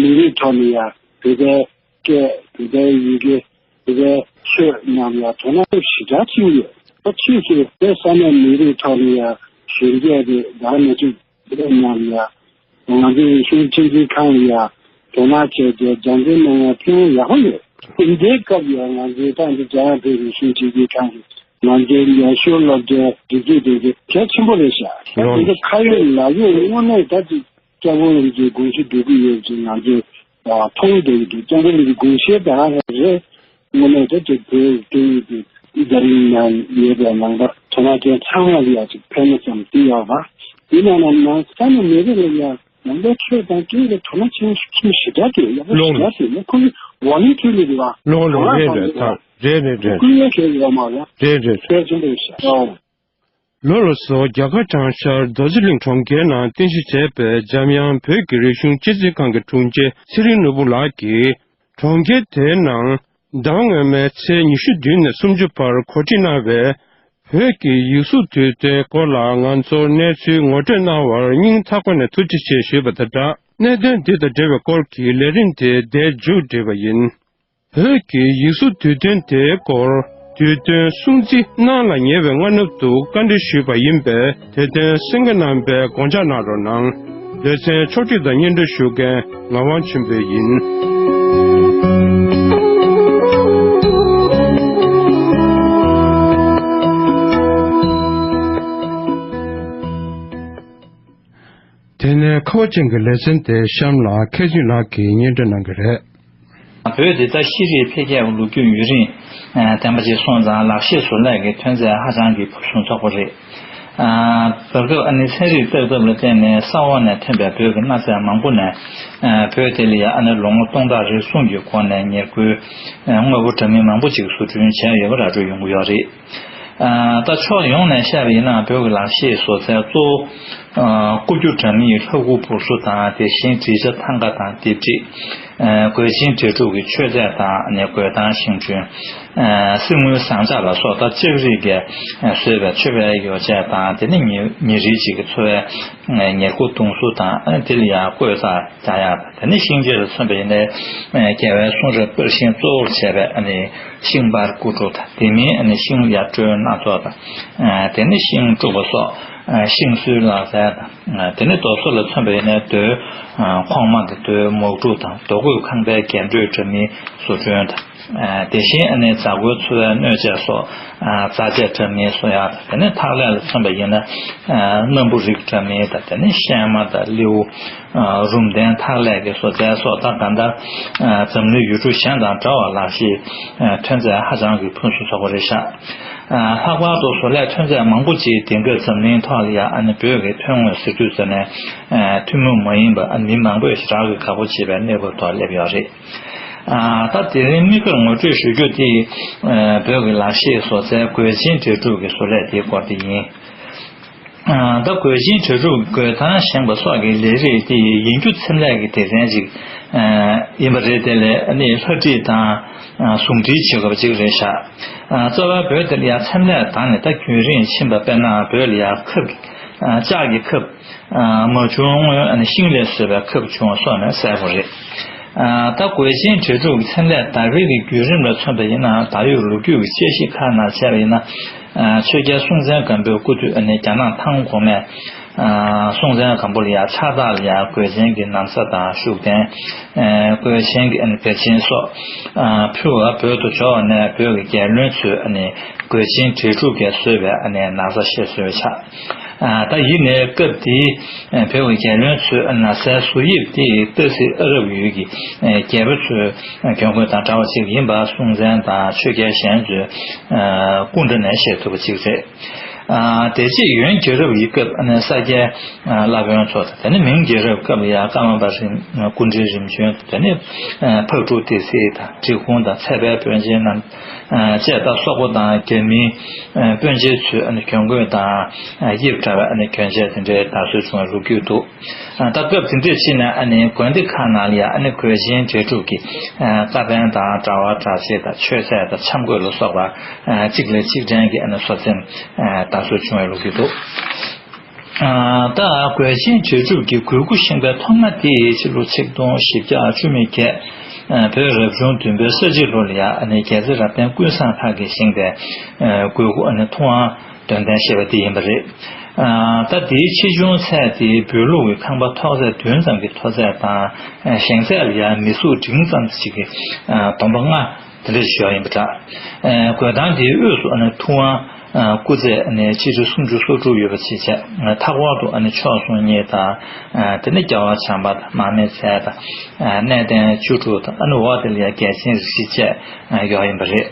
མི་རིགས་ཐོག་ནས་ཡ་བོད་པའི་སྐད་བོད་པའི་ཡི་གེ་བོད་པའི་ཆོས་རྣམས་ལ་དོ་སྣང་ཞེ་དྲག་བྱུང་ཡོད། ད་ཕྱིས་སུ་བོད་ས་གནས་མི་རིགས་ཐོག་ནས་ཡ་གཞོན་སྐྱེས་དེ་ད་ནས་ཅིག་བོད་རྣམས་ལ་ང་ཚོའི་རིག་གཞུང་ཁྲིད་འཛིན་ཁང་ལ་ཡ་དོ་སྣང་བྱས་ཏེ་སྦྱང་བརྩོན་གནང་ཡ་ཕན་ཡོན་ཡག་པོ་ཡོད། དེ་འདྲའི་སྐབས་ཡ་ང་ཚོའི་ཏང་གི་འཇམ་དབྱངས་བོད་རིག་གཞུང་ཁྲིད་འཛིན་ཁང་གི་ང་ཚོའི་ལས་ཞོར་སློབ་གྲྭའི་སྒྲིག་འཛུགས་དེ་གལ་ཆེན་པོ་རེད་ཤག་ད་དེ་འདྲ་ཁ་ཡོད་ལག་ཡོད་དངོས་གནས་ད་ཅིག་སྐྱབས་མགོན་རིན་པོ་ཆེའི་དགོངས་གཞི་འགྲུབ་ཀྱི་ཡོད་ཅེས་ང་ཚོས་མཐོང་བསྡད་ཀྱི་འདུག་སྐྱབས་མགོན་རིན་པོ་ཆེའི་དགོངས་གཞི་ད་ག་རང་རེད། དངོས་གནས་ད་ཅིག་བོད་སྐད་ཡིག་དེ་རྒྱ་རིགས་ནང་ཡོད་པའི་ནང་པ་དོ་སྣང་ཅན་ཚང་མ་ལ་ཡ་ཅིག་ཕན་ན་བསམ་གྱི་ཡོད་པ། ཡིན་ན་ཡང་ནང་ས་ནས་མི་རིགས་ལ་ཡ་ནང་པའི་ཆོས་དང་སྐད་ཡིག་ལ་དོ་སྣང་ཆེན་ཆེན་ཞེ་དྲག་འདུག་ཡག་པོ་ཞེ་དྲག་འདུག་ཡ་ཁོ་ཚོ་ཝོ་ལན་ཊི་རི་ལི་རེད་བ། ལོ་ལོ་རང་རེད་རང་རེད་ཐག་རེད་རེད་རེད། སྐུལ་ཡ་གལ་ཡོད་མ་རེད། རེད་རེད། གལ་ཆེན་པོ་རེད་ཤག་ཨོ། ལོ་ལ་སོགས་རྒྱ་གར་བྱང་ཤར་རྡོ་རྗེ་གླིང་གྲོང་ཁྱེར་ནང་རྟེན་གཞི་བྱས་པའི་འཇམ་དབྱངས་བོད་ཀྱི་རིག་གཞུང་སྤྱི་འཛིན་ཁང་གི་དྲུང་ཆེ་ཚེ་རིང་ནོར་བུ་ལགས་ཀྱིས། གྲོང་ཁྱེར་དེའི་ནང་ཟླ་བ་སྔོན་མའི་ཚེས་ཉི་ཤུ་བདུན་ནས་སུམ་ཅུ་བར་གོ་སྒྲིག་གནང་བའི་བོད་ཀྱི་ཡིག་གཟུགས་དུས་སྟོན་སྐོར་ལ་ང་ཚོར་གནས་ཚུལ་ངོ་སྤྲོད་གནང་བར་སྙིང་ཐག་པ་ནས་ཐུགས་རྗེ་ཆེ་ཞུས་པ་དང་སྦྲགས། གནད་དོན་འདི་དང་འབྲེལ་བའི་སྐོར་གྱི་ལས་རིམ་དེ་འདིར་མཇུག་སྒྲིལ་བ་ཡིན། བོད་ཀྱི་ཡིག་གཟུགས་དུས་སྟོན་དེའི་སྐོར་དུས་སྟོན་སྲུང་བརྩི་གནང་ལ་ཉེ་བའི་སྔ་ནུབ་ཏུ་བཀའ་འདྲི་ཞུས་པ་ཡིན་པས། དེ་དོན་གསན་མཁན་རྣམ་པས་དགོངས་འཇགས་གནང་རོགས་གནང་། ལེ་ཚན་ཕྱོགས་སྒྲིག་དང་སྙན་སྒྲོན་ཞུ་མཁན་ངག་དབང་ཆོས་འཕེལ་ཡིན། དེ་ནས་ཁ་བ་ཅན་གྱི་ལེ་ཚན་དེ་གཤམ་ལ་མཁས་ཆེན་ལགས་ཀྱིས་སྙན་སྒྲོན་གནང་གི་རེད། བོད་འདི་ད་ཤེས་རིག་འཕེལ་རྒྱས་ཀྱི་ལོ་རྒྱུས་ཡུན་རིང་ལྡན་པ་ཅིག་སོང་ཙང་ལག་ཤེས་བཟོ་ལས་ཀྱི་ཐོན་རྫས་ཧ་ཅང་གི་ཕུན་སུམ་ཚོགས་པ་རེད། བར་སྐབས་ཨ་ནི་ཚན་རིག་བརྟག་ཐབས་ལ་བརྟེན་ནས་ས་འོག་ནས་ཐོན་པའི་བོད་ཀྱི་གནའ་རྫས་མང་པོ་ནས་བོད་དེ་ལ་ཡ་ཨ་ནི་ལོ་ངོ་སྟོང་ཕྲག་རེ་ཟུང་གི་གོང་ནས་ཉེར་མཁོའི་དངོས་པོ་འདྲ་མིན་མང་པོ་ཅིག་བཟོ་སྐྲུན་བྱས་ཡོད་པ་ར་སྤྲོད་ཡོང་གི་ཡོད་རེད། ད་ཕྱོགས་ཡོངས་ནས་བཤད་པ་ཡིན་ན་བོད་ཀྱི་ལག་ཤེས་བཟོ་རྩལ་གཙོ་བོ་སྐུ་རྒྱུ་འདྲ་མིན་ལྷ་སྐུ་འབུར་བཟོ་དང་། དེ་བཞིན་བྲིས་ཆ་ཐང་ག་དང་ལྡེབས་བྲིས། གོས་ཆེན་འབྲས་སྒྲུག་གི་མཆོད་རྫས་དང་ནི་གོས་ཐང་ཤིང་ཆུན། གསེར་དངུལ་ཟངས་ལྕགས་ལ་སོགས་ད་ལྕགས་རིགས་ཀྱིས་བཟོས་པའི་མཆོད་པའི་ཡོ་བྱད་དང་། དེ་ནི་ཉེ་ཉེ་རིལ་ཅིག་གི་འཚོ་བའི་ཉེར་མཁོ་བརྡུང་གཟུགས་དང་། དེ་ལ་ཡང་བརྐོས་རྫས་རྒྱག་ཡག་དང་། དེ་ནི་ཤིང་ཆས་ལ་མཚོན་པ་ཡིན་ན་རྒྱལ་བའི་གསུང་རབ་པར་ཤིང་གཙོ་བོར་བྱས་པའི་ཨ་ནི་ཤིང་པར་སྐུ་ཕྲུག་དང་། དེ་མིན་ཨ་ནི་ཤིང་ཡར་སྤྲོད་སྣ་ཚོགས་དང་། དེ་ནི་ཤིང་སྤྲུགས་པ་སོགས་ཤིང་བཟོའི་ལག་རྩལ་དང་། དེ་ནི་རྡོ་བཟོ་ལ་མཚོན་པ་ཡིན་ན་རྡོའི་ཁོག་མ་དང་། རྡོའི་མོག་ཕྲུག་དང་། རྡོ་བརྐོས་ཁང་པའི་རྒྱན་སྤྲོས་འདྲ་མིན་བཟོ་སྐྲུན་དང་། དེ་བཞིན་ཨ་ནི་འཛག་སྐུའི་འཚོ་བའི་སྣོད་ཆས་སོགས། རྩྭ་ཆས་འདྲ་མིན་བཟོ་ཡག་དང་། དེ་ནས་འཐག་ལས་ལ་མཚོན་པ་ཡིན་ན་སྣམ་བུ་རིགས་འདྲ་མིན་དང་། དེ་ནས་ཤན་མ་དང་སླེའུ། རུམ་གདན་འཐག་ལས་ཀྱི་བཟོ་རྩལ་སོགས་དང་། གང་ལྟར་འཛམ་གླིང་ཡུལ་གྲུ་གཞན་དང་འདྲ་བར་ལག་ཤེས་ཐོན་རྫས་ཧ་ཅང་གི་ཕུན་སུམ་ཚོགས་པ་རེད་ཤག་ལྷག་པར་དུ་བཟོ་ལས་ཐོན་རྫས་མང་པོ་ཅིག་དེང་སྐབས་འཛམ་གླིང་ཐོག་ལ་ཡང་ཨ་ནི་བོད་ཀྱི་ཐོན་དངོས་ཟེར་དུས་ཙམ་ནས་ཐུན་མོང་མ་ཡིན་པ་མི་མང་པོས་ཞེ་དྲག་གི་དགའ་པོ་བྱེད་པའི་གནས་བབ་ཐོག་སླེབས་ཡོད་རེད། ད་དེ་རིང་དམིགས་བཀར་ངོ་སྤྲོད་ཞུ་རྒྱུ་དེ་བོད་ཀྱི་ལག་ཤེས་བཟོ་རྩལ་གོས་ཆེན་འབྲས་སྒྲུག་གི་བཟོ་ལས་དེའི་སྐོར་དེ་ཡིན། ད་གོས་ཆེན་འབྲས་སྒྲུག་གོས་ཐང་བཞེངས་པ་སོགས་ཀྱི་ལས་རིགས་དེ་ཡིན་རྒྱུ་འཚེམ་ལས་ཀྱི་སྡེ་ཚན་ཅིག་ཡིན་པ་རེད། དེ་ལས་ནི་ལྷ་བྲིས་དང་ཟུང་འབྲེལ་བྱེད་དགོས་པ་ཅིག་རེད་ཤག་གཙོ་བོ་བོད་འདི་ལ་ཡང་འཚེམ་ལས་དང་ནི་ད་རྒྱུན་རིང་ཕྱིན་པ། དཔེར་ན་བོད་ལ་ཡང་ཁབ་ལྕགས་ཀྱི་ཁབ། མ་བྱུང་སྔོན་ཤིང་ལས་བཟོས་པའི་ཁབ་བྱུང་བ་སོགས་ནི་གསལ་པོ་རེད། ད་གོས་ཆེན་འབྲས་སྒྲུག་གི་འཚེམ་ལས་དར་སྤེལ་གྱི་བརྒྱུད་རིམ་ལ་མཚོན་པ་ཡིན་ན། ད་ཡོད་ལོ་རྒྱུས་ཀྱི་དཔྱད་གཞི་ཁག་ནང་བྱས་པ་ཡིན་ན། ཆོས་རྒྱལ་སྲོང་བཙན་སྒམ་པོའི་སྐུ་དུས་ནི་རྒྱ་ནག་ཐང་གོང་མས་སྲོང་བཙན་སྒམ་པོ་ལ་ཡང་ཕྱག་རྟགས་ལ་ཡང་གོས་ཆེན་གྱི་ན་བཟའ་དང་བཞུགས་གདན། གོས་ཆེན་གྱི་བེར་ཆེན་སོགས་ཕུལ་བ། བོད་དུ་འབྱོར་བ་ནས་བོད་ཀྱི་རྒྱལ་བློན་ཚོས་གོས་ཆེན་འབྲས་སྒྲུག་གིས་བཟོས་པའི་ན་བཟའ་བཞེས་སྲོལ་ཆགས། ད་ཡིན་ནའི་སྐབས་དེའི་བོད་ཀྱི་རྒྱལ་བློན་ཚོས་ན་བཟའི་བཟོ་དབྱིབས་དེ་ཏ་སི་ཨ་རབ་ཡུལ་གྱི་རྒྱལ་པོ་ཚོའི་གྱོན་གོས་དང་འདྲ་བ་ཅིག་ཡིན་པ། སྲོང་བཙན་དང་ཆོས་རྒྱལ་གཞན་ཚོས་སྐུ་འདྲ་ནས་ཤེས་ཐུབ་པ་ཅིག་རེད། ཨ་དེ་རྗེས་ཡོན་རྒྱལ་རབས་ཡི་སྐབས་ཨ་ནི་ས་སྐྱའི་ཨ་བླ་དཔོན་ཚོ་དང་། དེ་ནས་མིང་རྒྱལ་རབས་སྐབས་ལ་ཡང་ཀརྨ་པ་རིམ་སྐུ་ཕྲེང་རིམ་བྱོན་དང་། དེ་ནས་ཨ་ཕག་གྲུ་ཏི་སེ་དང་འབྲི་གུང་དང་ཚལ་པའི་དཔོན་ཆེན་རྣམས་ཨ་བཅས་དང་། སོག་པོ་དང་རྒྱ་མིའི་ཨ་དཔོན་ཆེན་ཚོའི་ཨ་ནི་གྱོན་གོས་དང་ཨ་དབྱིབས་འདྲ་བའི་ཨ་ནི་གྱོན་ཆས་དེ་འདྲའི་དར་སྲོལ་བྱུང་བའི་ལོ་རྒྱུས་འདུག་ཨ་ད་སྐབས་དེ་འདྲའི་ཕྱི་ནས་ཨ་ནི་དགོན་སྡེ་ཁག་ནང་ལ་ཡང་ཨ་ནི་གོས་ཆེན་གྲལ་སྒྲུབ་ཀྱི་ཨ་བཀའ་བརྒྱུད་དང་གྲྭ་པ་གྲྭ་ཆས་དང་མཆོད་རྫས་དང་འཆམ་གོས་ལ་སོགས་པ་ཨ་གཅིག་ལས་གཅིག་འདྲེན་གྱི་ཨ་ནི་བཟོ་རྩལ་ཨ་དར་སྲོལ་བྱུང་བའི་ལོ་རྒྱུས་འདུག་ཨ་ད་གོས་ཆེན་གྲལ་སྒྲུབ་ཀྱི་གོས་སྐུ་བཞེངས་པའི་ཐོག་མ་དེ་ཕྱི་ལོ་ཆིག་སྟོང་བཞི་བརྒྱ་བཅུ་མེད་བརྒྱད། ཨ་བོད་རབ་བྱུང་བདུན་པའི་ས་བྱི་ལོ་ལ་ཡང་ཨ་ནི་རྒྱལ་རྩེ་རབ་བརྟན་ཀུན་བཟང་ཁ་གིས་བཞེངས་པའི་ཨ་གོས་སྐུ་ཨ་ནི་ཐུབ་དབང་དོན་ལྡན་ཞེས་པ་དེ་ཡིན་པ་རེད། ཨ་ད་དེའི་ཆེ་ཆུང་ཚད་དེ་བོད་ལུགས་ཀྱི་ཁང་པ་ཐོག་ཚད་བདུན་ཙམ་གྱི་མཐོ་ཚད་དང་། ཨ་བཞེངས་ཚད་ལ་ཡང་མི་གཟུགས་འབྲིང་ཙམ་ཞིག་གི་ཨ་འདོམ་པ་ལྔ་དེ་འདྲ་ཞིག་ཡོད་ཡིན་པ་འདྲ། ཨ་གོས་ཐང་དེའི་དབུས་སུ་ཨ་ནི་ཐུབ་དབང་ཨ་སྐུ་ཚད་ཨ་ནི་སྤྱི་ཁྲེ་སུམ་ཅུ་སོ་དྲུག་ཡོད་པ་བྱས། ཨ་མཐའ་འཁོར་དུ་ཨ་ནི་མཆོག་ཟུང་གཉིས་དང་། ཨ་དེ་ནས་རྒྱལ་བ་བྱམས་པ་དང་། མར་མེ་མཛད་དང་། ཨ་གནས་བརྟན་བཅུ་དྲུག་དང་། ཨ་ནི་འོག་དེ་ལ་ཡང་རྒྱལ་ཆེན་རིགས་བཞི་བཅས་ཨ་ཡོད་ཡིན་པ་རེད།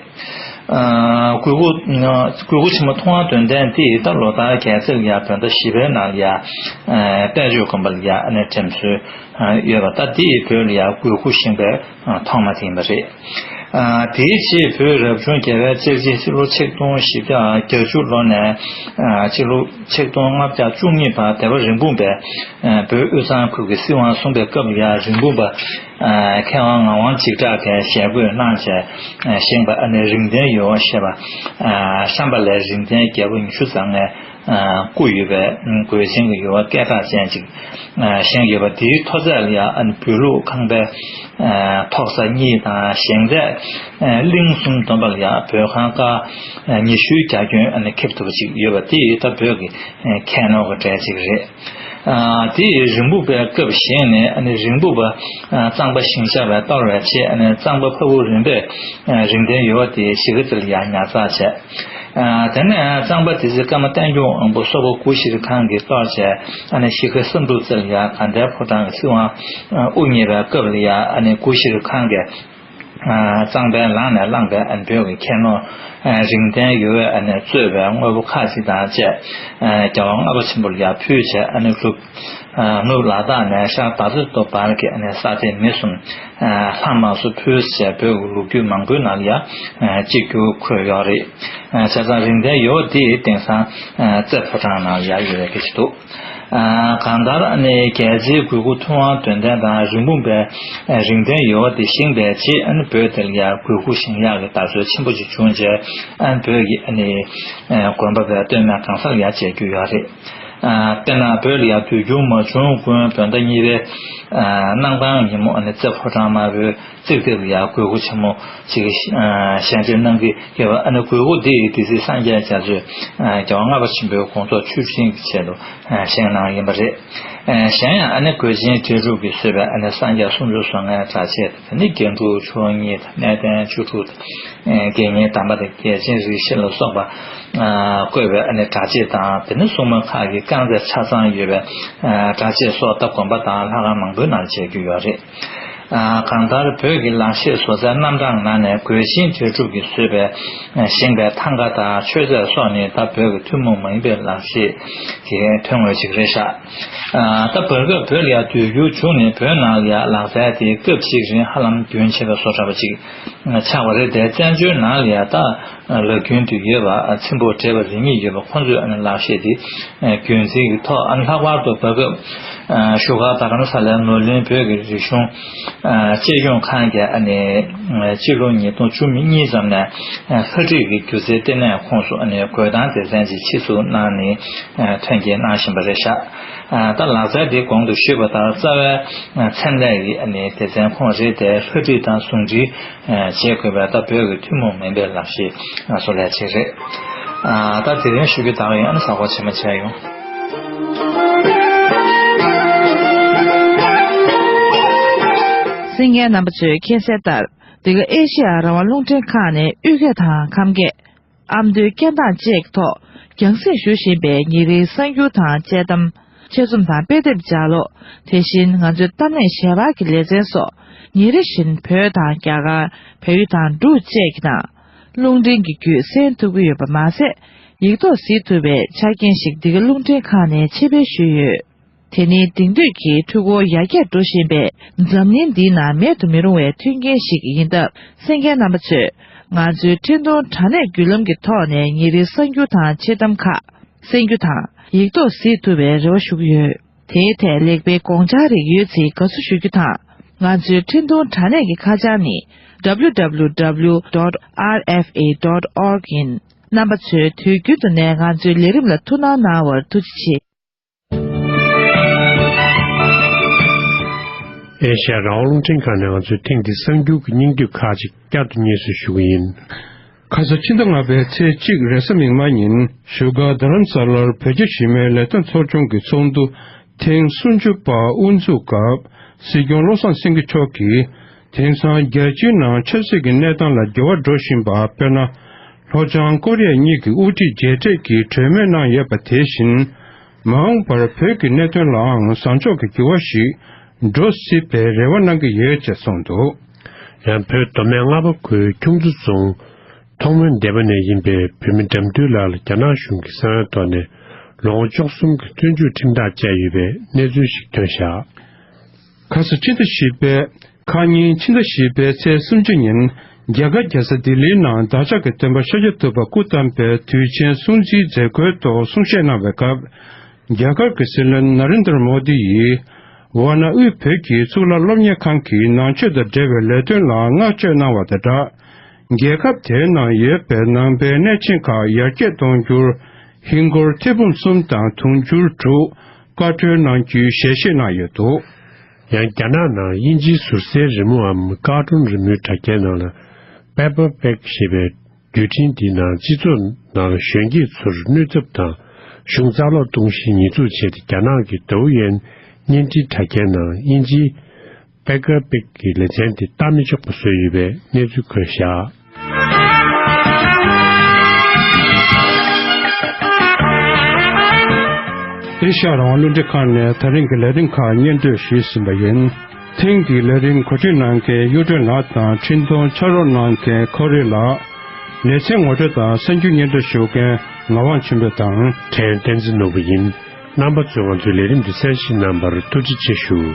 ཨ་གོས་སྐུ་ཨ་གོས་སྐུ་ཆེན་མོ་ཐུབ་དབང་དོན་ལྡན་འདི་ད་ལོ་ལྟར་རྒྱལ་རྩེ་ལ་ཡང་བོད་ཟླ་བཞི་པའི་ནང་ལ་ཡང་ཨ་དཔལ་ཆོས་དགོན་པ་ལ་ཡང་ཨ་ནི་འགྲེམས་སྲོལ་ཨ་ཡོད་པ། ད་འདི་བོད་ལ་ཡང་གོས་སྐུ་བཞེངས་པའི་ཨ་ཐོག་མ་དེ་ཡིན་པ་རེད། ཨ་དེའི་རྗེས་བོད་རབ་བྱུང་བརྒྱད་པའི་ལྕགས་ཕྱི་ཕྱི་ལོ་ཆིག་སྟོང་བཞི་བརྒྱ་བརྒྱད་ཅུ་ལོ་ནས་ཨ་ཕྱི་ལོ་ཆིག་སྟོང་ལྔ་བརྒྱ་བཅུ་གཉིས་བར་སྡེ་པ་རིན་སྤུངས་པས་ཨ་བོད་དབུས་གཙང་ཁུལ་གྱི་སྲིད་དབང་བཟུང་བའི་སྐབས་ལ་ཡང་རིན་སྤུངས་པ་ཨ་མཁས་དབང་ངག་དབང་འཇིགས་གྲགས་ཀྱིས་ཞལ་བཀོད་གནང་བྱས་ཨ་བཞེངས་པ་ཨ་ནི་རིང་བརྟན་ཡོལ་བ་ཞེས་པ། ཨ་ཤམྦྷ་ལའི་རིང་བརྟན་རྒྱལ་པོ་ཉི་ཤུ་རྩ་ལྔའི་ཨ་སྐུ་ཡོད་པའི་གོས་ཆེན་གྱི་ཡོལ་བ་སྐད་གྲགས་ཅན་ཅིག་ཨ་བཞེངས་ཡོད་པ། དེའི་མཐོ་ཚད་ལ་ཡང་ཨ་ནི་བོད་ལུགས་ཁང་པའི་ཨ་ཐོག་ས་གཉིས་དང་། བཞེངས་ཚད་ཨ་གླིང་གསུམ་བསྡོམས་པ་ལ་ཡང་བོད་ཁང་ཀ་ཨ་ཉི་ཤུའི་རྒྱ་ཁྱོན་ཨ་ནི་ཁེབས་ཐུབ་པ་ཅིག་ཡོད་པ་དེ་ད་བོད་ཀྱི་ཨ་ཁྱད་ནོར་གྱི་གྲས་ཅིག་རེད། ཨ་དེ་རིན་སྤུངས་པའི་སྐབས་བཞེངས་ནས་ཨ་ནི་རིན་སྤུངས་པ་ཨ་གཙང་པ་ཞིང་ཆགས་པའི་གཏོར་བའི་ཆེད་ཨ་ནི་གཙང་པ་ཕ་བུ་རིམ་པས་ཨ་རིང་བརྟན་ཡོལ་བ་དེ་གཞིས་ཀ་རྩེ་ལ་ཡང་ཉར་ཚགས་བྱས། ཨ་དེ་ནས་གཙང་པ་དེ་ཚེ་ཀརྨ་བསྟན་སྐྱོང་དབང་པོ་སོག་པོ་གུ་ཤྲི་ཁང་གིས་གཏོར་བྱས། ཨ་ནི་གཞིས་ཀ་བསམ་གྲུབ་རྩེ་ལ་ཡང་དགའ་ལྡན་ཕོ་བྲང་གི་སྲིད་དབང་ཨ་དབུ་བརྙེས་པའི་སྐབས་ལ་ཡང་ཨ་ནི་གུ་ཤྲི་ཁང་གིས་ཨ་གཙང་པའི་ལག་ནས་བླངས་པའི་ཨ་ནི་བོད་ཀྱི་ཁྱད་ནོར་ཨ་རིང་བརྟན་ཡོལ་བས་ཨ་ནི་གཙོས་པའི་དངོས་པོ་ཁག་ཅིག་དང་བཅས་ཨ་རྒྱལ་བ་ལྔ་པ་ཆེན་པོ་ལ་ཡང་ཕུལ་བྱས། ཨ་ནི་ལུགས་ཨ་ནུབ་ལ་དྭགས་ནས་ཤར་དར་ཚུལ་དུ་བར་གྱི་ཨ་ནི་ས་སྡེ་མི་གསུམ་ཨ་ལྷ་དམག་སུ་ཕུལ་བྱས་བོད་ཀྱི་ལོ་རྒྱུས་མང་པོའི་ནང་ལ་ཡང་ཨ་གཅིག་གྱུར་འཁོད་ཡོད་རེད། ཨ་བྱས་ཙང་རིང་བརྟན་ཡོལ་བ་འདི་དེང་སང་ཨ་རྩེ་ཕོ་བྲང་ནང་ལ་ཡང་ཡོད་པའི་སྐད་ཆ་འདུག་ཨ་གང་ལྟར་ཨ་ནི་རྒྱལ་རྩེའི་གོས་སྐུ་ཐུབ་དབང་དོན་ལྡན་དང་རིན་སྤུངས་པའི་ཨ་རིང་བརྟན་ཡོལ་བ་འདི་བཞེངས་པའི་རྗེས་ཨ་ནི་བོད་དེ་ལ་ཡང་གོས་སྐུ་བཞེངས་ཡག་གི་དར་སྲོལ་ཆེན་པོ་ཅིག་བྱུང་རྗེས། ཨ་ནི་བོད་ཀྱི་ཨ་ནི་ཨ་དགོན་པ་བས་སྟོད་སྨད་གང་སར་ཡང་མཇལ་རྒྱུ་ཡོད་རེད། ཨ་དཔེར་ན་བོད་ལ་ཡང་དུས་འགྱུར་མ་བྱུང་གོང་བོད་ཟླ་གཉིས་པའི་ཨ་གནངས་སྟངས་ཉིན་མོ་ཨ་ནི་རྩེ་ཕོ་བྲང་དམར་པོའི་རྩིག་ལྡེབས་ལ་ཡང་གོས་སྐུ་ཆེན་མོ་ཅིག་གི་ཨ་བཞེངས་གནང་གི་ཡོད་པ། ཨ་ནི་གོས་སྐུ་འདི་ཡི་དེ་སྲིད་སངས་རྒྱས་རྒྱ་མཚོས་ཨ་རྒྱལ་བ་ལྔ་པ་ཆེན་པོའི་དགོངས་རྫོགས་ཆོས་འབྱིན་གྱི་ཆེད་དུ་ཨ་བཞེངས་གནང་ཡིན་པ་རེད། ཨ་གཞན་ཡང་ཨ་ནི་གོས་ཆེན་གྲལ་སྒྲུབ་ཀྱིས་བཟོས་པའི་ཨ་ནི་སངས་རྒྱས་སུམ་ཅུ་སོ་ལྔའི་གྲགས་ཆས་དང་། དེ་ནི་རྒྱན་དྲུག་མཆོག་གཉིས་དང་། གནས་བརྟན་བཅུ་དྲུག་དང་། ཨ་དགེ་བསྙེན་དམ་པ་དང་རྒྱལ་ཆེན་རིགས་བཞི་ལ་སོགས་པ་ཨ་བཀོད་པའི་ཨ་ནི་གྲྭ་ཆས་དང་། དེ་ནི་སྲུང་མ་ཁག་གི་རྐང་རྩེད་ཆ་ཚང་ཡོད་པའི་ཨ་གྲྭ་ཆས་སོགས་ད་དགོན་པ་དང་ལྷ་ཁང་མང་པོའི་ནང་མཇལ་རྒྱུ་ཡོད་རེད། ཨ་གང་ལྟར་བོད་ཀྱི་ལག་ཤེས་བཟོ་རྩལ་རྣམ་གྲངས་ནང་ནས་གོས་ཆེན་གྲལ་སྒྲུབ་ཀྱིས་བཟོས་པའི་ཨ་བཞེངས་པའི་ཐང་ག་དང་མཆོད་རྫས་སོགས་ནི་ད་བོད་ཀྱི་ཐུན་མོང་མ་ཡིན་པའི་ལག་ཤེས་ཀྱི་ཐོན་དངོས་ཅིག་རེད་ཤག་ཨ་ད་བར་སྐབས་བོད་ལ་ཡང་དུས་འགྱུར་བྱུང་ནས་བོད་ནང་ལ་ཡང་ལག་རྩལ་དེ་སྐབས་ཅིག་རིང་ཧ་ལམ་རྒྱུན་ཆད་པའི་བཟོ་འདྲ་པོ་ཅིག་ཆགས་པ་རེད། དེ་བཙན་བྱོལ་ནང་ལ་ཡང་ད་ལག་རྒྱུན་དུ་ཡོད་པ་ཚེམ་བུ་འབྲེལ་བ་རེ་གཉིས་ཡོད་པ་ཁོང་ཚོས་ཨ་ནི་ལག་ཤེས་དེ་རྒྱུན་འཛིན་གྱི་ཐོག་ཨ་ནི་ལྷག་པར་དུ་བར་སྐབས་བཞུགས་སྒར་རྡ་རམ་ས་ལའི་ནོར་གླིང་བོད་ཀྱི་རིག་གཞུང་གཅེས་སྐྱོང་ཁང་གིས་ཨ་ནི་སྤྱི་ལོ་ཉིས་སྟོང་བཅུ་གཉིས་ཙམ་ནས་ལྷ་བྲིས་ཀྱི་སྒྱུ་རྩལ་ལྟེ་གནས་ཁོངས་སུ་ཨ་ནི་གོས་ཐང་སྡེ་ཚན་ཅིག་ཕྱིར་བཙུགས་གནང་ནས་ཐོན་སྐྱེད་གནང་བཞིན་པ་རེད་ཤག་ད་ལག་རྩལ་འདི་གོང་དུ་ཞུས་པ་ལྟར་རྩ་བའི་ཚེམ་ལས་ཀྱི་ཨ་ནི་སྡེ་ཚན་ཁོངས་རེད་དེ། ལྷ་བྲིས་དང་ཟུང་འབྲེལ་བྱེད་དགོས་པའི་ད་བོད་ཀྱི་ཐུན་མོང་མིན་པའི་ལག་ཤེས་བཟོ་ལས་ཅིག་རེད། ད་དེ་རིང་ཞུ་རྒྱུ་དག་ཡིན། ཨ་ནི་གཟའ་འཁོར་རྗེས་མ་མཇལ་ཡོང་། གསན་མཁན་རྣམ་པ་ཚོས་མཁྱེན་གསལ་ལྟར། འདི་ག་ཨེ་ཤེ་ཡ་རང་དབང་རླུང་འཕྲིན་ཁང་ནས་དབུས་སྐད་དང་ཁམས་སྐད། ཨ་མདོའི་སྐད་གདངས་བཅས་ཀྱི་ཐོག་རྒྱང་སྲིང་ཞུ་བཞིན་པའི་ཉིན་རེའི་གསར་འགྱུར་དང་དཔྱད་གཏམ། དཔྱད་རྩོམ་དང་དཔེ་དེབ་ལྗགས་ཀློག་དེ་བཞིན་ང་ཚོའི་གཏམ་གླེང་ཞལ་པར་གྱི་ལེ་ཚན་སོགས་ཉིན་རེ་བཞིན་བོད་དང་རྒྱ་གར། བལ་ཡུལ་དང་འབྲུག་བཅས་ཀྱི་ནང་རླུང་འཕྲིན་གྱི་བརྒྱུད་གསན་ཐུབ་ཀྱི་ཡོད་པ་མ་ཟད། ཡིག་ཐོག་གཟིགས་ཐུབ་པའི་ཆ་རྐྱེན་ཞིག་འདི་ག་རླུང་འཕྲིན་ཁང་ནས་ཆེད་ཕེབས་ཞུས་ཡོད། དེ་ནི་དེང་དུས་ཀྱི་འཕྲུལ་འཁོར་ཡར་རྒྱས་འགྲོ་བཞིན་པའི་འཛམ་གླིང་འདིའི་ནང་མེད་དུ་མི་རུང་བའི་མཐུན་རྐྱེན་ཞིག་ཡིན་སྟབས། གསན་མཁན་རྣམ་པ་ཚོས་ང་ཚོའི་འཕྲིན་གཏོང་དྲ་གནས་བརྒྱུད་ལམ་གྱི་ཐོག་ནས་ཉིན་རེའི་གསར་འགྱུར་དང་ཆེད་གཏམ་ཁག་གསན་རྒྱུ་དང་ཡིག་ཐོག་གཟིགས་ཐུབ་པའི་རེ་བ་ཞུ་གི་ཡོད། དེའི་ཐད་ལེགས་སྤེལ་དགོངས་འཆར་རིགས་ཡོད་ཚེ་དགའ་བསུ་ཞུ་རྒྱུ་དང་། ང་ཚོའི་འཕྲིན་གཏོང་དྲ་གནས་ཀྱི་ཁ་བྱང་ནི་www dot rfa dot org ཡིན། རྣམ་པ་ཚོས་དུས་རྒྱུན་དུ་ནས་ང་ཚོའི་ལས་རིམ་ལ་ཐུགས་སྣང་གནང་བར་ཐུགས་རྗེ་ཆེ། ཨེ་ཤ་ཡ་རང་དབང་རླུང་འཕྲིན་ཁང་ནས་ང་ཚོའི་ཐེངས་འདིའི་གསར་འགྱུར་གྱི་སྙིང་བསྡུས་ཁག་ཅིག་བསྐྱར་དུ་སྙན་སེང་ཞུ་གི་ཡིན། ཁ་ས་ཕྱི་ཟླ་ལྔ་པའི་ཚེས་གཅིག་རེས་གཟའ་མིག་དམར་ཉིན་བཞུགས་སྒར་རྡ་རམ་ས་ལར་བོད་རྒྱ་གཞིས་མེད་ལས་དོན་ཚོགས་ཆུང་གི་ཚོགས་འདུ་ཐེངས་སུམ་ཅུ་པ་དབུ་འཛུགས་སྐབས་སྲིད་སྐྱོང་བློ་བཟང་སེང་གེ་མཆོག་གིས། དེང་སང་རྒྱལ་སྤྱིའི་ནང་ཆབ་སྲིད་ཀྱི་གནས་སྟངས་ལ་འགྱུར་བ་འགྲོ་བཞིན་པ་དཔེར་ན། ལྷོ་བྱང་ཀོ་རི་ཡ་གཉིས་ཀྱི་དབུ་ཁྲིད་མཇལ་འཕྲད་ཀྱིས་གྲོས་མོལ་གནང་ཡོད་པ་དེ་བཞིན། མ་འོངས་པར་བོད་ཀྱི་གནད་དོན་ལའང་བཟང་ཕྱོགས་ཀྱི་འགྱུར་བ་ཞིག་འགྲོ་སྲིད་པའི་རེ་བ་གནང་གི་ཡོད་ཅེས་གསུངས་འདུག་ཡང་བོད་མདོ་སྨད་རྔ་པ་ཁུལ་ཁྱུང་མཚོ་རྫོང་ཐོག་མོན་སྡེ་པ་ནས་ཡིན་པའི་བོད་མི་དགྲ་འདུལ་ལགས་ལ་རྒྱ་ནག་གཞུང་གིས་གསང་བའི་ཐོག་ནས་ལོ་ངོ་བཅུ་གསུམ་གྱི་བཙོན་འཇུག་ཁྲིམས་ཐག་བཅད་ཡོད་པའི་གནས་ཚུལ་ཞིག་ཐོན་བཞག་ཁ་ས་ཕྱི་ཟླ་བཞི་པའི། ཁ་ཉིན་ཕྱི་ཟླ་བཞི་པའི་ཚེས་སུམ་ཅུ་ཉིན་རྒྱ་གར་རྒྱལ་ས་ལྡི་ལིའི་ནང་བདག་ཅག་གི་སྟོན་པ་ཤཱཀྱ་ཐུབ་པ་སྐུ་བལྟམས་པའི་དུས་ཆེན་སྲུང་བརྩིའི་མཛད་སྒོའི་ཐོག་གསུང་བཤད་གནང་བའི་སྐབས། རྒྱ་གར་གྱི་སྲིད་བློན་ན་རེན་དར་མོ་དི་ཡིས་ཝཱ་ཎ་དབུས་བོད་ཀྱི་གཙུག་ལག་སློབ་གཉེར་ཁང་གི་ནང་ཆོས་དང་འབྲེལ་བའི་ལས་དོན་ལ་བསྔགས་བརྗོད་གནང་བ་དང་སྦྲགས། རྒྱལ་ཁབ་དེའི་ནང་ཡོད་པའི་ནང་པའི་གནས་ཆེན་ཁག་ཡར་རྒྱས་གཏོང་རྒྱུར་ཧིན་སྒོར་ཐེར་འབུམ་གསུམ་དང་དུང་ཕྱུར་དྲུག་བཀའ་འཁྲོལ་གནང་རྒྱུའི་ཞལ་བཞེས་གནང་ཡོད་འདུག་ཡང་རྒྱ་ནག་ནང་དབྱིན་ཇིའི་ཟུར་སའི་རི་མོའམ་ཀར་ཊུན་རི་མོའི་དྲ་རྒྱའི་ནང་ལ་Paperback ཞེས་པའི་བརྒྱུད་འཕྲིན་འདིའི་ནང་སྤྱི་ཚོགས་ནང་གཞོན་སྐྱེས་ཚོར་གནོད་ཚབས་དང་གཞུང་རྩ་སློག་གཏོང་གཞིའི་ཉེས་འཛུགས་བྱས་ཏེ་རྒྱ་ནག་གི་ཟླ་བོ་ཡན་བརྙན་འཕྲིན་དྲ་རྒྱའི་ནང་དབྱིན་ཇིའི་Paperback གི་ལེ་ཚན་དེ་བལྟ་མི་ཆོག་པ་བཟོས་ཡོད་པའི་གནས་ཚུལ་འཁོད་བཞག་ཨེ་ཤ་ཡ་རང་དབང་རླུང་འཕྲིན་ཁང་ནས་ད་རིང་གི་ལས་རིམ་ཁག་སྙན་སྒྲོན་ཞུས་ཟིན་པ་ཡིན། ཐེངས་འདིའི་ལས་རིམ་གོ་སྒྲིག་གནང་མཁན་གཡུ་སྒྲོན་ལགས་དང་འཕྲིན་གཏོང་ཕྱག་རོགས་གནང་མཁན་ཁོ་རེ་ལགས། ལེ་ཚན་ངོ་སྤྲོད་དང་གསར་འགྱུར་སྙན་སྒྲོན་ཞུ་མཁན་ངག་དབང་ཆོས་འཕེལ་དང་། ཕྲན་བསྟན་འཛིན་ནོར་བུ་ཡིན། རྣམ་པ་ཚོས་ང་ཚོའི་ལས་རིམ་འདི་གསན་བཞེས་གནང་བར་ཐུགས་རྗེ་ཆེ་ཞུ།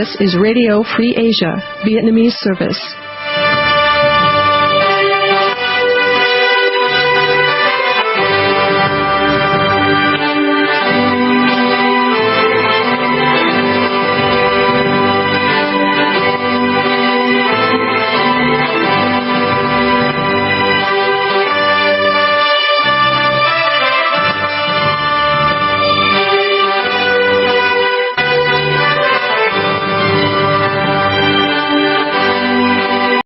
This is Radio Free Asia, Vietnamese service.